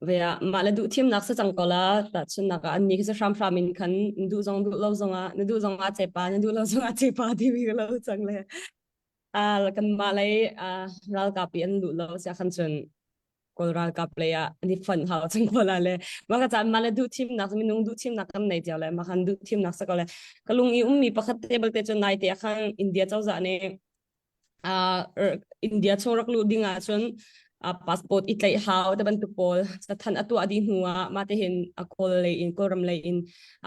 Ve ah mah le duh thimnak sa cang ko la ta chun nak ah an ni khi hram hram in khan duh zong duh lo zong ah na duh zong ah chepa na duh lo zong ah chepa ti mi lo cang le. Ah kanmah lei ah ralkap i an luh lo sia khan cun Kawl ralkap lei ah an i fonh hau cang ko la le mah ka caan mah le duh thimnak minung duh thimnak kan nei cio le mah khan duh thimnak sa ko le ka lung i ummi pakhat te balte cu nai te ah khan India cozah nih uh, India chung rak luh ding ah cun uh, passport i tlaih hau te bantuk pawl cathan a tuah dih hnu ah mah te hin a kawl lei in kawlram lei in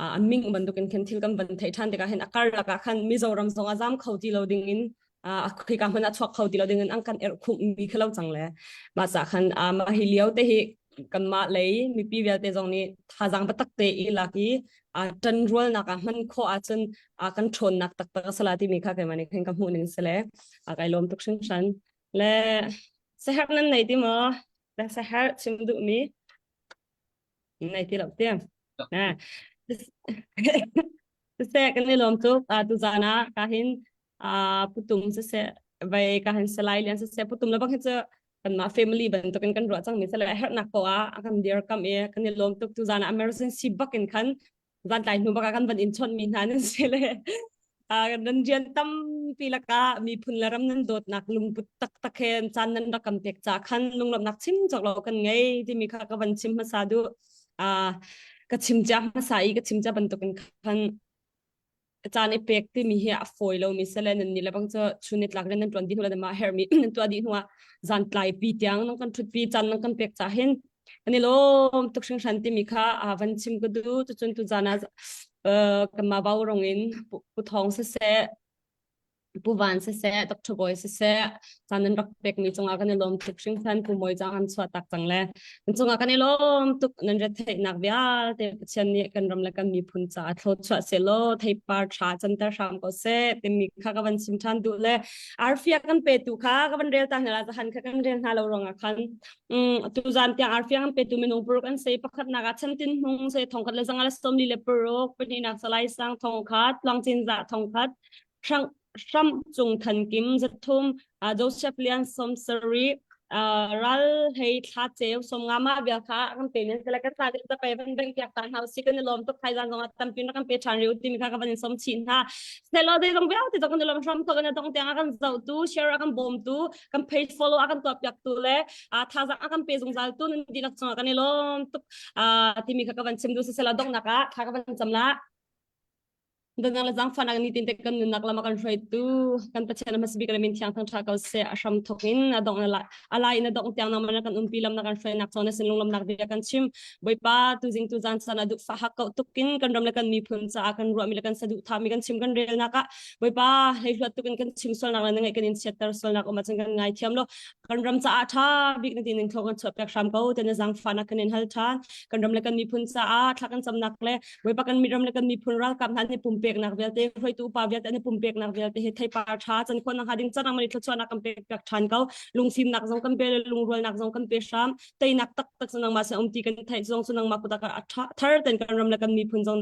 uh, a ming bantuk in khin thil kan van theih than tikah hin a karlak ah khan Mizoram zong a zam kho ti lo ding in uh, khika hmanh a chuak kho ti lo ding in an kan erh khumh mi kha lo cang le mah sa khan uh, mah hi lio te hi kanmah lei mipi vialte zong nih thazaang biatak te i lak i ṭan rualnak ah hman khawh ahcun kan ṭhawnnak taktak a si la timi kha keimah nih khin ka hmuh ning si le kai lawm tuk hringhran. Le saherh nan nei ti maw? Le saherh chim duhmi nei ti lo tiang. Siseh kan i lawm tuk. Tuzaan ah ka hin putum siseh vai ka hin salai lian siseh putum le bang hi cu kanmah family bantukin kan ruah cangmi sile herhnak poah ah a kan dirkamh i kan i lawm tuk tu zan ah emergency bak in khan zan tlai hnu bak ah kan van in chawnh mi hna nan si le nan rian tampi lakah miphun le ram nan dawtnak lungput taktak he caan nan rak kan pek ca khan lunglawmhnak chim cawk lo kan ngei timi kha ka van chim hmasa duh ka chim cia hmasa i ka chim cia bantukin khan caan i pek timi hi a fawi lomi sele nan ni le bang cu chun ni tlak rian nan tuan dih hnu le mah hermi nan tuah dih hnuah zan tlai pi tiang nan kan thut pi caan nan kan pek ca hin kan i lawm tuk hringhran timi kha a van chim ka du cucun tu zan ah kanmah vau rong in pu thawng siseh Pu Van siseh, Dr. Bawi siseh, caan nan rak pekmi cungah kan i lawm tuk hringhran. Pu Mawi cang an chuah tak cang le nan cungah kan i lawm tuk. Nan retheihnak vialte Pathian nih kan ram le kan miphun caah thluachuah sehlaw theipar ṭha canter hram ko seh timi kha ka van chim ṭhan duh le arfia kan petu kha ka van rel ta hna la zahan kha kan rel hna lo ruangah khan tuzan tiang arfia kan petu minung paruk an sei pakhatnak ah chantin hmung se thongkhat le zanga le sawmli le paruk pahnihnak salai sang thongkhat tluangcin za thongkhat Hram Cung Than Kim zathum Joseph Lian 70 ral hei thla ceu som nga ma bia kha kan pe nen sele kan sa ta pe van beng piak ta hna si kan lom tuk thai zan zong tampi na kan pe than riu ti mi kha ka van in som chin hna selo de zong viau ti zong kan lom hram to kan dong tiang kan zau tu share kan bom tu kan page follow kan tuah piak tu le tha zang kan pe zungzal tu nan dilak chung kan lom tuk ti mi kha ka van chim du sela dong nak ah tha ka van cham la Danang le zaangfahnak ni tin te kan nunnak lam a kan hruaitu kan Pathian a hmasa bik le min thiang thangṭha ko seh a hram thawk in a dongh na a lai in a dongh tiang nangmah na kan umpi lam na kan hruainak cawn na sin lunglawmnak bia kan chim Bawipa tuzing tu zan caan ah duhfah hak kau tukin kan ram le kan miphun caah kan ruahmi le kan saduhthahmi kan chim kan relnak ah Bawipa hleihluat tukin kan chim sualnak le na ngaih kan in chiatter sualnak um ahcun kan ngaithiam lo kan ram caah ṭha bik na ti ning thlo kan chuah piak hram ko te na zaangfahnak kan in hal ṭhan kan ram le kan miphun caah thla kan camnak le Bawipa kan ram le kan miphun ralkap hna nih pumpeknak vialte hruaitu upa vialte nih pumpeknak vialte hi theipar ṭha can khawh nakhnga ding canang mani thluachuahnak kan pek piak ṭhan ko lungfimnak zong kan pe le lungrualnak zong kan pe hram teinak taktak cu nangmah sin um ti kan theih zong cu nangmah kut ah thar ten kan ram le kan miphun zong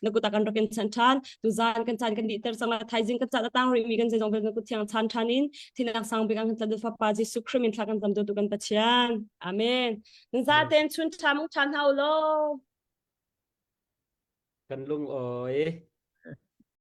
na kut ah kan rak in chan ṭhan tuzan kan caan kan dihter cang lai thaizing kan caan a tang rihmi kan zeizong vialte na kut thiang chan ṭhan in thinak sang bik an kan fapa Jesuh Christ min thla kan cam tu kan Pathian amen nan zaten chun ṭha mung ṭha hna u law
Kan lung awi.